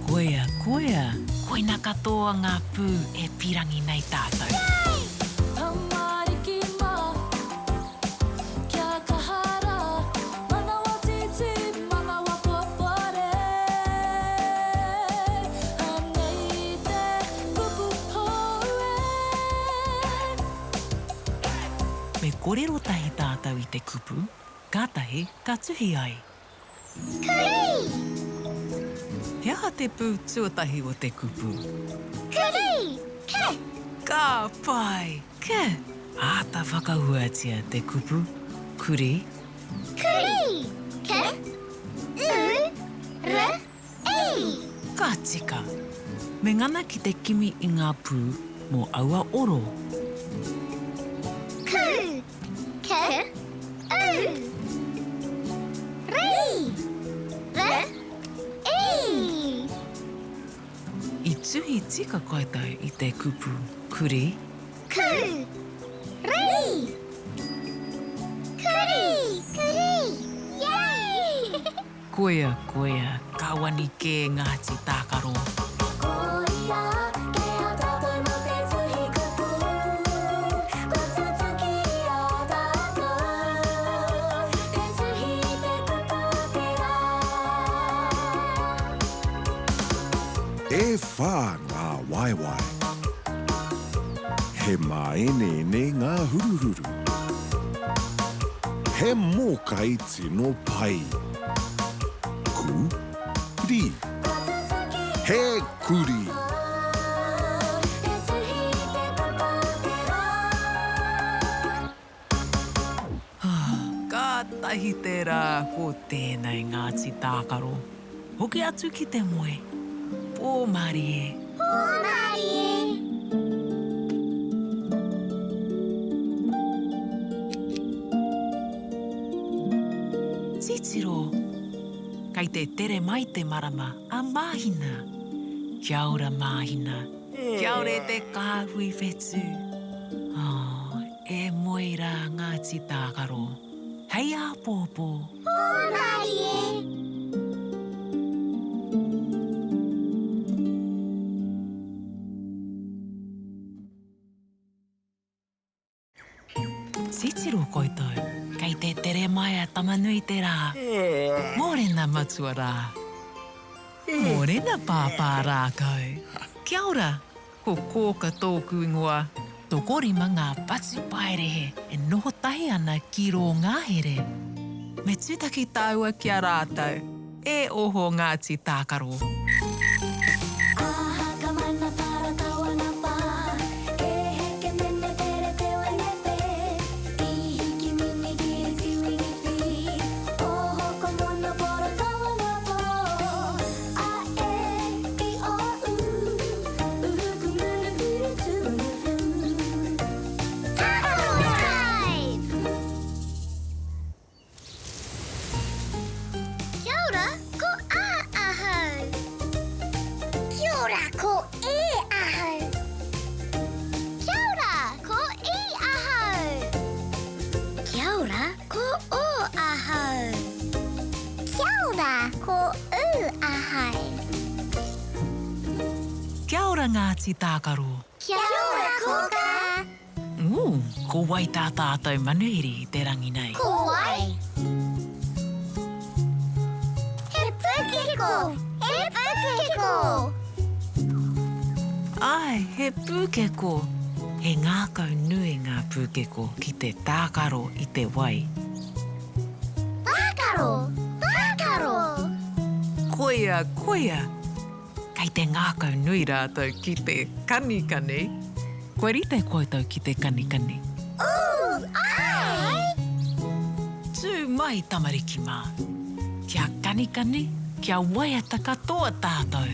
Koia, koia! Koina katoa ngā pū e pīrangi nei tātou. Yay! Tamariki mā, kia kaha rā, manawa tītī, manawa popore. Anei te kupu hou e. Me kōrero tahi tātou i te kupu, kātahi ka tuhi ai. Kurī! He aha te pū tuatahi o te kupu? Kurī! Ke! Ka pai! Ke! Āta whakahuatia te kupu kurī. Kurī! Ke! U! R! I! Ka tika! Me ngana ki te kimi i ngā pū mō aua oro. Ku! K! U! Ri! R! I! I tuhi tika koutou i te kupu kurī? Ku! Ri! Kurī! Kurī! Yay! Koia, koia, ka wani kē Ngāti Tākaro. Koia kē a tātou mō te tuhi kupu, kua tutuki i a tātou te tuhi i te kupu o te rā. E whā ngā waewae. He māeneene ngā huruhuru. He mōkai tino pai. Ku, ri. He kurī. Kātahi te rā ko tēnei Ngāti Tākaro. Hoki atu ki te moe. Pō mārie. Pō mārie. Titiro! Kei te tere mai te marama a Māhina. Kia ora Māhina. Kia ora e te kāhui whetū. Oh, e moe rā Ngāti Tākaro. Hei āpōpō. Pō mārie! Titiro koutou, kei te tere mai a Tama-nui-te-rā. Mōrena matua rā. Mōrena pāpā rākau. Kia ora, ko Kōka tōku ingoa. Tokorima ngā patupaiarehe e noho tahi ana ki rō ngahere. Me tūtaki tāua ki a rātou. E oho Ngāti Tākaro. Aha ka mana para tawana wha E heke mene pere te wene whe I hiki mini kiri tiwini whiri Oho ko mono poro tawana who A e i o u Uhu ku munu piri tuwini whu Tākaro Drive! Kia ora, ko A ahau. Kia ora, ko E ahau. Kia ora, ko I ahau. Kia ora, ko O ahau. Kia ora, ko U ahau. Kia ora Ngāti Tākaro. Kia ora Kōkā. Ū, ko wai tā tātou manuhiri i te rangi nei? Ko wai? He pūkeko! He pūkeko! Āe, he pūkeko! He ngākau nui ngā pūkeko ki te tākaro i te wai. Tākaro! Tākaro! Koia, koia! Kei te ngākau nui rātou ki te kanikani. Kua rite koutou ki te kanikani? Ooh, āe! Tū mai tamariki mā. Kia kanikani, kia waiata katoa tātou.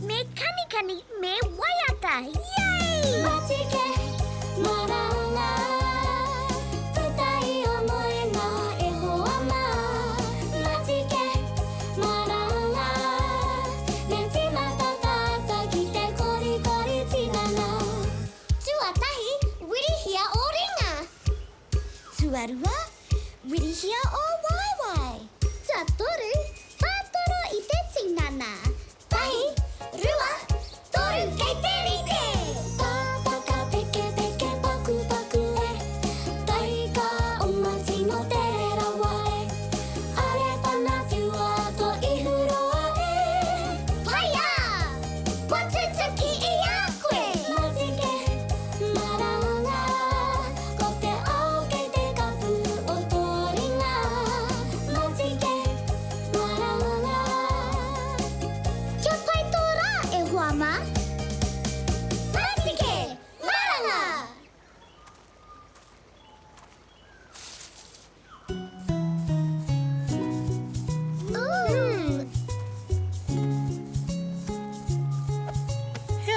Me kanikani, me waiata, yay! Matike, maranga, puta i o moenga e hoa mā. Matike, maranga.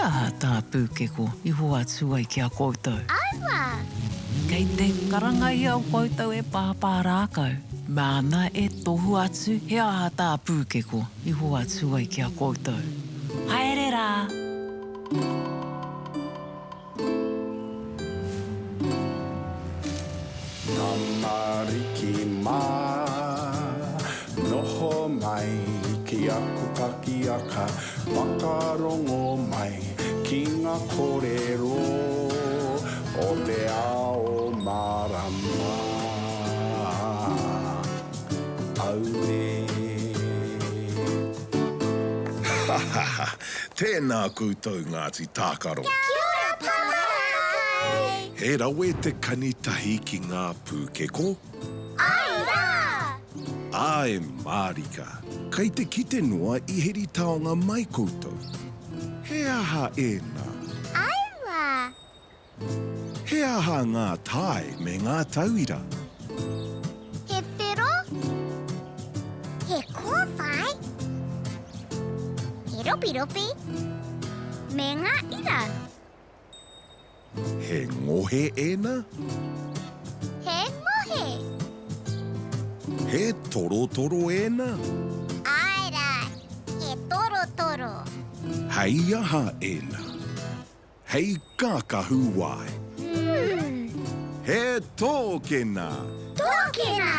aha tā Pūkeko i hoatu ai ki a koutou? Aua! Kei te karanga i a koutou e Pāpā Rākau, māna e tohu atu he aha tā Pūkeko i hoatu ai ki a koutou. Haere rā! Tamariki mā, noho mai ki aku pakiaka, whakarongo mai ki ngā kōrero o te ao mārama. Auē. Ha ha ha! Tēnā koutou Ngāti Tākaro. Kia ora Pāpā! He rawe te kani tahi ki ngā pūkeko? Āe rā! Āe mārika! Kei te kite noa i heri taonga mai koutou. He aha ēnā? Aua! He aha ngā tae me ngā tauira? He whero, he kōwhai, he ropiropi, me ngā ira. He ngohe ēnā? He ngohe. He torotoro ēnā? Āe rā, he torotoro. Hei aha ēnā? Hei kākahu wae. He tōkena! Tōkena!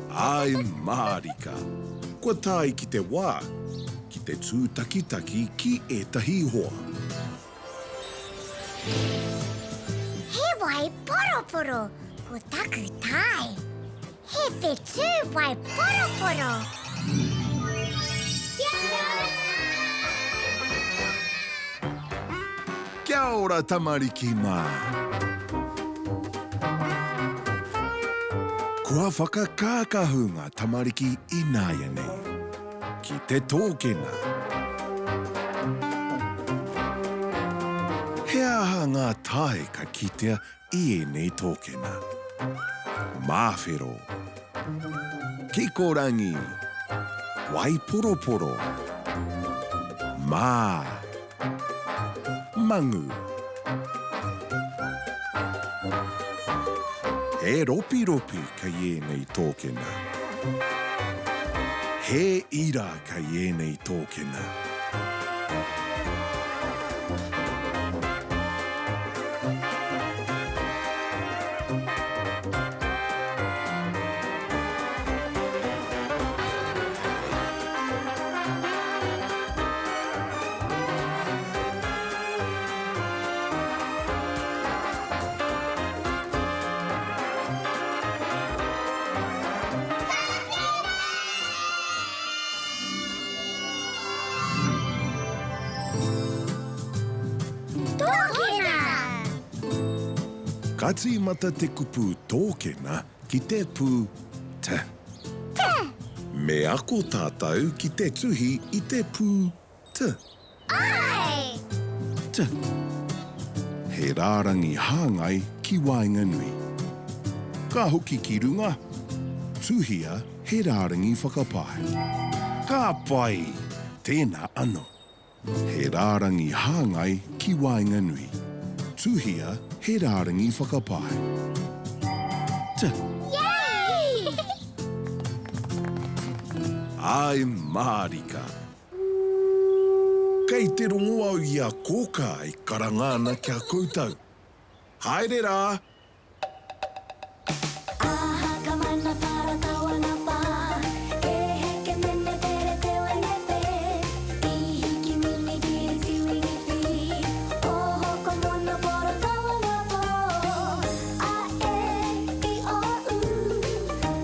Āe mārika! Kua tae ki te wā ki te tūtakitaki ki ētahi hoa. He wai poroporo ko taku tae. He whetū wai poroporo. Kia ora! Kia ora tamariki mā! Kua whakakākahu ngā tamariki ināianei. Ki te tōkena. He aha ngā tae ka kitea i ēnei tōkena. Māwhero. Kikorangi. Waiporoporo. Mā. Mangu. He ropiropi kei ēnei tōkena. He ira kei ēnei tōkena. Tōkena! Ka tīmata te kupu tōkena ki te pū t. T. Me ako tātou ki te tuhi i te pū t. Āe! T. He rārangi hāngai ki waenganui. Ka hoki ki runga, tuhia he rārangi whakapae. Ka pai! Tēnā anō. He rārangi hāngai ki waenganui. Tuhia he rārangi whakapae. T. Yay! Āe mārika! Kei te rongo au i a Kōkā e karanga ana ki a koutou. Haere rā! Aha ka mana para tawana pa E heke mene pere te wene pe I hiki mini kiri tiwini fi Oho ko mono poro tawana po A e i o u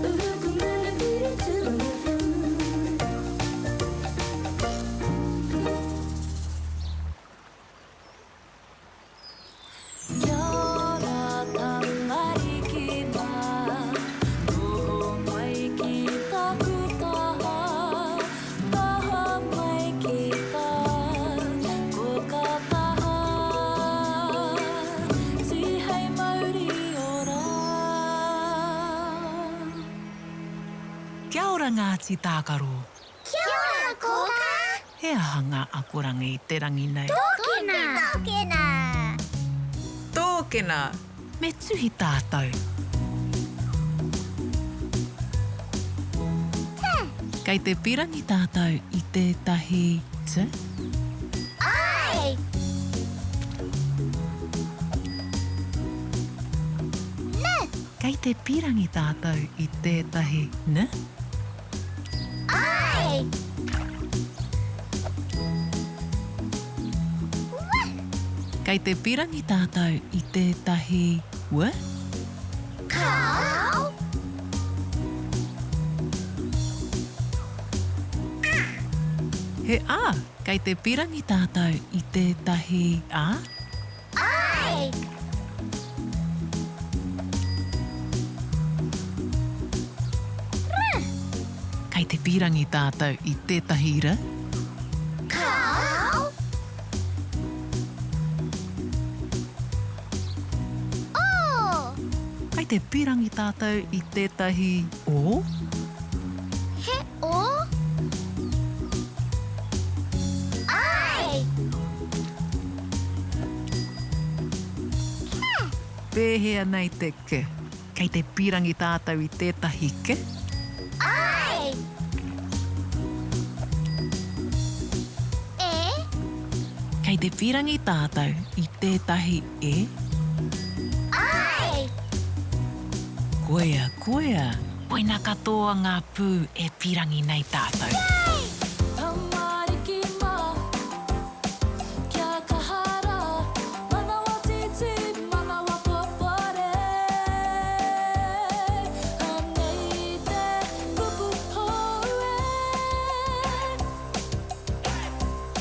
Uhu ku muru puru tu fu. Kia ora tamariki mā, noho mai ki taku taha, taha mai ki tā koka taha, tihei mauri ora. Kia ora Ngāti Tākaro. Kia ora, Kōkā! He aha ngā akoranga i te rangi nei? Tōkena! Tōkena! Me tuhi tātou. Kei te pirangi tātou i tētahi t? Āe! N! Kei te pirangi tātou i tētahi n? Āe! W! Kei te pirangi tātou i tētahi w? Kāo! A! He a! Kei te pirangi tātou i tētahi a? Āe! R! Kei te pīrangi tātou i tētahi r? Kāo! O! Kei te pīrangi tātou i tētahi o? He o? Āe! Ke! Pēhea nei te ke? Kei te pīrangi tātou i tētahi ke? Āe! E! Kei te pīrangi tātou i tētahi e? Āe! Koia, koia! Koina katoa ngā pū e pīrangi nei tātou. Yay! Tamariki mā, kia kaha rā, manawa tītī, manawa popore. Anei te kupu hou e.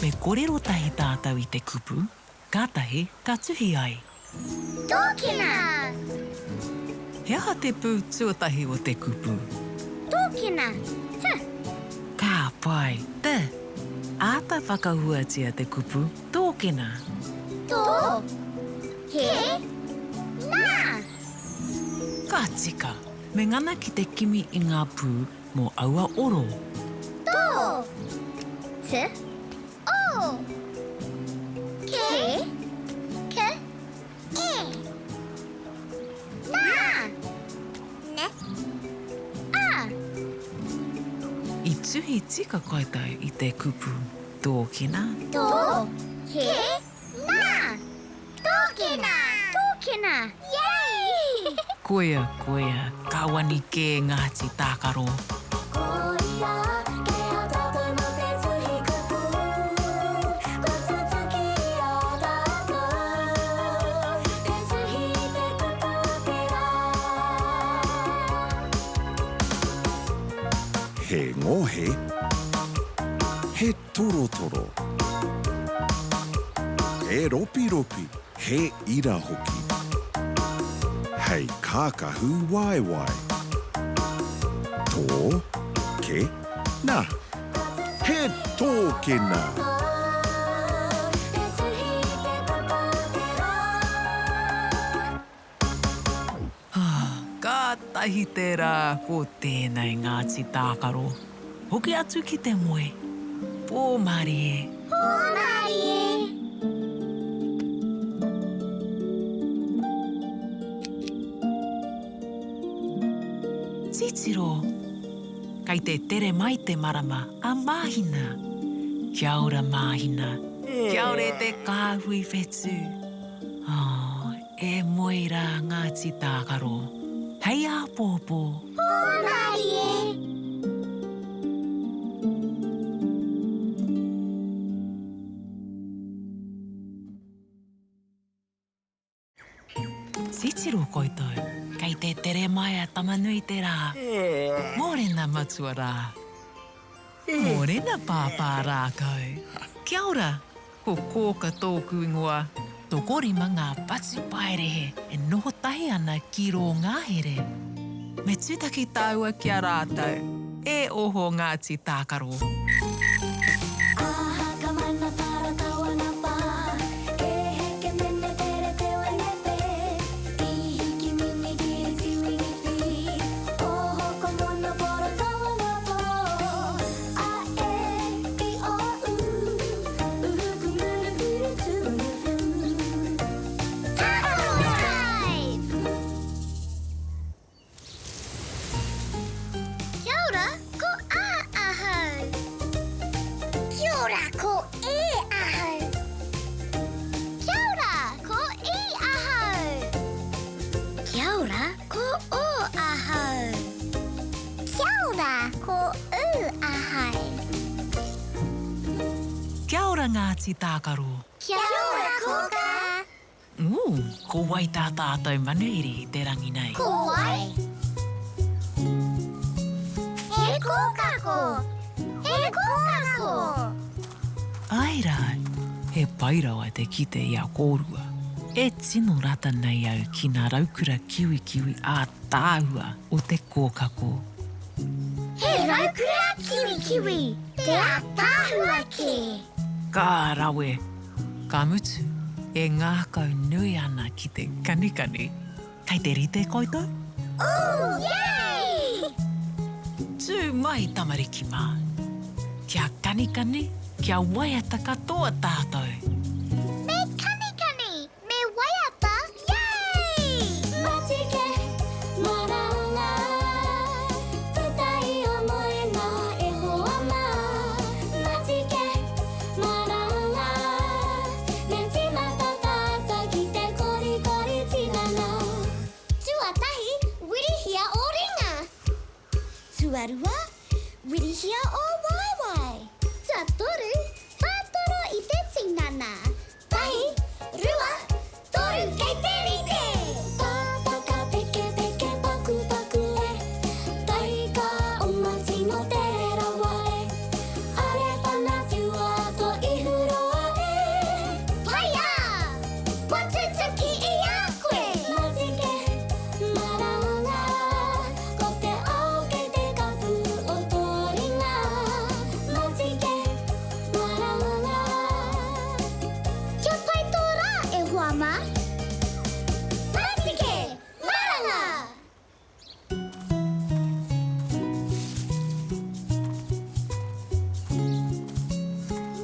Me kōrero tahi tātou i te kupu, kātahi ka tuhi ai. Tōkena! He aha te pū tuatahi o te kupu? Tōkena, T. Ka pai, T. Āta whakahuatia te kupu tōkena. Tō, ke, na. Ka tika. Me ngana ki te kimi i ngā pū mō aua oro. Tō, t, O! Ke! K! E! Na! N! A! I tuhi tika koutou i te kupu tōkena? Tō! Ke! Na! Tōkena! Tōkena! Yay! Koia, koia, ka wani kē Ngāti Tākaro. Koia ke a tātou mō te tuhi kupu, kua tutuki i a tātou te tuhi i te kupu o te rā. He ngohe, he torotoro. He ropiropi, he ira hoki. Hei kākahu waewae. Tō, ke, na. He tōkena! Kātahi te rā ko tēnei Ngāti Tākaro. Hoki atu ki te moe. Pō mārie. Pō mārie. Titiro! Kei te tere mai te marama a Māhina. Kia ora Māhina. Kia ora e te kāhui whetū. Oh, e moe rā Ngāti Tākaro. Hei āpōpō. Pō mārie! Titiro koutou, kei te tere mai a Tama-nui-te-rā. Mōrena matua rā. Mōrena pāpā rākau. Kia ora, ko Kōka tōku ingoa. Tokorima ngā patupaiarehe e noho tahi ana ki rō ngahere. Me tūtaki tāua ki a rātou. E oho Ngāti Tākaro. Aha ka mana para tawana pa Ke heke mene pere te wene pe I hiki mini kiri tiwini fi Oho ko mono poro tawana po A e i o u Uhu ku munu piri tu unu fu. ora Ngāti Tākaro! Kia ora Kōkā! Ū, ko wai tā tātou manuhiri i te rangi nei? Ko wai? He kōkako! He kōkako! Āe rā, he pai rawa te kite i a kōrua. E tino rata nei au ki ngā raukura kiwikiwi ātaahua o te kōkako. He raukura kiwikiwi te ātaahua kē! Ka rawe! Ka mutu, e ngākau nui ana ki te kanikani. Kei te rite koutou? Ooh, yay! Tū mai tamariki mā. Kia kanikani, kia waiata katoa tātou. Me kanikani, Me waiata, yay! Matike, maranga, puta i o moenga e hoa mā. Matike, maranga, me tīmata tātou ki te korikori tinana. Tuatahi, wirihia ō ringa. Tuarua, wirihia ō waewae. Tuatoru, whātoro i te tinana. Tahi, rua, toru, kei te rite! Pāpaka pekepeke pakupaku e, Taika oma tino tere rawa e, Are whana whiua to ihu roa e. Paia! Kua tutuki i a koe! Matike, maranga, ko te ao kei te kapu o tō ringa. Matike, maranga. Kia pai tō rā, e hoa mā! Matike, maranga!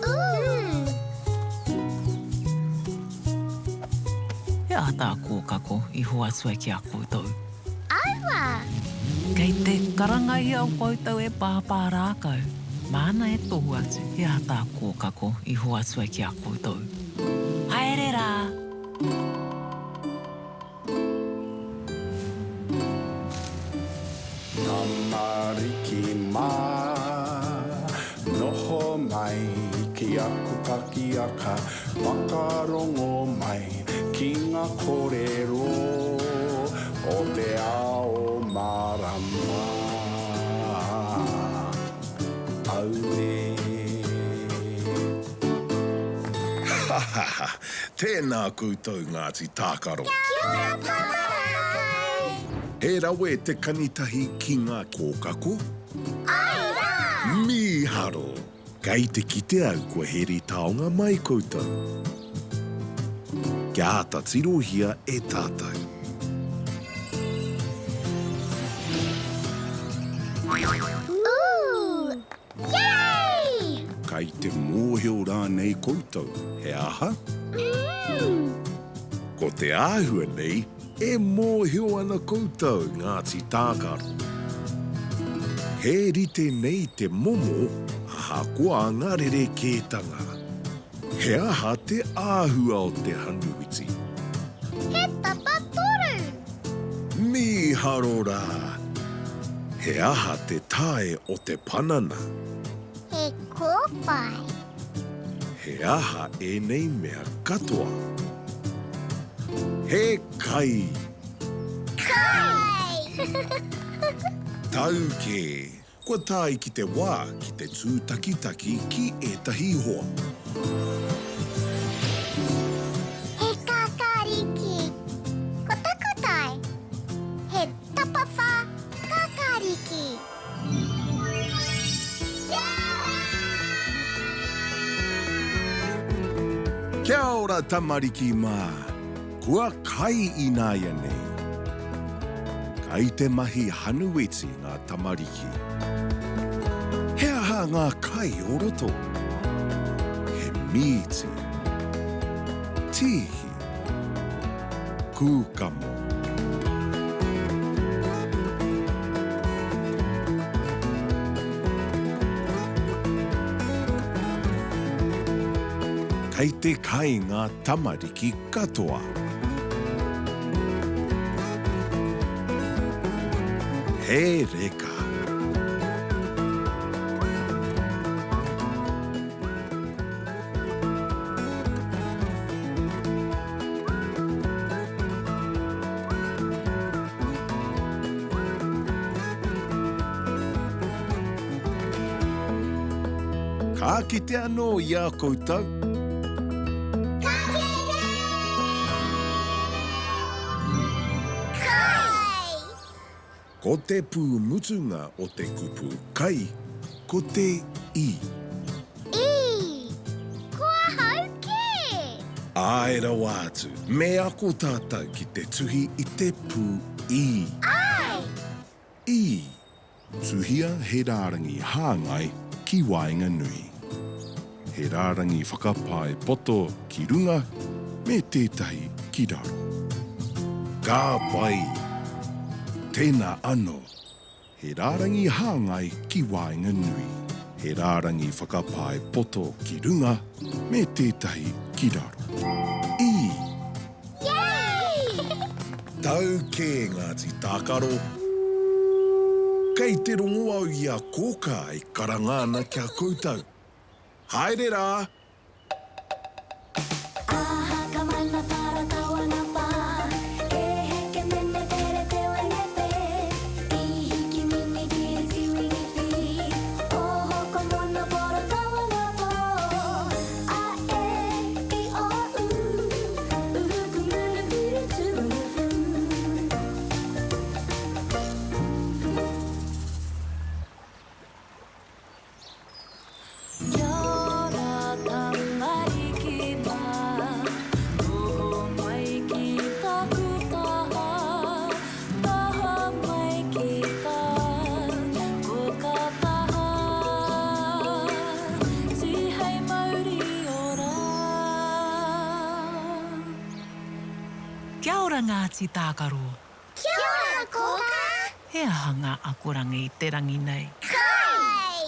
Ooh! He aha tā Kōkako i hoatu ai ki a koutou? Aua! Kei te karanga ia o koutou e pāpā rākau, māna e tohu atu he aha tā Kōkako i hoatu ai ki a koutou. Haere rā! Tamariki mā, noho mai ki aku pakiaka, whakarongo mai ki ngā kōrero o te ao mārama. Auē. Ha ha ha! Tēnā koutou Ngāti Tākaro. Kia ora Pāpā Rākai! He rawe te kanitahi ki ngā kōkako? Āe rā! Mīharo! Kei te kite au kua heri taonga mai koutou. Kia āta tirohia e tātou. Ooh! Yay! Kai te mōhio rānei koutou he aha? Ko te āhua nei e mōhio ana koutou Ngāti Tākaro. He rite nei te momo ahakoa ngā rerekētanga. He aha te āhua o te hanuwiti? He tapatoru! Mīharo rā! He aha te tae o te panana? He kōwhai. He aha ēnei mea katoa? He kai! Kai! Tau kē! Kua tae ki te wā ki te tūtakitaki ki ētahi hoa. He kākāriki. Ko taku tae, he tapawhā kākāriki. Kia ora tamariki mā! Kua kai ināianei. Kai te mahi hanuweti ngā tamariki. He aha ngā kai o roto? He mīti. Tīhi. Kūkamo. Kei te kai ngā tamariki katoa. He reka. Ka kite anō i a koutou. Ka kite! Kai! Ko te pū mutunga o te kupu kai, ko te i. I! Ko ahau kē! Āe rawa atu, me ako tātou ki te tuhi i te pū i. Āe! I! Tuhia he rārangi hāngai ki waenganui. He rārangi whakapae poto ki runga me tētahi ki raro. Ka pai! Tēnā anō. He rārangi hāngai ki waenganui. He rārangi whakapae poto ki runga me tētahi ki raro. I! Yay! Tau kē Ngāti Tākaro. Kei te rongo au i a Kōkā e karanga ana ki a koutou. Haere rā! Kia ora tamariki mā, noho mai ki taku taha, taha mai ki tā koka taha, tihei mauri ora. Kia ora Ngāti Tākaro. Kia ora Kōkā! He aha ngā akoranga i te rangi nei? Kai!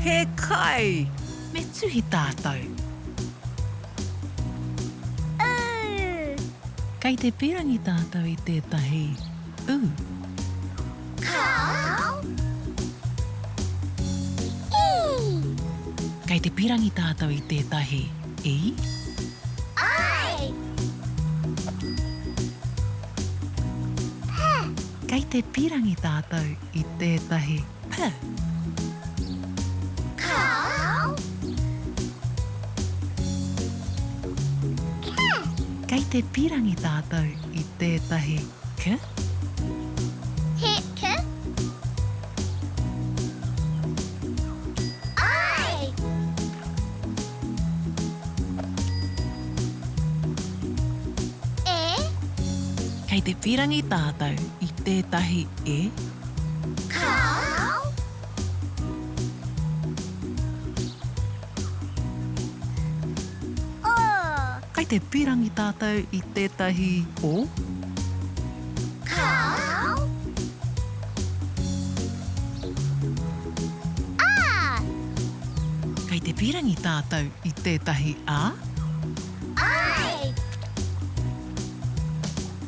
He kai! Me tuhi tātou. Ū! Kei te pīrangi tātou i tētahi ū. Kāo! I! Kei te pīrangi tātou i tētahi i. Ai! P! Kei te pīrangi tātou i tētahi p. Kāo! K! Kei te pīrangi tātou i tētahi k. He k? Ai! E? Kei te pīrangi tātou i tētahi e? Kāo? O! Kei te pīrangi tātou i tētahi o? Kāo? A! Kei te pīrangi tātou i tētahi a? Āe!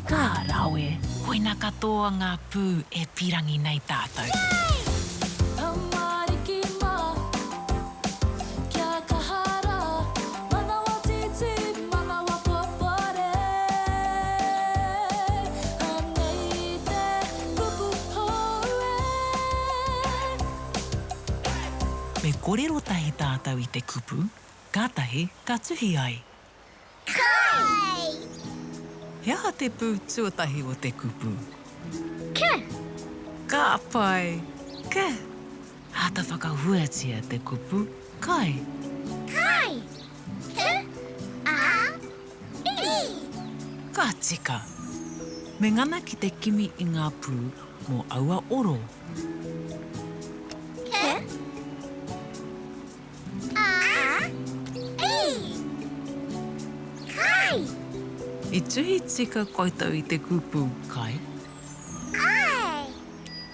Ka rawe! Koina katoa ngā pū e pīrangi nei tātou. Yay! Tamariki mā, kia kaha rā, manawa tītī, manawa popore. Anei te kupu hou e. Me korero tahi tātou i te kupu, kātahi ka tuhi ai. Kai! He aha te pū tuatahi o te kupu? K. Ka pai! K. Āta whakahuatia te kupu kai. Kai! K, A, I. Ka tika! Me ngana ki te kimi i ngā pū mō aua oro. K, A, I. Kai! I tuhi tika koutou i te kupu kai? Ai!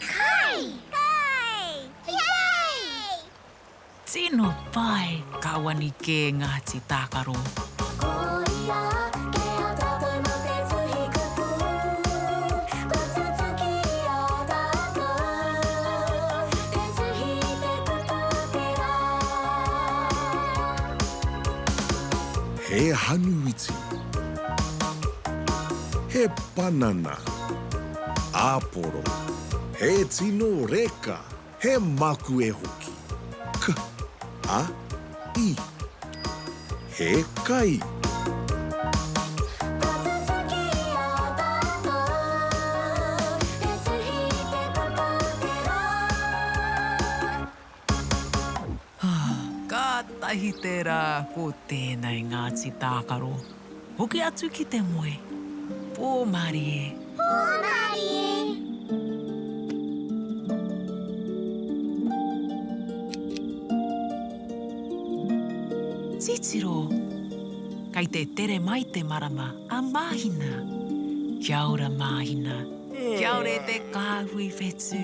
Kai! Kai! Yay! Tino pai! Ka wani kē Ngāti Tākaro. Ko ia ke a tātou mā te tuhi kupu, kua tutuki i a tātou te tuhi i te kupu o te rā. He hanuiti. He panana. Āporo. He tino reka. He makue hoki. K. A, I. He kai. Kua tutuki i a tātou Te tuhi i te kupu te rā. Kātahi te rā ko tēnei Ngāti Tākaro. Hoki atu ki te moe. Pō mārie. Pō mārie. Titiro! Kei te tere mai te marama a Māhina. Kia ora Māhina. Kia ora e te kāhui whetū.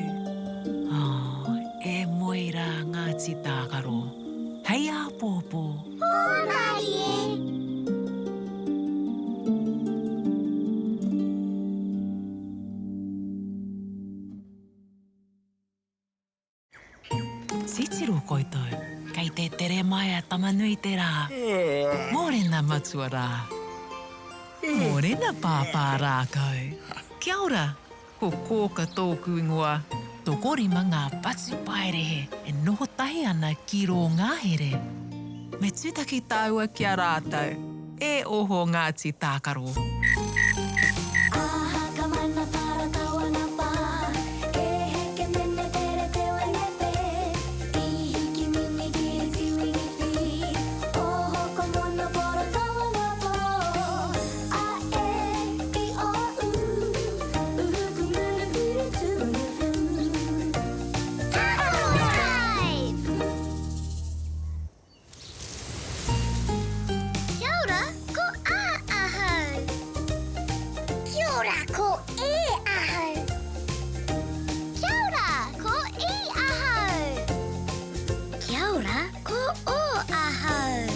Oh, e moe rā Ngāti Tākaro. Hei āpōpō. Pō mārie. Titiro koutou, kei te tere mai a Tama-nui-te-rā. Mōrena matua rā. Mōrena pāpā rākau. Kia ora, ko Kōka tōku ingoa. Tokorima ngā patupaiarehe e noho tahi ana ki rō ngahere. Me tūtaki tāua ki a rātou. E oho Ngāti Tākaro. Aha ka mana para kawana pa Ke heke mene pere te wene pe I hiki mini kiri tiwini fi Oho ko mono poro kawana po A e i o u Uhu ku munu kiri tuwini fu Tākaro Drive! Kia ora, ko A ahau. Kia ora, ko E ahau. Kia ora, ko I ahau. Kia ora, ko O ahau.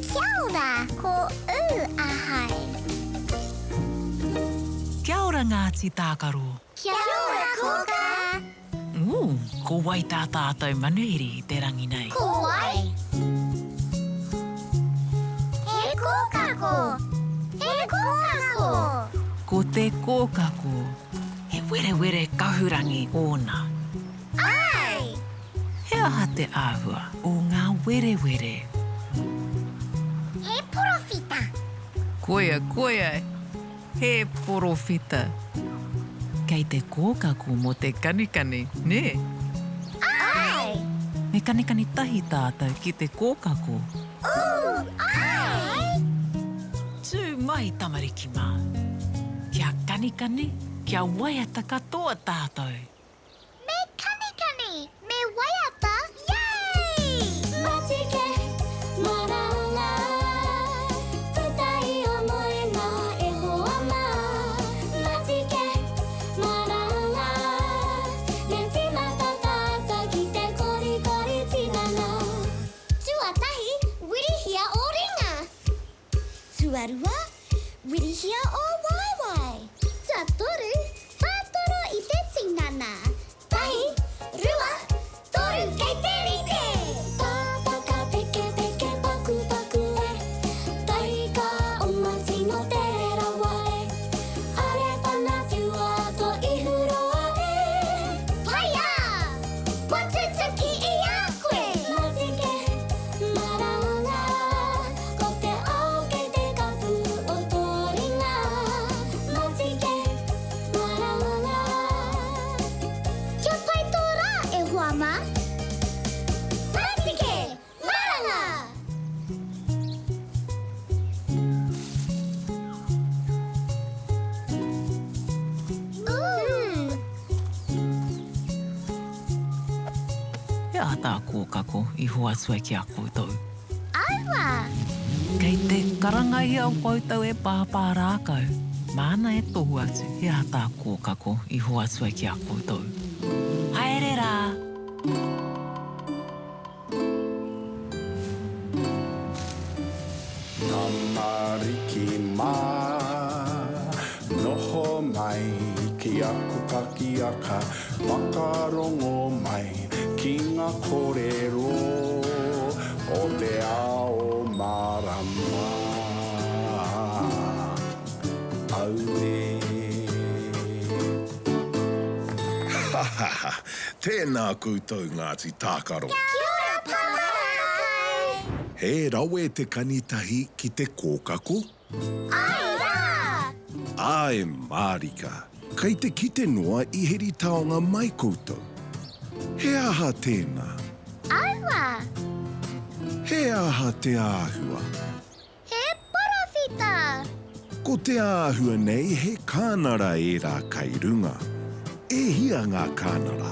Kia ora, ko U ahau. Kia ora Ngāti Tākaro. Kia ora Kōkā. Ū, ko wai tā tātou manuhiri i te rangi nei? Ko wai? He kōkako! He kōkako! Ko te kōkako, he werewere kahurangi ōna. Āe! He aha te āhua o ngā werewere? He porowhita. Koia, koia, He porowhita. Kei te kōkako mō te kanikani, nē? Āe! Me kanikani tahi tātou ki te kōkako. Ū, āe! Tū mai, tamariki mā. Kia kanikani, kia waiata katoa tātou. Me kanikani, me waiata, yay! Matike, maranga, puta i o moenga e hoa mā. Matike, maranga, me tīmata tātou ki te korikori tinana. Tuatahi, wirihia ō ringa. Tuarua, wirihia ō waewae. Tuatoru, whātoro i te tinana. Tahi, rua, toru, kei te rite! Pāpaka pekepeke pakupaku e, Taika oma tino tere rawa e, Are whana whiua to ihu roa e. Whaia! Kua tutuki i a koe! Matike, Maranga, ko te ao kei te kapu o tō ringa. Matike, maranga. Kia pai tō rā, e hoa mā! Matike, maranga! Ooh! He aha tā Kōkako i hoatu ai ki a koutou? Aua! Kei te karangahia o koutou e Pāpā Rākau, māna e tohu atu he aha tā Kōkako i hoatu ai ki a koutou. Haere rā! Tamariki mā, noho mai ki aku pakiaka, whakarongo mai ki ngā kōrero o te ao mārama. Auē. Ha ha ha! Tēnā koutou Ngāti Tākaro. Kia ora Pāpā! He rawe te kanitahi ki te kōkako? Āe rā! Āe mārika! Kei te kite noa i heri taonga mai koutou. He aha tēnā? Aua! He aha te āhua? He porowhita! Ko te āhua nei he kānara ērā kai runga. E hia ngā kānara?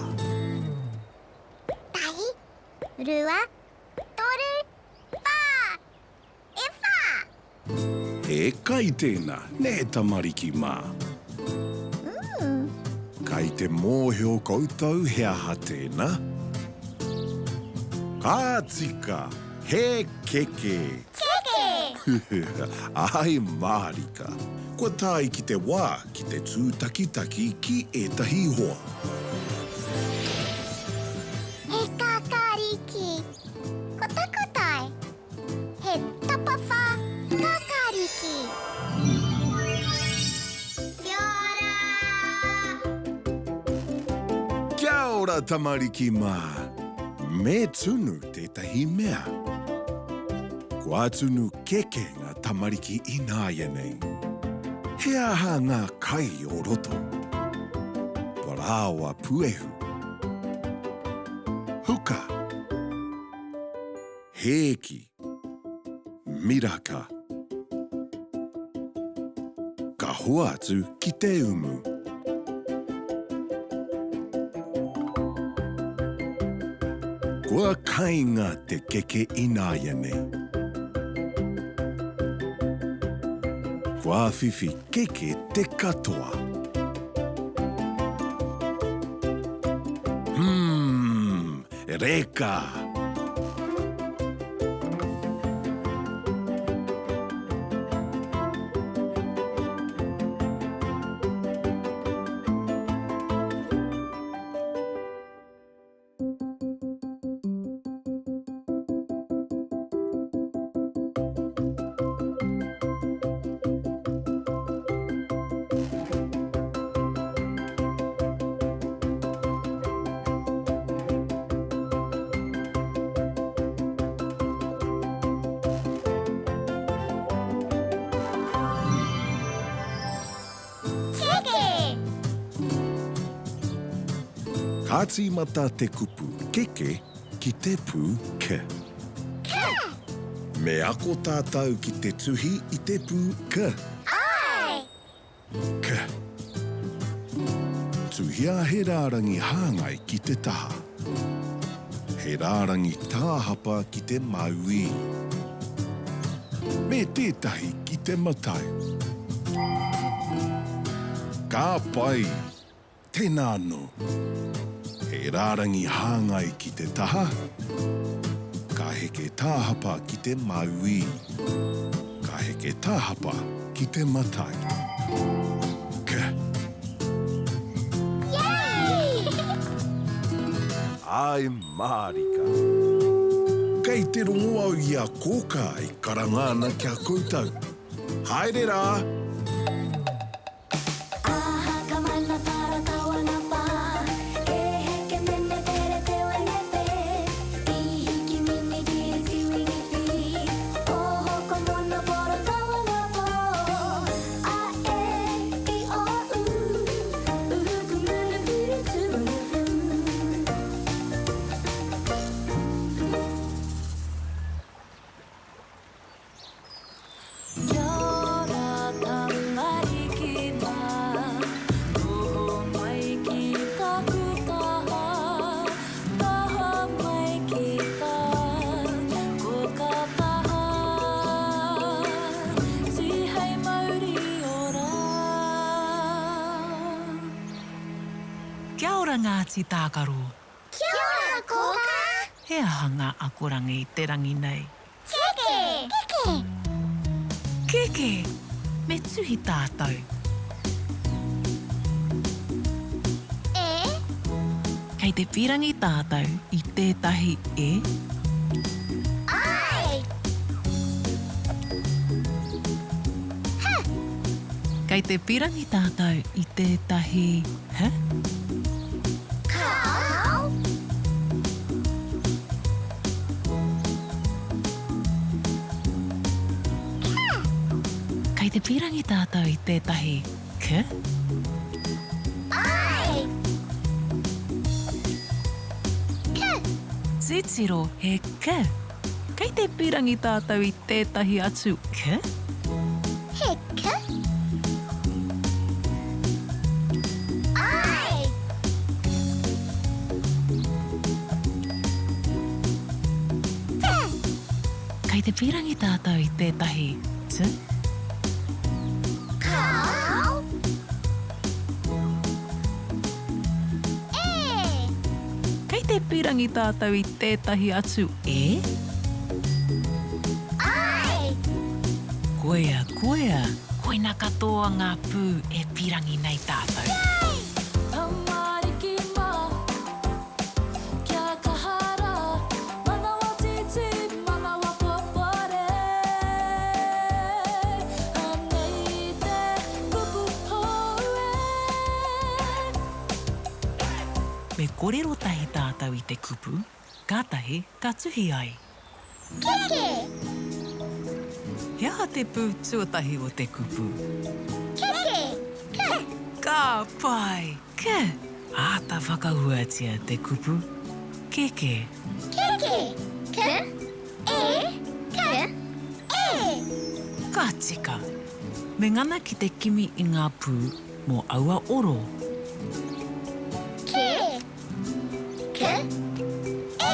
Tahi, rua, toru, whā! E whā! He kai tēnā, nē tamariki mā? Mm. Kai te mōhio koutou he aha tēnā? Ka tika! He keke! Keke! Āe mārika! Kua tae ki te wā ki te tūtakitaki ki ētahi hoa. He kākāriki. Ko taku tae, he tapawhā kākāriki. Kia ora! Kia ora tamariki mā! Me tunu tētahi mea. Kua tunu keke ngā tamariki ināianei. He aha ngā kai o roto? Parāoa puehu. Huka. Hēki. Miraka. Ka hoatu ki te umu. Kua kainga te keke ināianei. Kua whiwhi keke te katoa. Humm! Reka! Keke! Ka tīmata te kupu keke ki te pū k. K! Me ako tātou ki te tuhi i te pū k. Āe! K. Tuhia he rārangi hāngai ki te taha. He rārangi tāhapa ki te mauī. Me tētahi ki te matau. Ka pai! Tēnā anō. He rārangi hāngai ki te taha, ka heke tāhapa ki te mauī. Ka heke tāhapa ki te matau. K. Yay! Āe mārika. Kei te rongo au i a Kōkā e karanga ana ki a koutou. Haere rā! Aha ka mana para tawana pa E heke mene pere te wene pe I hiki mini kiri tiwini fi Oho ko mono poro tawana po A e i o u Uhu ku muru puru tu fu. Kia ora tamariki mā, noho mai ki taku taha, taha mai ki tā, ko ka taha, tihei mauri ora. Kia ora Ngāti Tākaro. Kia ora Kōkā! He aha ngā akoranga i te rangi nei? Keke! Keke! Keke! Me tuhi tātou. E? Kei te pīrangi tātou i tētahi e? Āe! H! Kei te pīrangi tātou i tētahi h? Kāo! Kei te pīrangi tātou i tētahi k? Āe! K! Titiro, he k. Kei te pīrangi tātou i tētahi atu k? He k? Āe! T! Kei te pīrangi tātou i tētahi t? Kāo! E! Kei te pīrangi tātou i tētahi atu e? Āe! Koia, koia! Koina katoa ngā pū e pīrangi nei tātou. Yay! Tamariki mā, Kia kaha rā, manawa tītī, manawa popore. Anei te kupu hou e. Me korero tahi tātou i te kupu, kātahi ka tuhi ai. Keke! He aha te pū tuatahi o te kupu? Keke! Ke! Ka pai! Ke! Āta whakahuatia te kupu keke. Keke! Ke! E! Ke! E! Ka tika! Me ngana ki te kimi i ngā pū mō aua oro. Ke! Ke! E!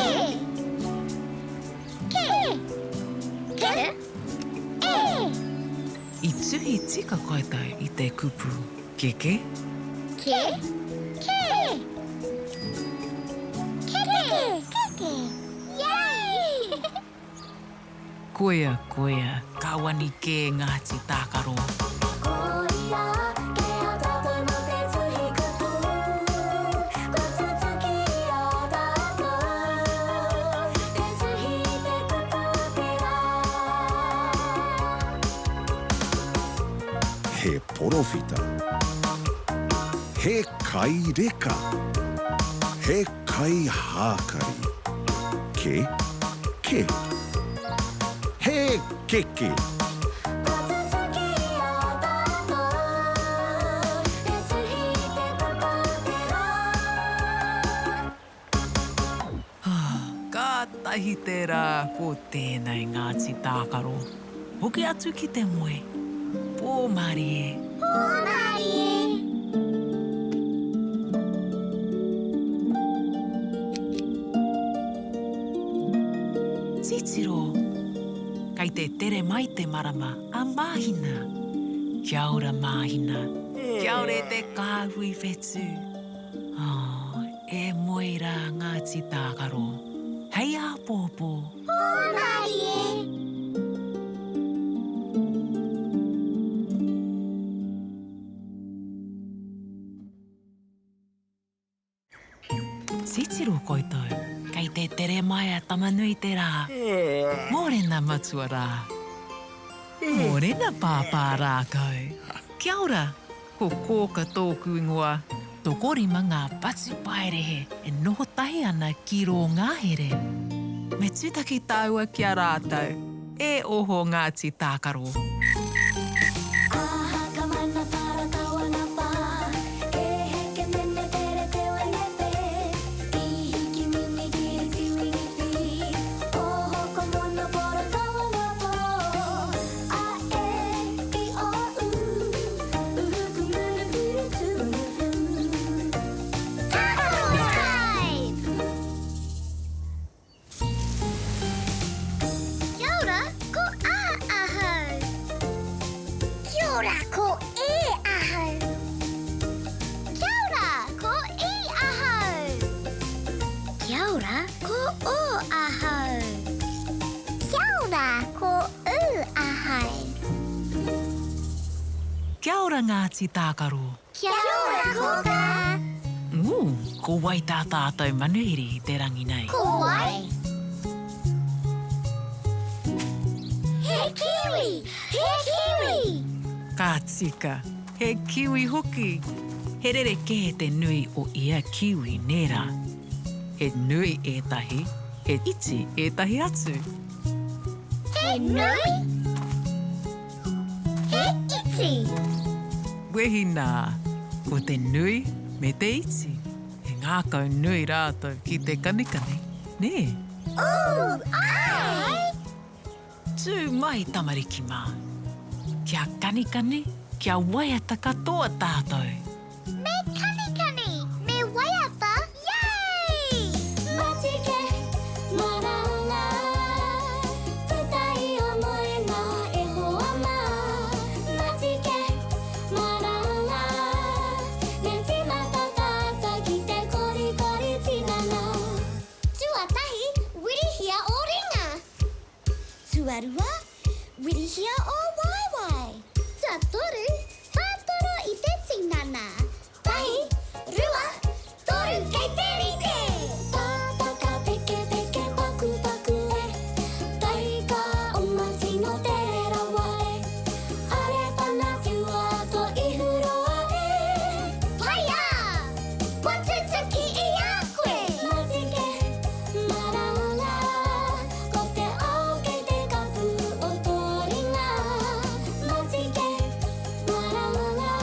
Ke! Ke! E! I tuhi tika koutou i te kupu keke? Ke, ke. Keke, keke. Yay! Koia, koia, ka wani kē Ngāti Tākaro. Koia kē a tātou mō te tuhi kupu, kua tutuki i a tātou te tuhi i te kupu o te rā. He porowhita. He kai reka. He kai hākari. Ke, ke. He keke. Kua tutuki i a tātou te tuhi i te kupu o te rā. Kātahi te rā ko tēnei Ngāti Tākaro. Hoki atu ki te moe. Pō mārie. Pō mārie. Titiro! Kei te tere mai te marama a Māhina. Kia ora Māhina. Kia ora e te kāhui whetū. Oh, e moe rā Ngāti Tākaro. Hei āpōpō. Hōmarie! Titiro koutou, kei te tere mai a Tama-nui-te-rā. Mōrena matua rā. Mōrena pāpā rākau. Kia ora, Ko Kōka tōku ingoa. Tokorima ngā patupaiarehe e noho tahi ana ki rō ngahere. Me tūtaki tāua ki a rātou. E oho Ngāti Tākaro. Aha ka mana para tawana wha Ke heke mene pere te wene pe I hiki mini kiri tiwini fi Oho ko mono poro tawana fo A e i o u Kia ora, ko A ahau. Kia ora, ko E ahau. Kia ora, ko I ahau. Kia ora, ko O ahau. Kia ora, ko U ahau. Kia ora Ngāti Tākaro. Kia ora Kōkā. Ooh, ko wai tā tātou manuhiri i te rangi nei? Ko wai? He kiwi! He kiwi! Ka tika, he kiwi hoki. He rerekē te nui o ia kiwi, nē rā? He nui ētahi, he iti ētahi atu. He nui? He iti! iti. Wehi nā, ko te nui me te iti. He ngākau nui rātou ki te kanikani, nē? Ooh, āe! Tū mai tamariki mā. Kia kanikani, kia waiata katoa tātou. Me kanikani, me waiata, yay! Matike, maranga, puta i o moenga e hoa mā. Matike, maranga, me tīmata tātou ki te korikori tinana. Tuatahi, wirihia ō ringa. Tuarua, wirihia ō waewae. Tuatoru, whātoro i te tinana. Tahi, rua, toru, kei te rite! Pāpaka pekepeke pakupaku e, Taika oma tino tere rawa e, Are whana whiua to ihu roa e. Whaia! Kua tutuki i a koe! Matike, Maranga, ko te ao kei te kapu o tō ringa. Matike, maranga.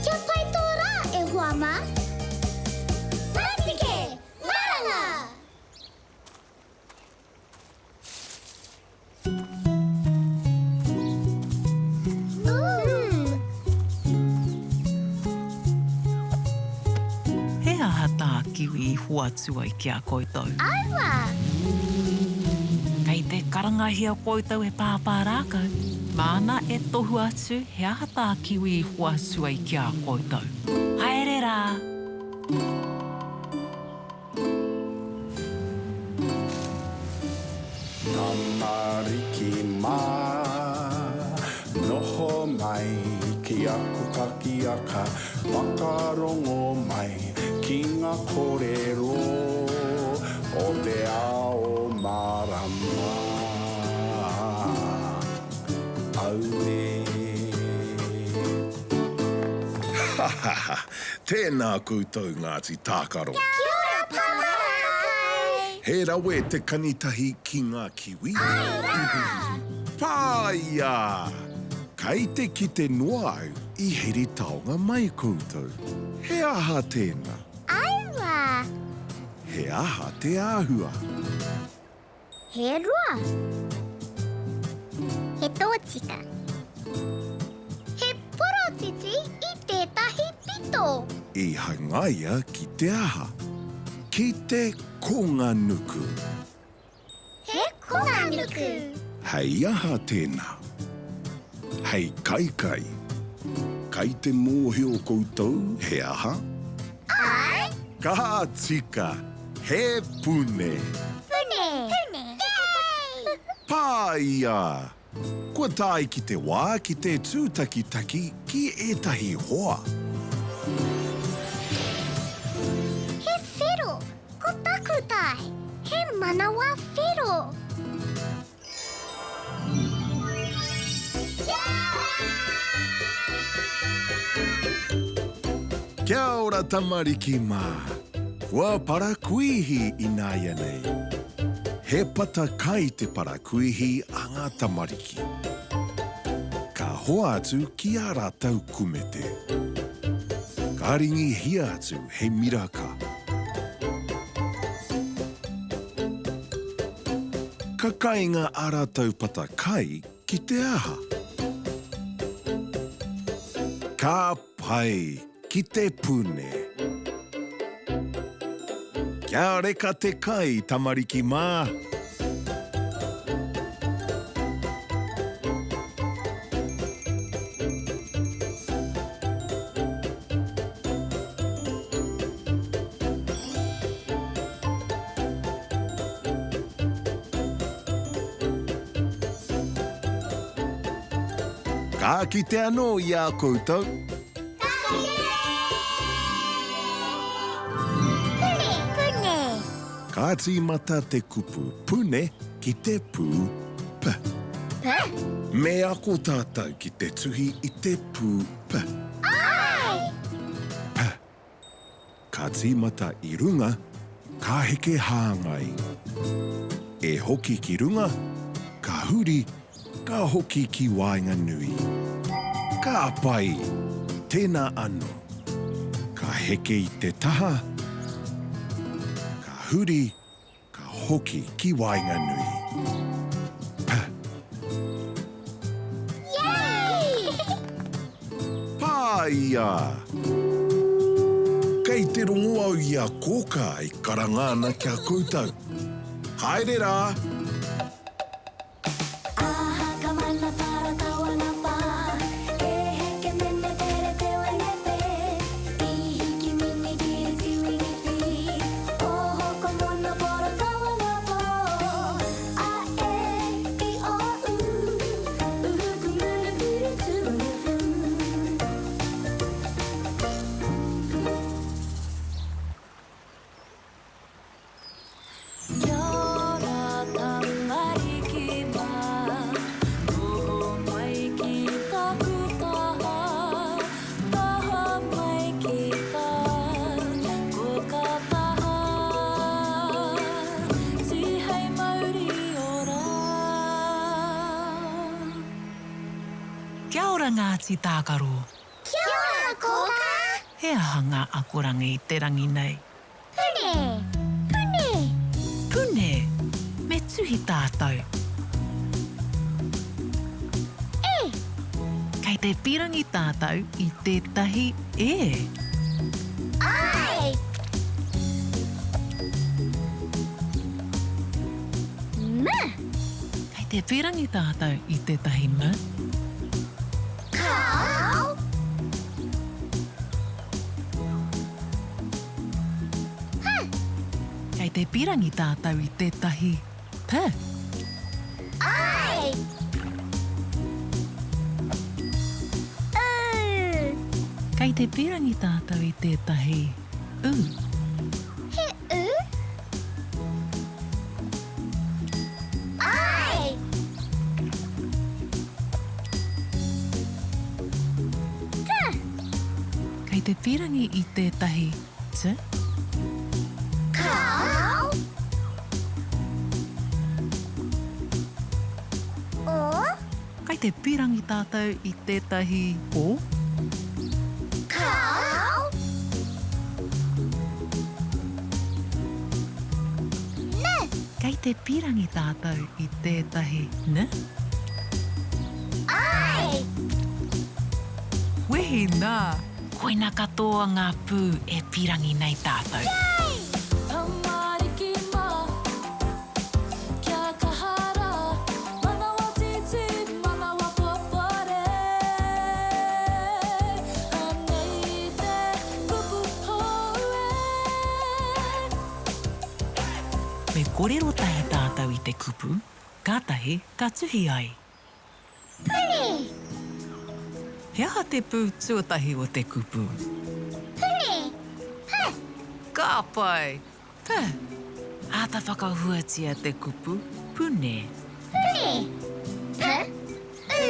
Kia pai tō rā, e hoa mā. Matike, maranga! He aha tā Kiwi i hoatu ai ki a koutou? Aua! Kei te karangahia koutou e Pāpā Rākau, māna e tohu atu he aha tā Kiwi i hoatu ai ki a koutou. Haere rā! Tamariki mā, noho mai ki aku pakiaka, whakarongo mai ki ngā kōrero o te ao mārama. Auē. Ha ha ha! Tēnā koutou Ngāti Tākaro. Kia ora Pāpā Rākai! He rawe te kanitahi ki ngā kiwi. Āe rā! Whāia! Kei te kite noa au i heri taonga mai koutou. He aha tēnā? Aua! He aha te āhua? He roa. He tōtika. He porotiti i tētahi pito. I hangaia ki te aha? Ki te konganuku. He konganuku. Hei aha tēnā? Hei kaikai. Kai te mōhio koutou he aha? Āe. Ka tika! He pune. Pune! Pune! Yay! Pāia! Kua tae ki te wā ki te tūtakitaki ki ētahi hoa. He whero, ko taku tae. He manawa whero. Kia ora tamariki mā! Kua parakuihi ināianei. He pata kai te parakuihi a ngā tamariki. Ka hoatu ki ā rātou kumete. Ka ringihia atu he miraka. Ka kainga a ratou pata kai ki te aha? Ka pai ki te pune. Kia reka te kai, tamariki mā! Ka kite anō i a koutou. Ka kite! Pune! Pune! Ka tīmata te kupu pune ki te pū p. P? Me ako tātou ki te tuhi i te pū p. Āe! P. Ka tīmata i runga, ka heke hāngai. E hoki ki runga, ka huri, Ka hoki ki waenganui. Ka pai! Tēnā anō. Ka heke i te taha, ka huri, ka hoki ki waenganui. P. Yay! Pāia! Kei te rongo au i a Kōkā e karanga ana ki a koutou. Haere rā! Aha ka mana para tawana wha E heke mene pere te wene whe I hiki mini kiri tiwini whi Oho ko mono poro tawana who A e i o u Uhu ku muru kuru tuwanu fu. Kia ora tamariki mā, noho mai ki taku taha, taha mai ki tā koka taha, tihei mauri ora. Kia ora Ngāti Tākaro. Kia ora Kōkā! He aha ngā akoranga i te rangi nei? Pune! Pune! Pune! Me tuhi tātou. E! Kei te pīrangi tātou i tētahi e. Ai! M! Kei te pīrangi tātou i tētahi m. Kāo! Kei te pīrangi tātou i tētahi p. Ai! U! Kei te pīrangi tātou i tētahi u. He u? Ai! T! Kei te pīrangi i tētahi t. Kāo. O. Kei te pīrangi tātou i tētahi o. Kāo. N. Kei te pīrangi tātou i tētahi n. Ai! Wehi nā! Koina katoa ngā pū e pīrangi nei tātou. Yay! Tamariki mā, kia kaha rā, manawa tītī, manawa popore. Anei te kupu hou e. Me kōrero tahi tātou i te kupu, kātahi ka tuhi ai. Puni! He aha te pū tuatahi o te kupu? Puni! P! Ka pai! P! Āta whakahuatia te kupu pune. Puni! P, U,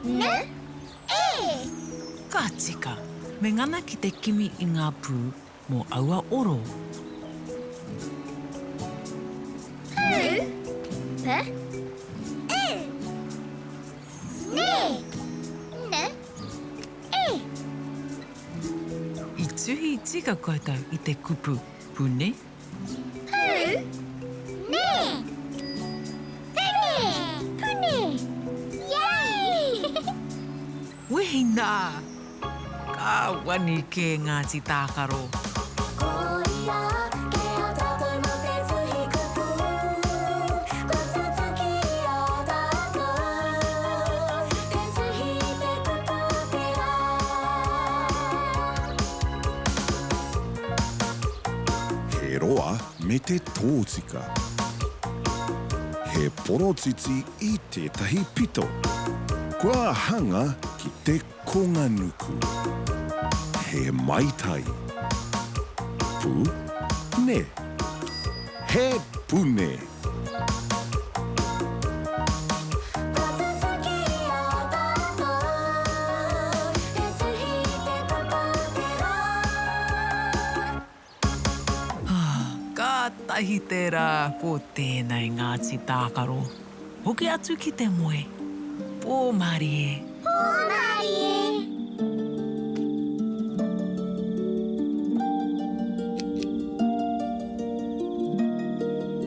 N, E! Ka tika! Me ngana ki te kimi i ngā pū mō aua oro. P, P, U, N, N, E. I tuhi tika koutou i te kupu pune? Pu, ne. Pune! Pune! Yay! Wehi nā! Ka wani kē Ngāti Tākaro. Ko ia kē a tātou mō te tuhi kupu, kua tutuki i a tātou te tuhi i te kupu o te rā. He roa me te tōtika. He porotiti i tētahi pito. Kua hanga ki te Konganuku. He maitai. Pu, ne. He pune. Kua tutuki i a tātou te tuhi i te kupu o te rā. Kātahi te rā ko tēnei Ngāti Tākaro. Hoki atu ki te moe. Pō mārie. Pō mārie.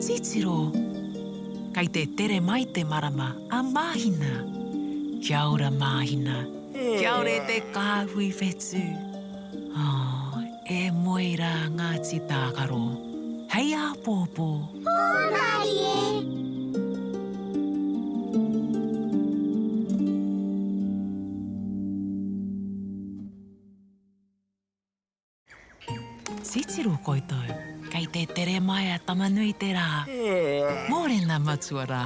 Titiro! Kei te tere mai te marama a Māhina. Kia ora Māhina. Kia ora e te kāhui whetū. Oh, e moe rā Ngāti Tākaro. Hei āpōpō. Pō mārie. Titiro koutou, kei te tere mai a Tama-nui-te-rā. Mōrena matua rā.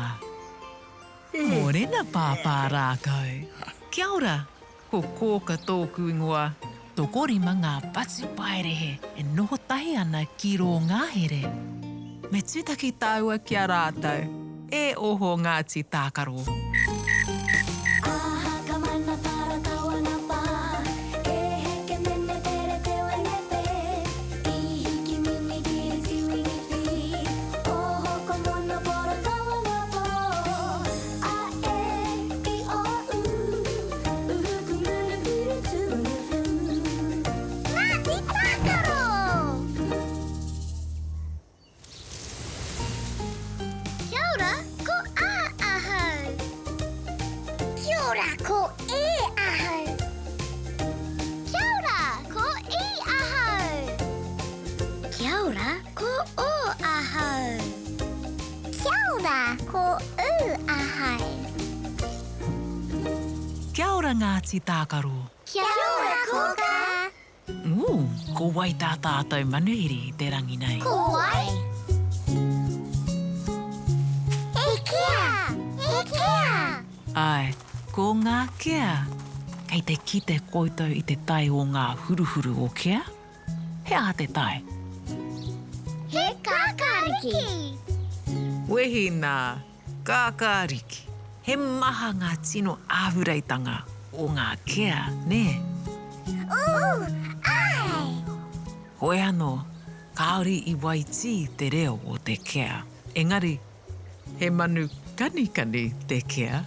Mōrena pāpā rākau. Kia ora, ko Kōka tōku ingoa. Tokorima ngā patupaiarehe e noho tahi ana ki rō ngahere. Me tūtaki tāua ki a rātou. E oho Ngāti Tākaro. Aha ka mana para tawana pa E heke mene pere te wene pe I hiki mini kiri tiwini fi Oho ko mono poro tawana po A e i o u Uhu ku munu piri tuwini fu Ngāti Tākaro! Kia ora, ko A ahau. Kia ora, ko E ahau. Kia ora, ko I ahau. Kia ora, ko O ahau. Kia ora, ko U ahau. Kia ora Ngāti Tākaro. Kia ora Kōkā. Ū, ko wai tā tātou manuhiri i te rangi nei? Ko wai? E kea! E kea! Āe, ko ngā kea. Kei te kite koutou i te tae o ngā huruhuru o kea? He aha te tae? He kākāriki! Wehi nā! Kākāriki. He maha ngā tino āhureitanga o ngā kea, nē? Ū, āe! Hoi anō, kāore i waitī te reo o te kea. Engari, he manu kanikani te kea.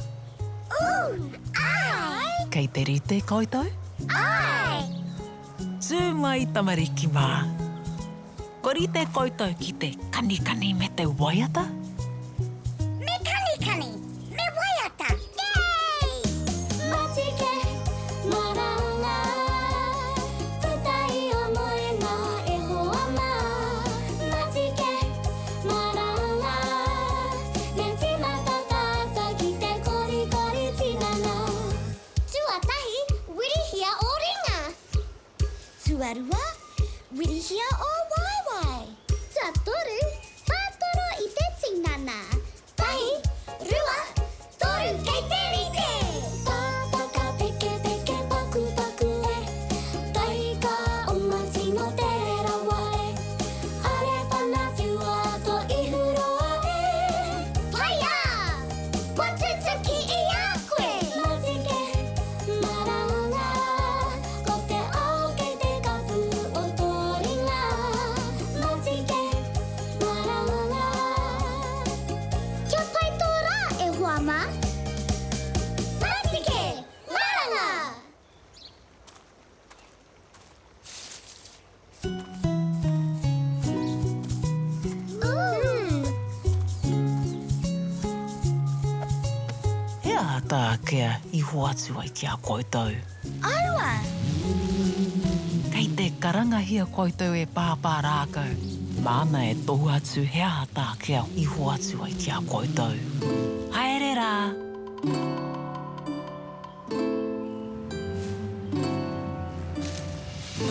Ū, āe! Kei te rite koutou? Āe! Tū mai tamariki mā! Kua rite koutou ki te kanikani me te waiata? Me kanikani, me waiata, yay! Matike, maranga, puta i o moenga e hoa mā. Matike, maranga, me tīmata tātou ki te korikori tinana. Tuatahi, wirihia ō ringa. Tuarua, wirihia ō waewae. Tuatoru, whātoro i te tinana. Tahi, rua, toru, kei te rite! Tātaka peke peke paku paku e Taika oma tino tere rawa e Are whana whiua to ihu roa e Whaia! Kua tutuki i a koe! Matike, Maranga, ko te ao kei te kapu o tō ringa. Matike, maranga. Kia pai tō rā, e hoa mā. Matike, maranga! He aha tā Kea i hoatu ai ki a koutou? Aua! Kei te karangahia koutou e Pāpā Rākau. Māna e tohu atu he aha tā Kea i hoatu ai ki a koutou. Haere rā!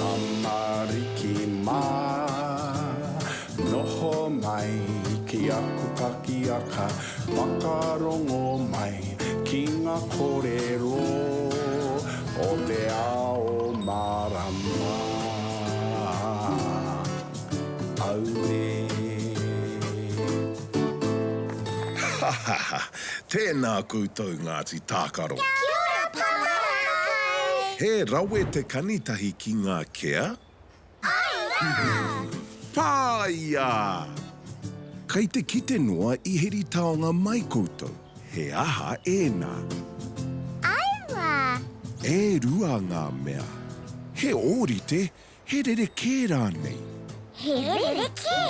Tamariki mā, noho mai ki aku pakiaka, whakarongo mai ki ngā kōrero o te ao mārama. Auē. Ha ha ha! Tēnā koutou Ngāti Tākaro. Kia ora Papa Rākai! He rawe te kanitahi ki ngā kea? Āe rā! Pāia! Kei te kite noa i heri taonga mai koutou, he aha ēnā? E rua ngā mea. He ōrite, he rerekē rānei? He rerekē.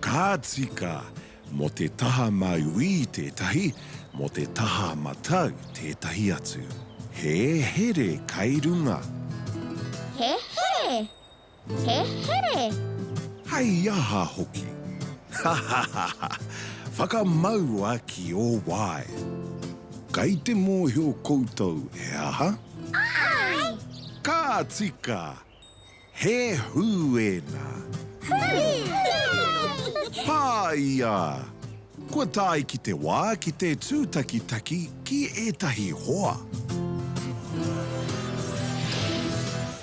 Ka tika, mō te taha mauī tētahi, mō te taha matau tētahi atu. He here kai runga. He here. He here. Hei aha hoki. Ha ha ha ha! Whakamaua ki ō wae. Kai te mōhio koutou he aha? Āe! Ka tika! He hū ēnā. Hū! Pāia! Kua tae ki te wā ki te tūtakitaki ki ētahi hoa.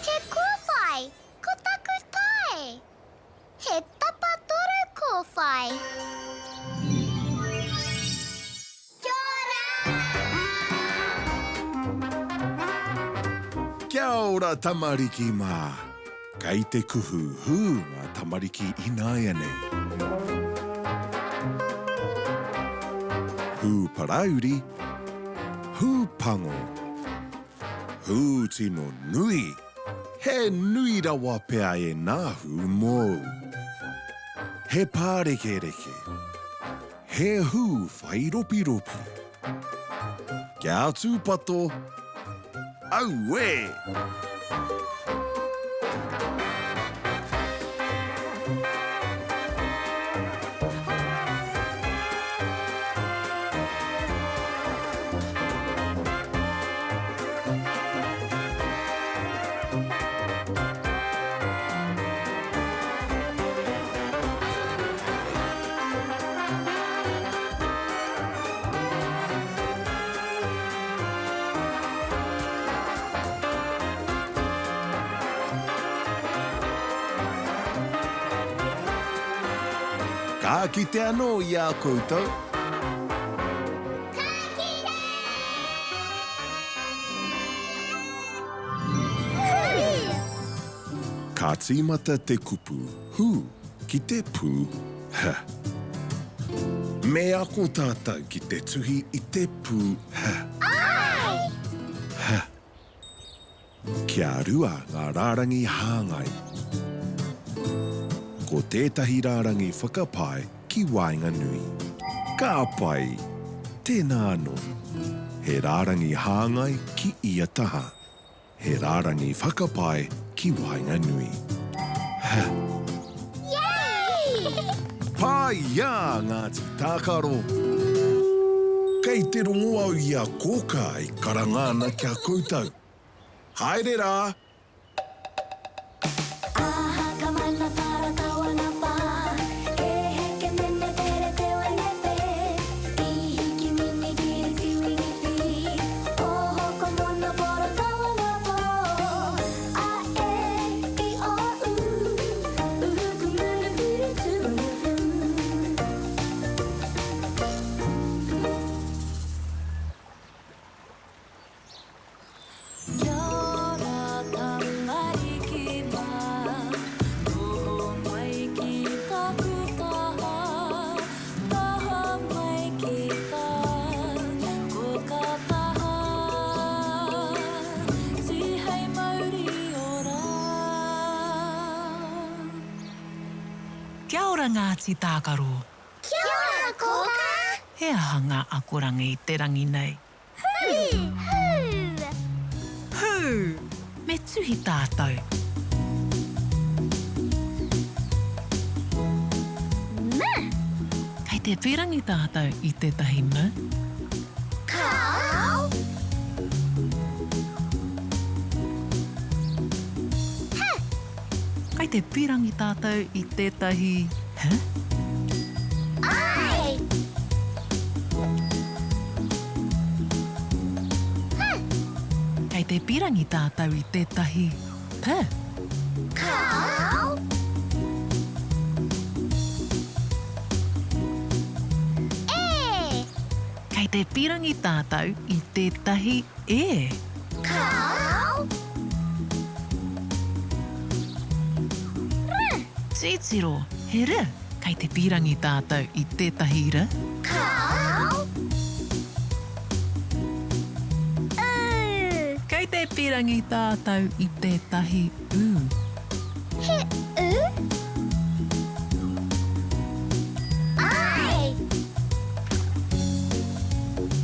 He kōwhai, ko taku tae. He tapatoru kōwhai. Kia ora! Kia ora tamariki mā! Kei te kuhu hū ngā tamariki ināianei. Hū parauri, hū pango. Hū tino nui! He nui rawa pea ēnā hū mōu. He pārekereke. He hū whai ropiropi. Kia tūpato! Auē! Ka kite anō i a koutou. Ka kite! Ka tīmata te kupu hū ki te pū h. Me ako tātou ki te tuhi i te pū h. Āe! H. Kia rua ngā rārangi hāngai. Ko tētahi rārangi whakapae ki waenganui. Ka pai! Tēnā anō. He rārangi hāngai ki ia taha. He rārangi whakapae ki waenganui. H. Yay! Pāiā Ngāti Tākaro! Kei te rongo au i a Kōkā e karanga ana ki a koutou. Haere rā! Kia ora tamariki mā, noho mai ki taku taha, taha mai ki tā koka taha, tihei mauri ora. Kia ora Ngāti Tākaro. Kia ora Kōkā! He aha ngā akoranga i te rangi nei? Hū! Hū! Hū! Me tuhi tātou. M! Kei te pīrangi tātou i tētahi m? Kāo! H! Kei te pīrangi tātou i tētahi h? Āe! H! Kei te pīrangi tātou i tētahi p? Kāo! E! Kei te pīrangi tātou i tētahi e? Kāo! R! Titiro, he r! Kei te pīrangi tātou i tētahi r? Kāo! U! K! pirangi tātou i tētahi ū. He ū? Āe!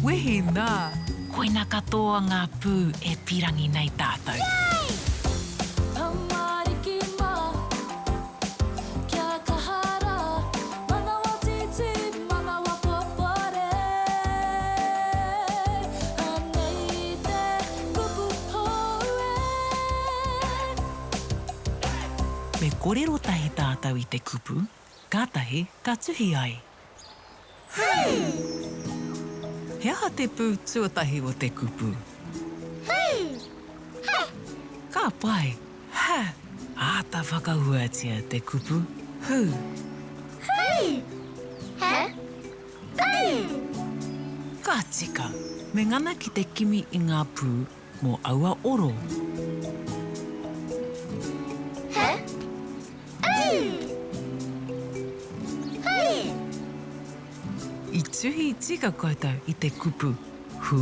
Wehi nā! Koina katoa ngā pū e pirangi nei tātou. Yay! Tamariki mā, kia kaha rā, manawa tītī, manawa popore. Anei te kupu hou e. Me korero tahi tātou i te kupu, kātahi ka tuhi ai. He aha te pū tuatahi o te kupu? Ka pai! Ha! Āta whakahuatia te kupu hū. Ka tika! Me ngana ki te kimi i ngā pū mō aua oro. I tuhi tika koutou i te kupu hu?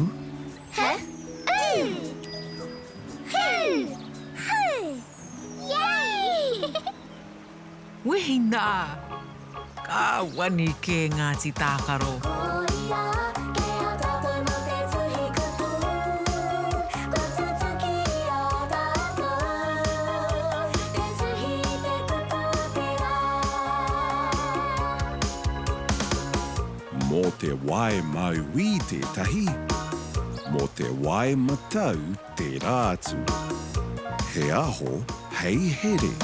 Wehi nā! Ka wani kē Ngāti Tākaro. Koia ke a tātou mō te tuhi kupu, kua tutuki i a tātou te tuhi i te kupu o te rā. Mō te wae mauī tētahi, mō te wae matau tērā atu. He aho hei here.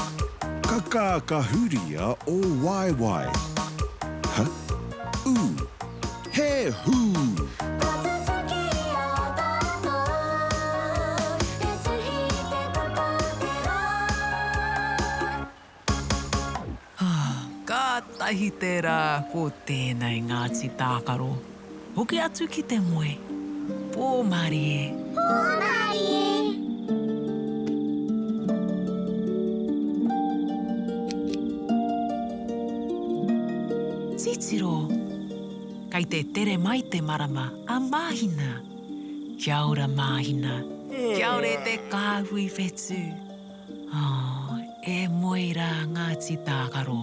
Ka kākahuria ō waewae. H, U. He hū! Kua tutuki i a tātou te tuhi i te kupu o te rā. Kātahi tērā ko tēnei Ngāti Tākaro. Hoki atu ki te moe. Pō mārie. Pō mārie. Titiro! Kei te tere mai te marama a Māhina. Kia ora Māhina. Kia ora e te kāhui whetū. Oh, e moe rā Ngāti Tākaro.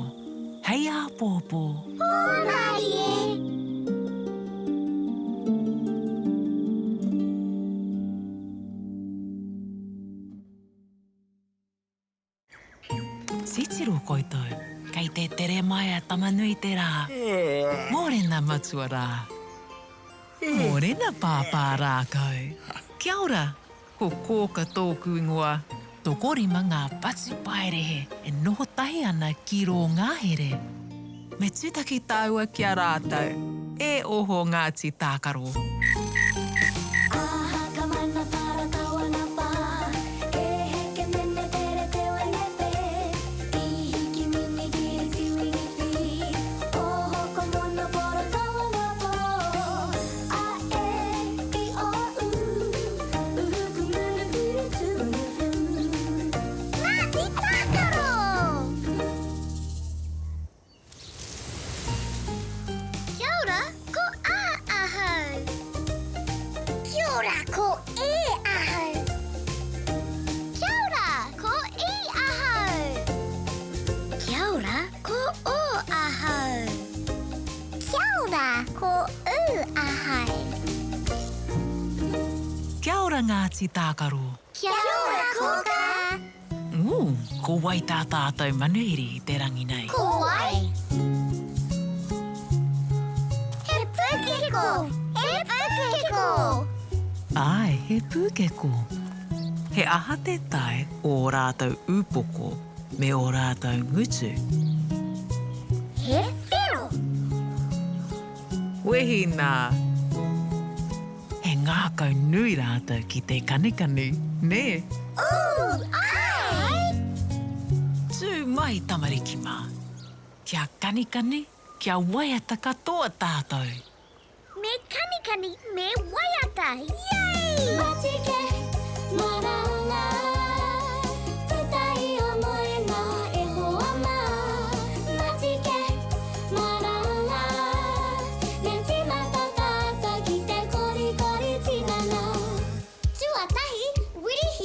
Hei āpōpō. Pō mārie. Titiro koutou, kei te tere mai a Tama-nui-te-rā. Mōrena matua rā. Mōrena pāpā rākau. Kia ora, ko Kōka tōku ingoa. Tokorima ngā patupaiarehe e noho tahi ana ki rō ngahere. Me tūtaki tāua ki a rātou. E oho Ngāti Tākaro. Aha ka mana para kawana pa E heke mene pere te wene pe I hiki mini kiri tiwini fi Oho ko mono poro kawana po A e i o u Uhu ku munu kuru tuunu fu Ngāti Tākaro! Kia ora, ko A ahau. Kia ora, ko E ahau. Kia ora, ko I ahau. Kia ora, ko O ahau. Kia ora, ko U ahau. Kia ora Ngāti Tākaro. Kia ora Kōkā. Ū, ko wai tā tātou manuhiri i te rangi nei? Ko wai? He pūkeko! He pūkeko! Āe, he pūkeko. He aha te tae o ō rātou ūpoko me ō rātou ngutu? He whero. Wehi nā! He ngākau nui rātou ki te kanikani, nē? Ooh, āe! Tū mai tamariki mā. Kia kanikani, kia waiata katoa tātou. Me kanikani, me waiata, yay! Matike, maranga, puta i o moenga e hoa mā. Matike, maranga, me tīmata tātou ki te korikori tinana. Tuatahi, wirihia.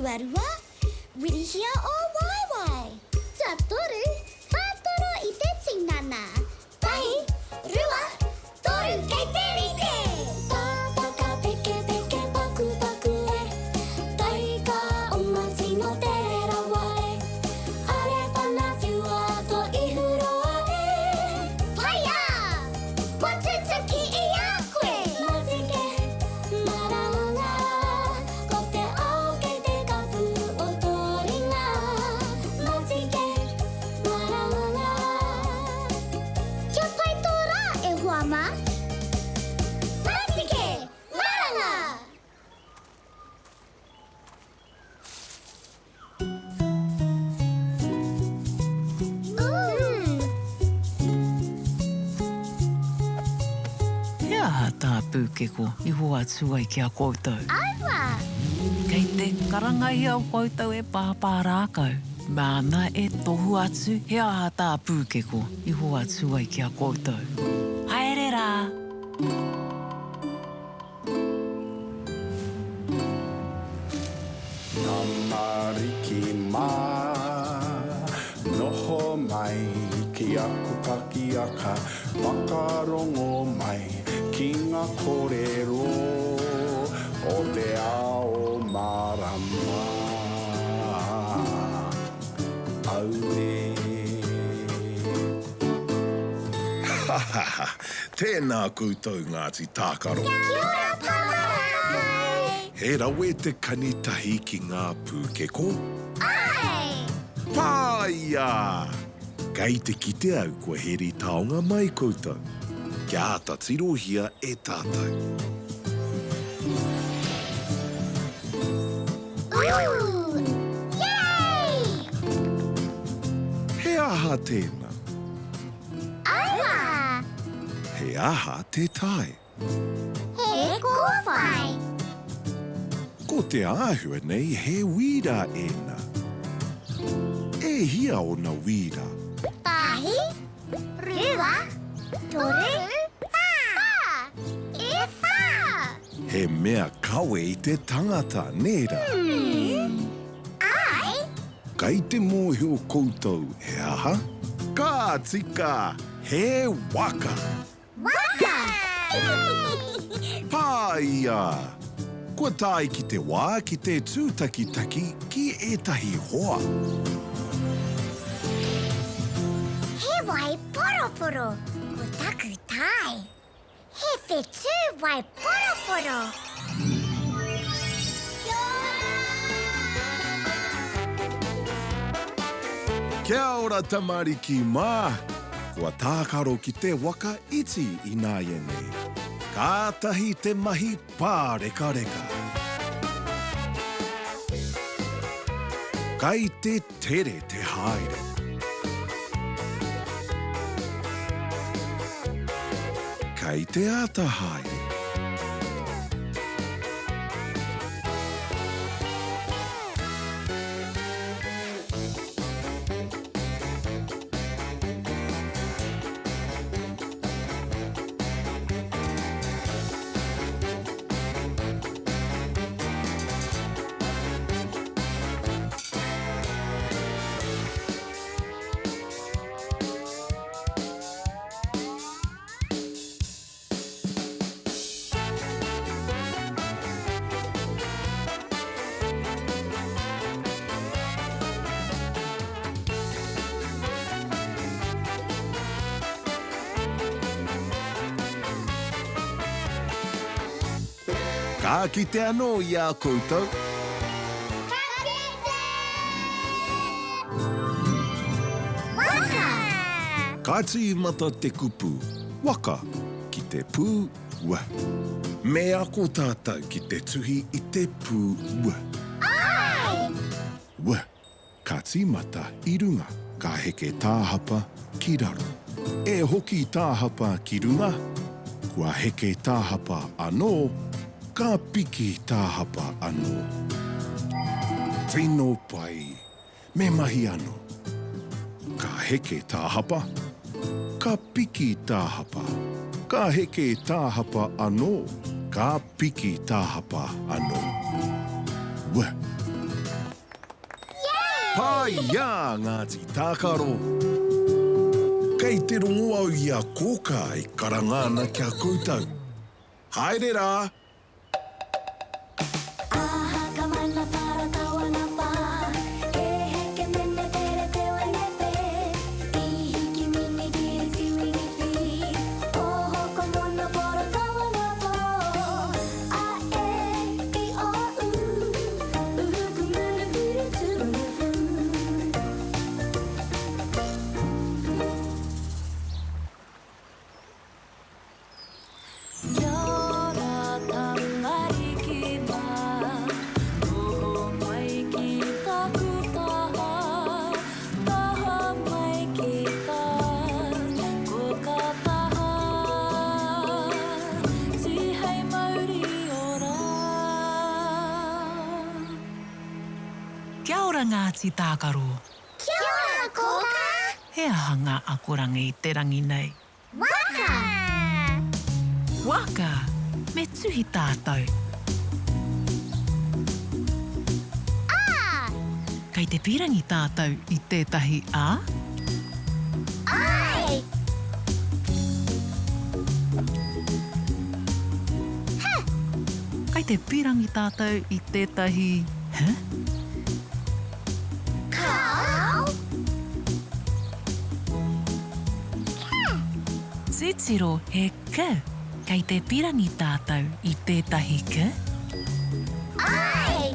Tuarua, wirihia ō waewae. Tuatoru, whātoro i te tinana. Tahi, rua, toru, kei te rite! Pāpaka peke peke paku paku e Taika oma tino tere rawa e Are whana whiua to ihu roa e Paia! Kua tutuki i a koe! Matike, maranga, ko te ao kei te kapu o tō ringa Matike, maranga. Kia pai tō rā, e hoa mā! Matike, maranga! He aha tā Pūkeko i hoatu ai ki a koutou? Aua! Kei te karangahia o koutou e Pāpā Rākau. Māna e tohu atu he aha tā Pūkeko i hoatu ai ki a koutou. Haere rā! Tamariki mā, noho mai ki aku pakiaka, whakarongo mai ki ngā kōrero o te ao mārama. Auē. Ha ha ha! Tēnā koutou Ngāti Tākaro. Kia ora Pāpārai! He rawe te kani tahi ki ngā pūkeko? Āe! Pāia! Kei te kite au kua heri taonga mai koutou. Kia āta tirohia e tātou. Ooh! Yay! He aha tēnā? Aua! He aha te tae? He kōwhai. Ko te āhua nei he wīra ēnā. E hia ōna wīra? Tahi, rua, toru, whā. E whā! He mea kawe i te tangata, nē rā? Āe! Kei te mōhio koutou he aha? Ka tika! He waka! Waka! Pāia! Kua tae ki te wā ki te tūtakitaki ki ētahi hoa. He wai poroporo ko taku tae. He whetū wai poroporo. Kia ora tamariki mā! Kua tākaro ki te waka iti ināianei. Kātahi te mahi pārekareka. Kai te tere te haere. Kei te āta haere. Ka kite anō i a koutou. Ka kite! Waka! Ka tīmata te kupu waka ki te pū w. Me ako tātou ki te tuhi i te pū w. Āe! W. Ka tīmata i runga, ka heke tāhapa ki raro. E hoki tāhapa ki runga, kua heke tāhapa anō, ka piki tāhapa anō. Tino pai! Me mahi anō. Ka heke tāhapa, ka piki tāhapa, ka heke tāhapa anō, ka piki tāhapa anō. W. Paiā Ngāti Tākaro! Kei te rongo au i a Kōkā e karanga ana ki a koutou. Haere rā! Kia ora tamariki mā, noho mai ki taku taha, taha mai ki tā koka taha, tihei mauri ora. Kia ora Ngāti Tākaro. Kia ora Kōkā! He aha ngā akoranga i te rangi nei? Waka! Waka! Me tuhi tātou. A! Kei te pīrangi tātou i tētahi A? Āe! H! Kei te pīrangi tātou i tētahi H? Kāo! Titiro he k. Kei te pirangi tātou i tētahi k? Āe!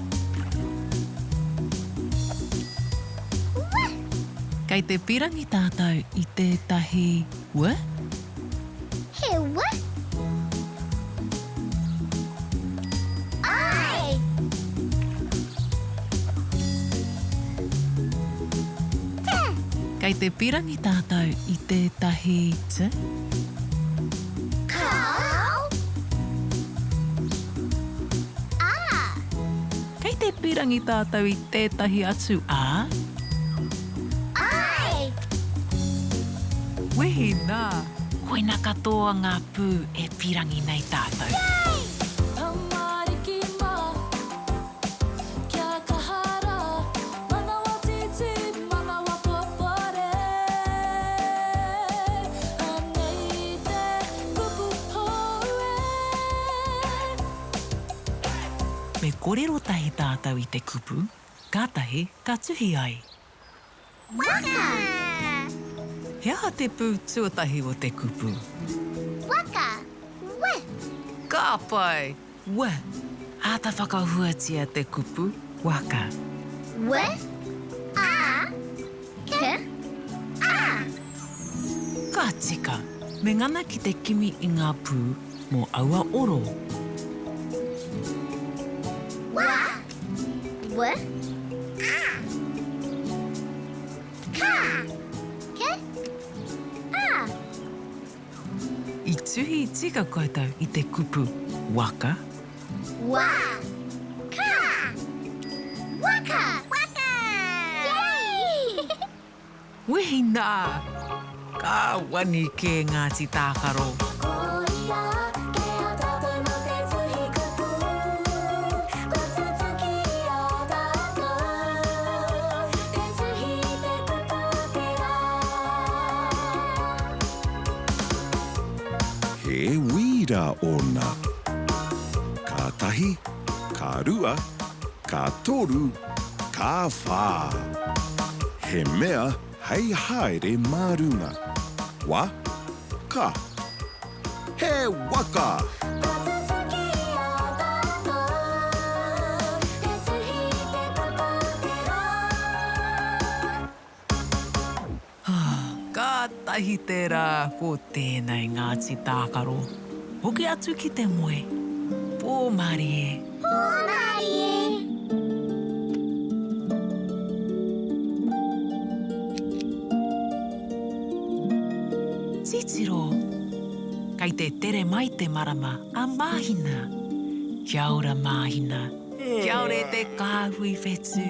W! Kei te pirangi tātou i tētahi w? He w? Āe! T! Kei te pirangi tātou i tētahi t? Kāo! A! Kei te pirangi tātou i tētahi atu a? Āe! Wehi nā! Koina katoa ngā pū e pirangi nei tātou. Yay! Tamariki mā, kia kaha rā, manawa tītī, manawa popore. Anei te kupu hou e. Me kōrero tahi tātou i te kupu, kātahi ka tuhi ai. Waka! He aha te pū tuatahi o te kupu? Waka! W! Ka pai! W! Āta whakahuatia te kupu waka. W, A, K, A. Ka tika! Me ngana ki te kimi i ngā pū mō aua oro. Wa, W, A. Ka, K, A. I tuhi tika koutou i te kupu waka? Wa, ka, Waka! Waka! Yay! Wehi nā! Ka wani kē Ngāti Tākaro. Ko ia kē a tātou mō te tuhi kupu, kua tutuki i a tātou te tuhi i te kupu o te rā. He wīra ōna. Ka tahi, ka rua, ka toru, ka whā. He mea hei haere mā runga. Wa, ka. He waka! Kua tutuki i a tātou te tuhi i te kupu o te rā. Kātahi tērā ko tēnei Ngāti Tākaro. Hoki atu ki te moe. Pō mārie. Pō mārie. Titiro! Kei te tere mai te marama a Māhina. Kia ora Māhina. Kia ora e te kāhui whetū.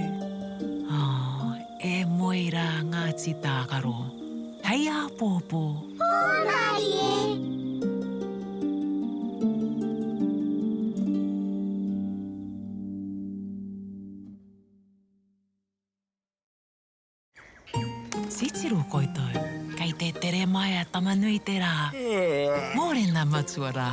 Oh, e moe rā Ngāti Tākaro. Hei āpōpō. Pō mārie. Titiro koutou, kei te tere mai a Tama-nui-te-rā. Mōrena matua rā.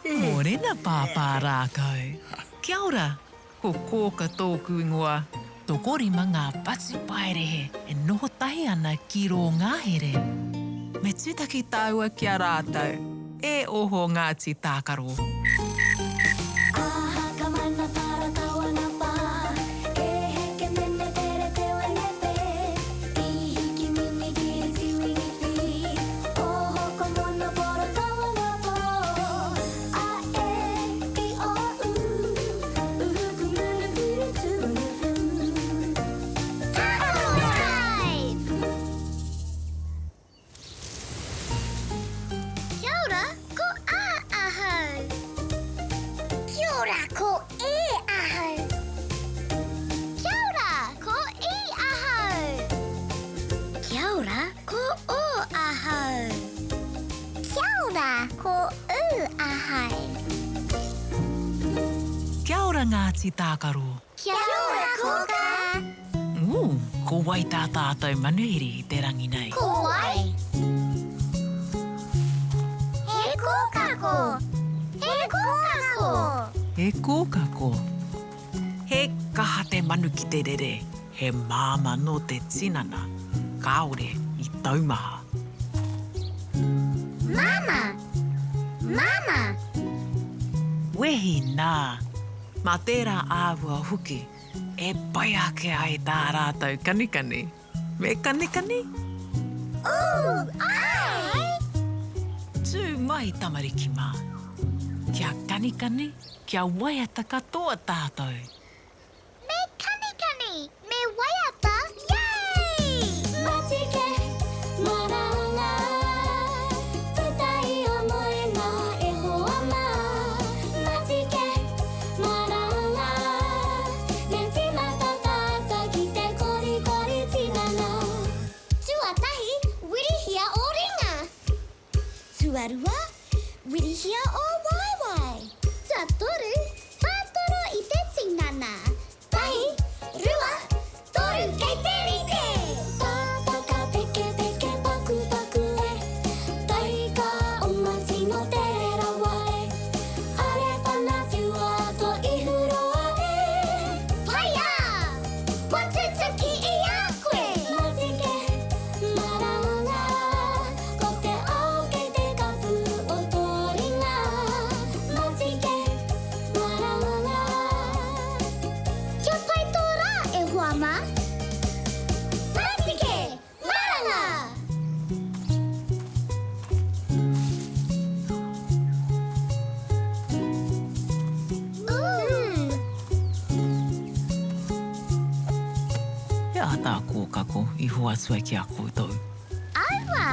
Mōrena pāpā rākau. Kia ora, ko Kōka tōku ingoa. Tokorima ngā patupaiarehe e noho tahi ana ki rō ngahere. Me tūtaki tāua ki a rātou. E oho Ngāti Tākaro. Aha ka mana para tawana wha E heke mene pere te wene whe I hiki mini kiri tiwini whiri Oho ko mono poro tawana who A e i o u Uhu ku munu whiri tuwini whu Tākaro Drive! Kia ora, ko A ahau. Kia ora, ko E ahau. Kia ora, ko I ahau. Kia ora, ko O ahau. Kia ora, ko U ahau. Kia ora Ngāti Tākaro. Kia ora Kōkā. Ooh, ko wai tā tātou manuhiri i te rangi nei? Ko wai? He kōkako! He kōkako! He kōkako. He kaha te manu ki te rere, he māmā nō te tinana, kāore i taumaha. Māmā! Māmā! Wehi nā! Mā tērā āhua hoki e pai ake ai tā rātou kanikani. Me kanikani? Ooh, āe! Tū mai tamariki mā. Kia kanikani, kia waiata katoa tātou. Me kanikani, me waiata, yay! Matike, maranga, puta i o moenga e hoa mā. Matike, maranga, me tīmata tātou ki te korikori tinana. Tuatahi, wirihia ō ringa. Tuarua, wirihia ō waewae. Tuatoru, whātoro i te tinana. Tahi, rua, toru, kei te rite! Pāpaka peke peke paku paku e Taika oma tino tere rawa e Are whana whiua to ihu roa e Paia! Kua tutuki i a koe! Matike, maranga, ko te ao kei te kapu o tō ringa. Matike, maranga. Kia pai tō rā, e hoa mā! Matike, maranga! Ooh! He aha tā Kōkako i hoatu ai ki a koutou? Aua!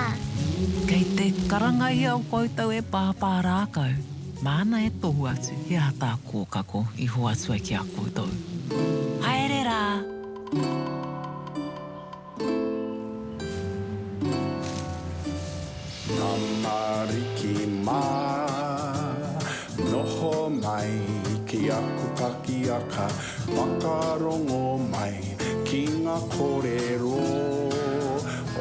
Kei te karanga ia o koutou e pāpā rākau, māna e tohu atu he aha tā Kōkako i hoatu ai ki a koutou. Haere rā! Tamariki mā, noho mai ki aku pakiaka, whakarongo mai ki ngā kōrero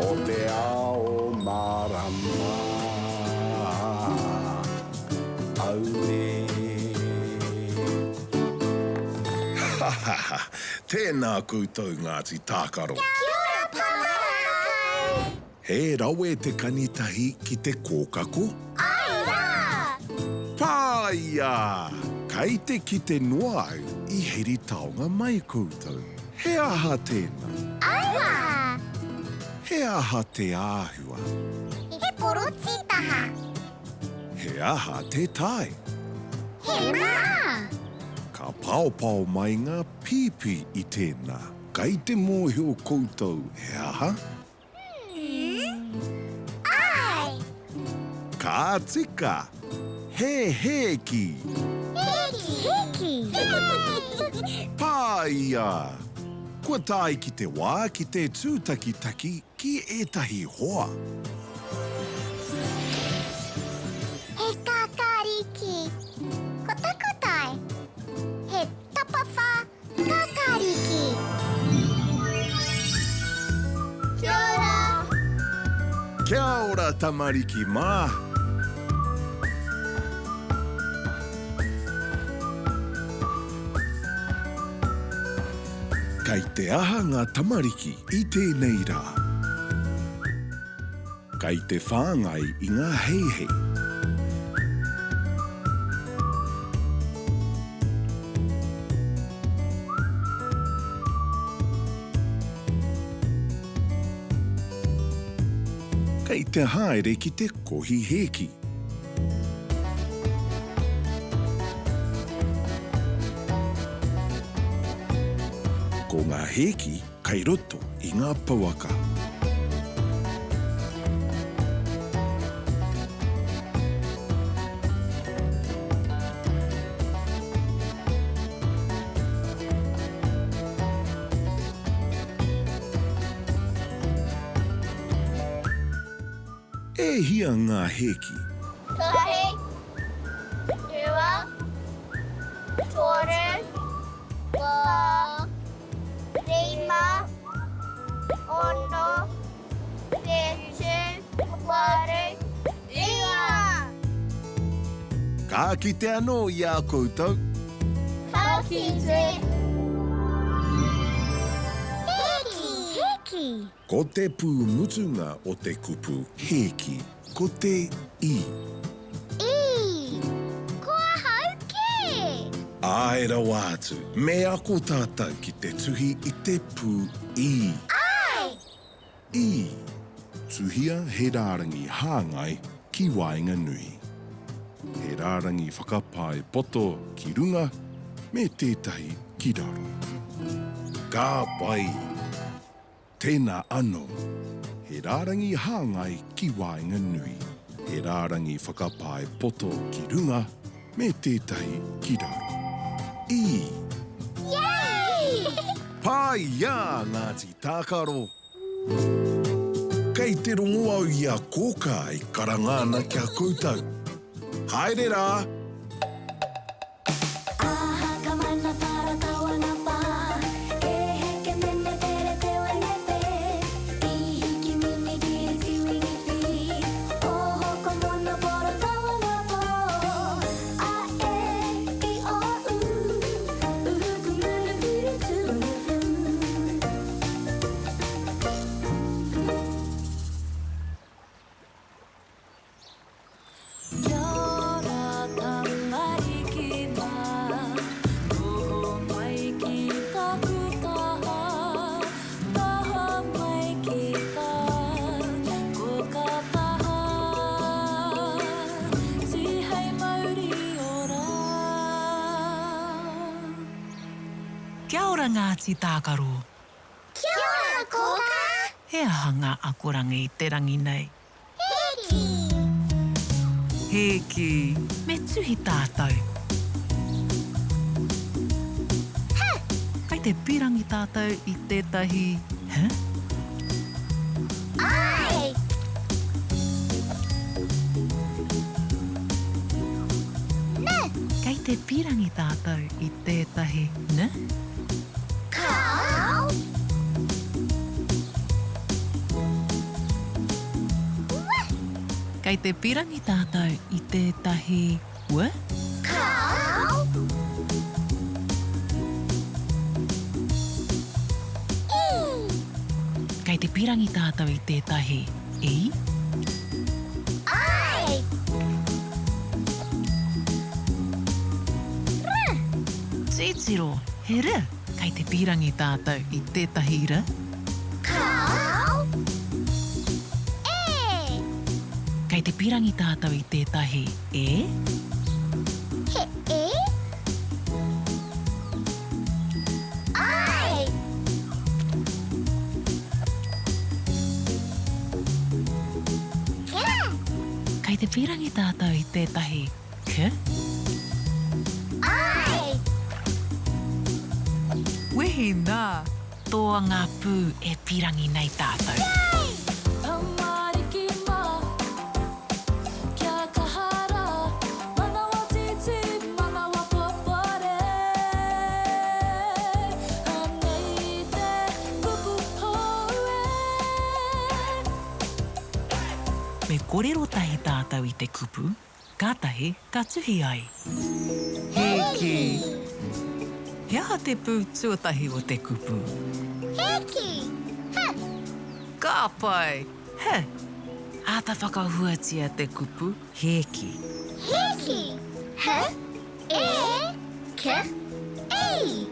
o te ao mārama. Auē. Ha ha ha! Tēnā koutou Ngāti Tākaro! Kia ora Pāpā! He rawe te kanitahi ki te kōkako? Āe rā! Pāia! Kei te kite noa au i heri taonga mai koutou. He aha tēnā? Aua! He aha te āhua? He porotītaha. He aha te tae? He mā! Ka paopao mai ngā pīpī i tēnā. Kei te mōhio koutou he aha? Āe! Ka tika! He hēki! Hēki! Hēki! Pāia! Kua tae ki te wā ki te tūtakitaki ki ētahi hoa. He kākāriki. Ko taku tae, he tapawhā kākāriki. Kia ora tamariki mā! Kei te aha ngā tamariki i tēnei rā? Kei te whāngai i ngā heihei. Kei te haere ki te kohi hēki. Ko ngā hēki kei roto i ngā pouaka. E hia ngā hēki? Tahi, rua, toru, wha, rima, ono, whitu, waru, iwa. Ka kite anō i a koutou. Ka kite. Hēki! Hēki! Ko te pū mutunga o te kupu hēki, ko te i. I! Ko ahau kē! Āe rawa atu, me ako tātou ki te tuhi i te pū i. Āe! I! Tuhia he rārangi hāngai ki waenganui. He rārangi whakapae poto ki runga me tētahi ki raro. Ka pai! Tēnā anō. He rārangi hāngai ki waenganui. He rārangi whakapae poto ki runga me tētahi ki raro. I! Yay! Pai ā Ngāti Tākaro! Kei te rongo au i a Kōkā e karanga ana ki a koutou. Haere rā! Kia ora tamariki mā, noho mai ki taku taha, taha mai ki tā koka taha, tihei mauri ora. Kia ora Ngāti Tākaro. Kia ora Kōkā. He aha ngā akoranga i te rangi nei? Hēki! Hēki! Me tuhi tātou. Hā! Kei te pīrangi tātou i tētahi h? Āe! N! Kei te pīrangi tātou i tētahi n? Kāo! Kei te pīrangi tātou i tētahi w? Kāo! I! Kei te pīrangi tātou i tētahi i? Ai! R! Titiro, he r! Kei te pīrangi tātou i tētahi r? Kāo! E! Kei te pīrangi tātou i tētahi e? He e? Āe! K! Kei te pīrangi tātou i tētahi k? Āe! Wehi nā! Toa ngā pū e pīrangi nei tātou. Yay! Tamariki mā, kia kaha rā, manawa tītī, manawa popore. Anei te kupu hou e. korero tahi tātou i te kupu, kātahi ka tuhi ai. Hēki! He aha te pū tuatahi o te kupu? Hēki! H! Ka pai! H! Āta whakahuatia te kupu hēki. Hēki! H, E, K, I!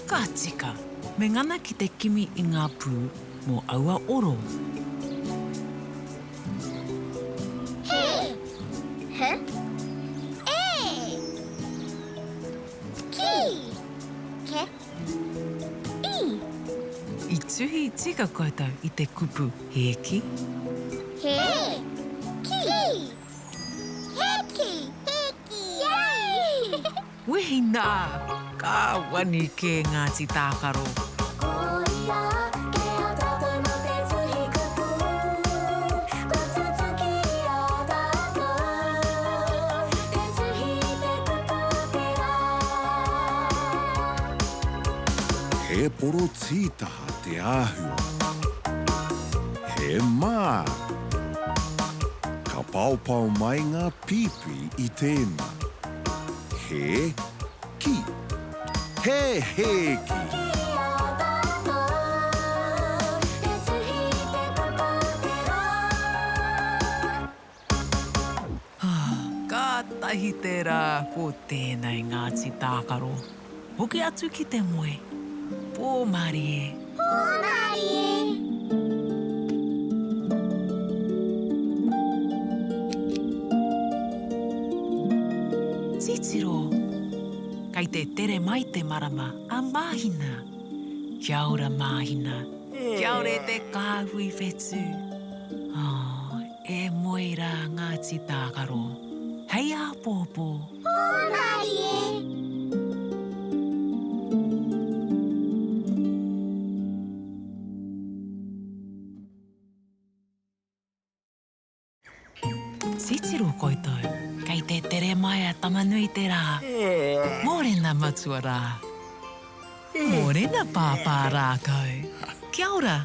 Ka tika! Me ngana ki te kimi i ngā pū mō aua oro. He, H, E, Ki, K, I. I tuhi tika koutou i te kupu hēki? He, ki, hēki, hēki, yay! Wehi nā! Ka wani kē Ngāti Tākaro. Ko ia ke a tātou mō te tuhi kupu, kua tutuki i a tātou te tuhi i te kupu o te rā. He porotītaha te āhua. He mā. Ka paopao mai ngā pīpī i tēnā. He ki. He hēki. Kātahi te rā ko tēnei Ngāti Tākaro. Hoki atu ki te moe. Pō mārie. Pō mārie. Titiro! Kei te tere mai te marama a Māhina. Kia ora Māhina. Kia ora e te kāhui whetū. Oh, e moe rā Ngāti Tākaro. Hei āpōpō. Pō mārie. Titiro koutou, kei te tere mai a Tama-nui-te-rā. Mōrena matua rā. Mōrena pāpā rākau. Kia ora,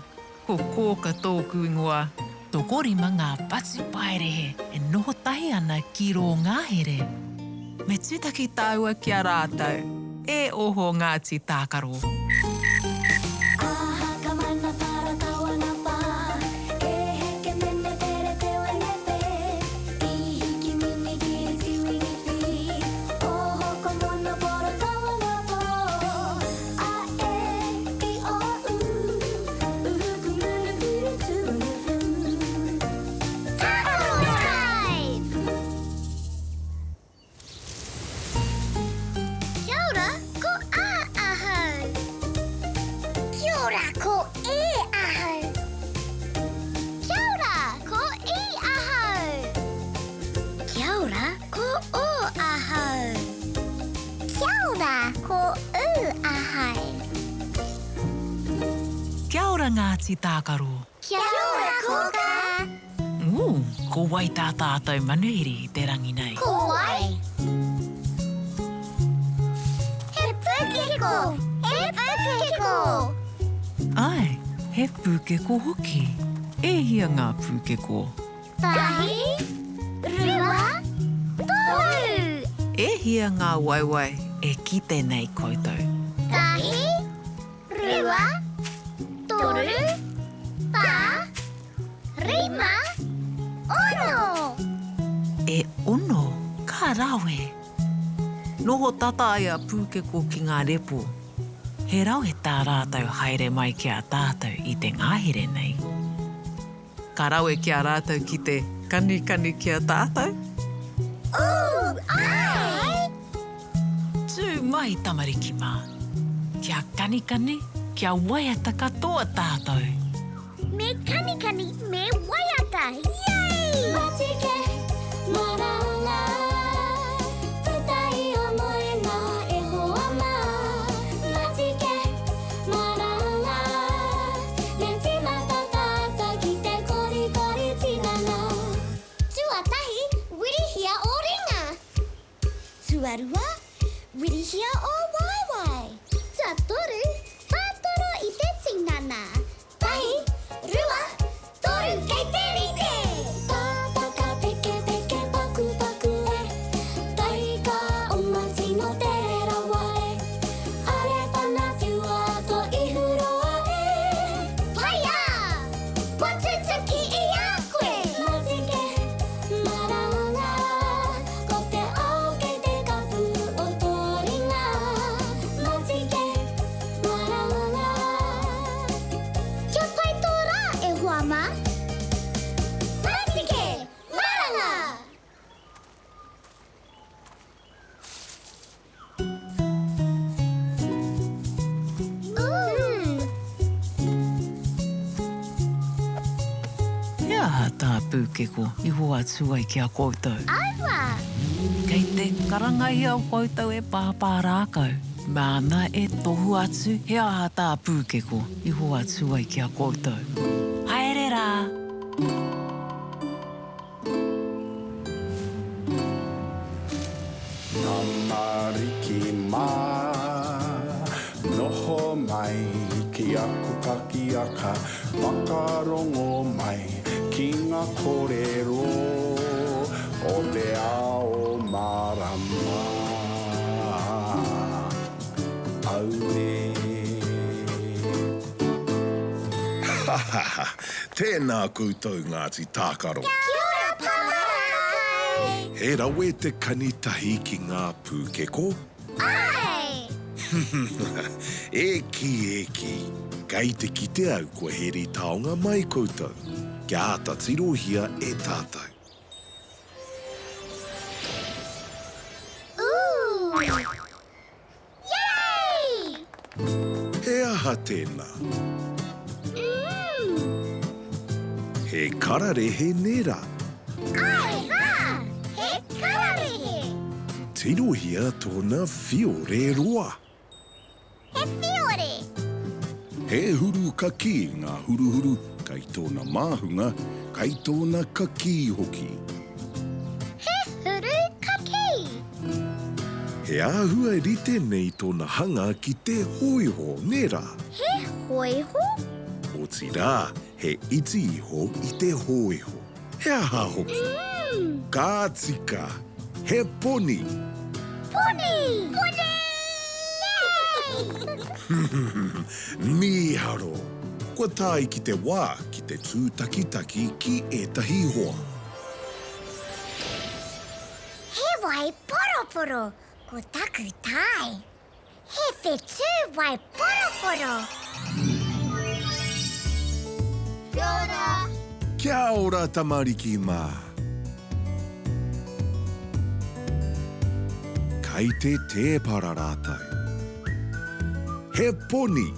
ko Kōka tōku ingoa. Tokorima ngā patupaiarehe e noho tahi ana ki rō ngahere. Me tūtaki tāua ki a rātou. E oho Ngāti Tākaro. Aha ka mana para kawana wha E heke mene pere te wene whe I hiki mini kiri tiwini whiri Oho ko mono poro kawana who A e i o u Uhu ku munu piri tuunu fu Tākaro Drive! Kia ora, ko A ahau. Kia ora, ko E ahau. Kia ora, ko I ahau. Kia ora, ko O ahau. Kia ora, ko U ahau. Kia ora Ngāti Tākaro. Kia ora Kōkā. Ū, ko wai tā tātou manuhiri i te rangi nei? Ko wai? He pūkeko! He pūkeko! Āe, he pūkeko hoki. E hia ngā pūkeko? Tahi, rua, toru! E hia ngā waewae e kite nei koutou? Tahi, rua, toru, whā, Rima, ono! E ono, ka rawe! Noho tata ai a Pūkeko ki ngā repo. He rawe tā rātou haere mai ki a tātou i te ngahere nei. Ka rawe ki a rātou ki te kanikani ki a tātou. Ooh, āe! Tū mai tamariki mā. Kia kanikani, kia waiata katoa tātou. Me kanikani, me waiata, yay! Matike, maranga, puta i o moenga e hoa mā. Matike, maranga, me tīmata tātou ki te korikori tinana. Tuatahi, wirihia ō ringa. Tuarua, wirihia ō waewae. Tuatoru, whātoro i te tinana. Tahi, rua, toru, kei te rite! Pūkeko i hoatu ai ki a koutou. Aua! Kei te karangahia koutou e Pāpā Rākau, māna e tohu atu he aha tā Pūkeko i hoatu ai ki a koutou. Haere rā! Tamariki mā, noho mai ki aku pakiaka, whakarongo mai ki ngā kōrero o te ao mārama. Auē. Ha ha ha! Tēnā koutou Ngāti Tākaro. Kia ora Pāpā! He rawe te kani tahi ki ngā pūkeko? Āe! E kī, e kī, kei te kite au kua heri taonga mai koutou, kia āta tirohia e tātou. Ooh! Yay! He aha tēnā? Mm. He kararehe nē rā? Āe rā! He kararehe! Tirohia tōna whiore roa. He whiore! He huru kakī ngā huruhuru kai tōna māhunga, kai tōna kakī hoki. He huru kakī! He āhua rite nei tōna hanga ki te hōiho, nē rā? He hōiho? Otirā, he iti iho i te hōiho. He aha hoki? Mm. Ka tika! He poni! Poni! Poni! Mīharo! Kua tae ki te wā ki te tūtakitaki ki ētahi hoa. He wai poroporo ko taku tae. He whetū wai poroporo. Kia ora! Kia ora tamariki mā! Kai te tēpara rātou. He poni!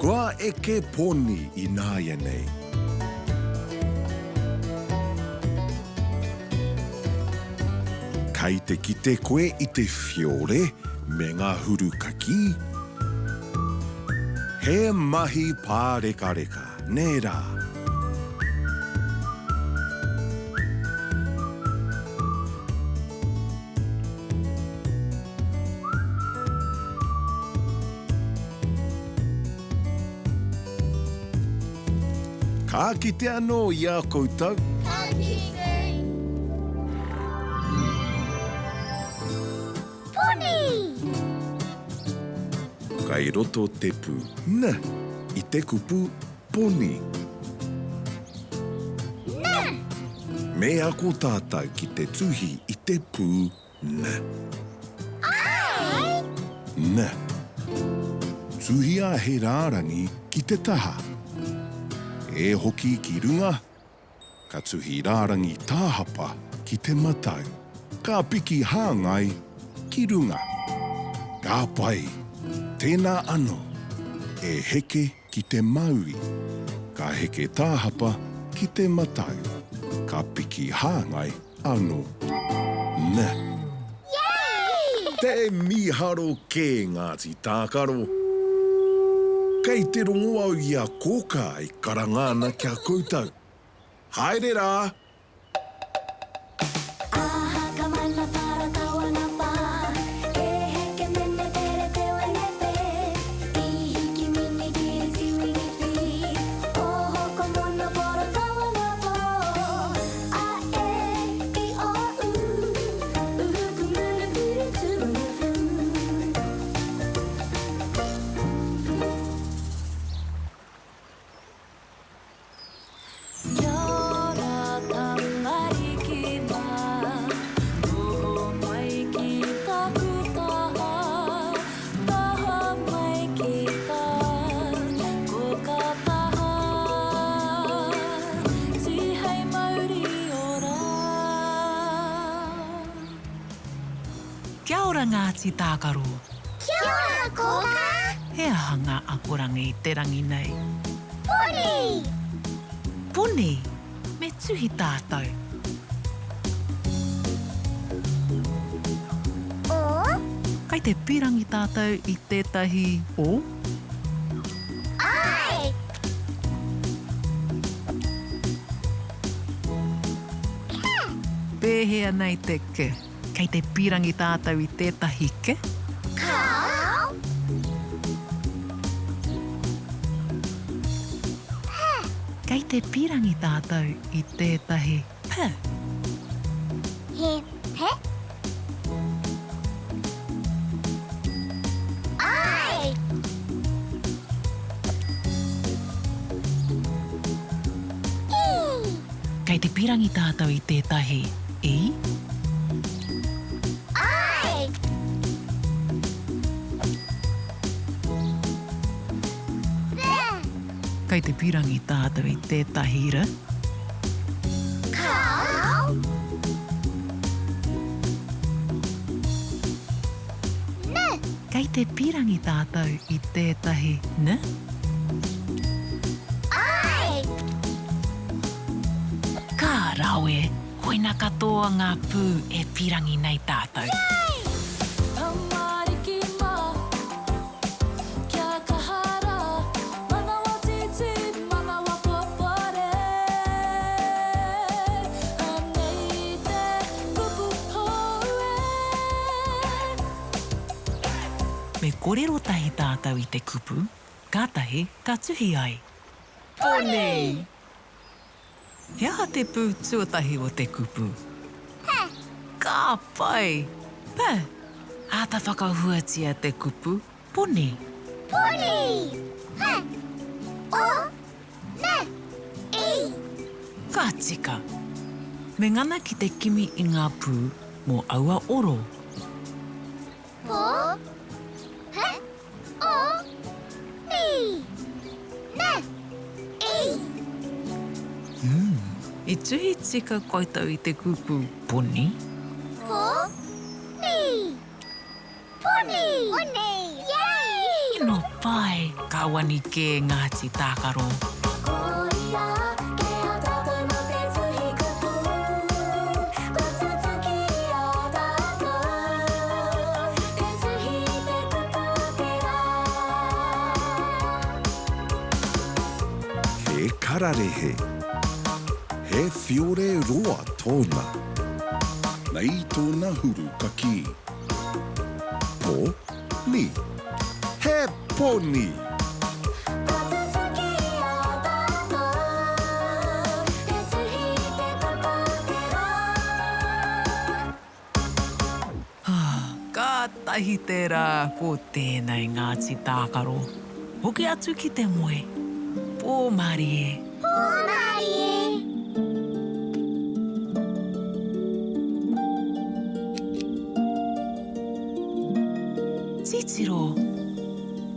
Kua eke poni ināianei. Kei te kite koe i te whiore me ngā huru kakī? He mahi pārekareka, nē rā? Ka kite anō i a koutou. Ka kite. Poni! Kai roto te pū N i te kupu poni. N! Me ako tātou ki te tuhi i te pū N. Āe! N. Tuhia he rārangi ki te taha. E hoki ki runga, ka tuhi rārangi tāhapa ki te matau. Ka piki hāngai ki runga. Ka pai! Tēnā anō. E heke ki te maui. Ka heke tāhapa ki te matau. Ka piki hāngai Ano. Ne. Yay! Te mīharo kē Ngāti Tākaro. Kei te rongo au i a Kōkā e karanga ana ki a koutou. Haere rā! Aha ka mana para tawana wha E heke mene pere te wene whe I hiki mini kiri tiwini whiri Oho ko mono poro tawana who A E I O U Uhu ku munu kiri tuwini whu. Kia ora. Ngāti Tākaro! Kia ora, Kōkā! He aha ngā akoranga i te rangi nei? Poni! Poni! Me tuhi tātou. O. Kai te pīrangi tātou i tētahi o? Āe! Ke. Pēhea nei te ke? Kei te pīrangi tātou i tētahi ke? Kāo. P. Kei te pīrangi tātou i tētahi p. He pe. Āe! I. Kei te pīrangi tātou i tētahi i. Āe! Re. Kei te pīrangi tātou i tētahi r. Kāo. N. Kei te pīrangi tātou i tētahi n. Āe! Ka rawe! Koina katoa ngā pū e pīrangi nei tātou. Yay! Tamariki mā, kia kaha rā, manawa tītī, manawa popore. Anei te kupu hou e. Me kōrero tahi tātou i te kupu, kātahi ka tuhi ai. Poni! He aha te pū tuatahi o te kupu? P. Ka pai! P. Āta whakahuatia te kupu poni. Poni! P. O. N. I. Ka tika! Me ngana ki te kimi i ngā pū mō aua oro. Po. P. O, Ni, Ne, I. Umm, i tuhi tika koutou i te kupu poni? Po, ni, poni! Poni! Yay! Tino pai! Ka wani kē Ngāti Tākaro. Ko ia ke a tātou mō te tuhi kupu, kua tutuki i a tātou te tuhi i te kupu o te rā. He kararehe. He whiore roa tōna. Nei tōna huru ka kī. Po, ni. He poni! Kua tutuki i a tātou te tuhi i te kupu o te rā. Kātahi te rā ko tēnei Ngāti Tākaro. Hoki atu ki te moe. Pō mārie. Pō mārie. Titiro!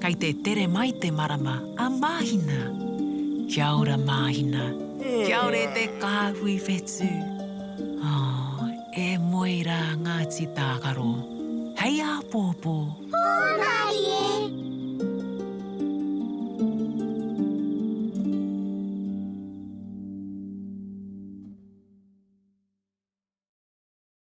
Kei te tere mai te marama a Māhina. Kia ora Māhina. Kia ora e te kāhui whetū. Oh, e moe rā Ngāti Tākaro. Hei āpōpō. Pō mārie!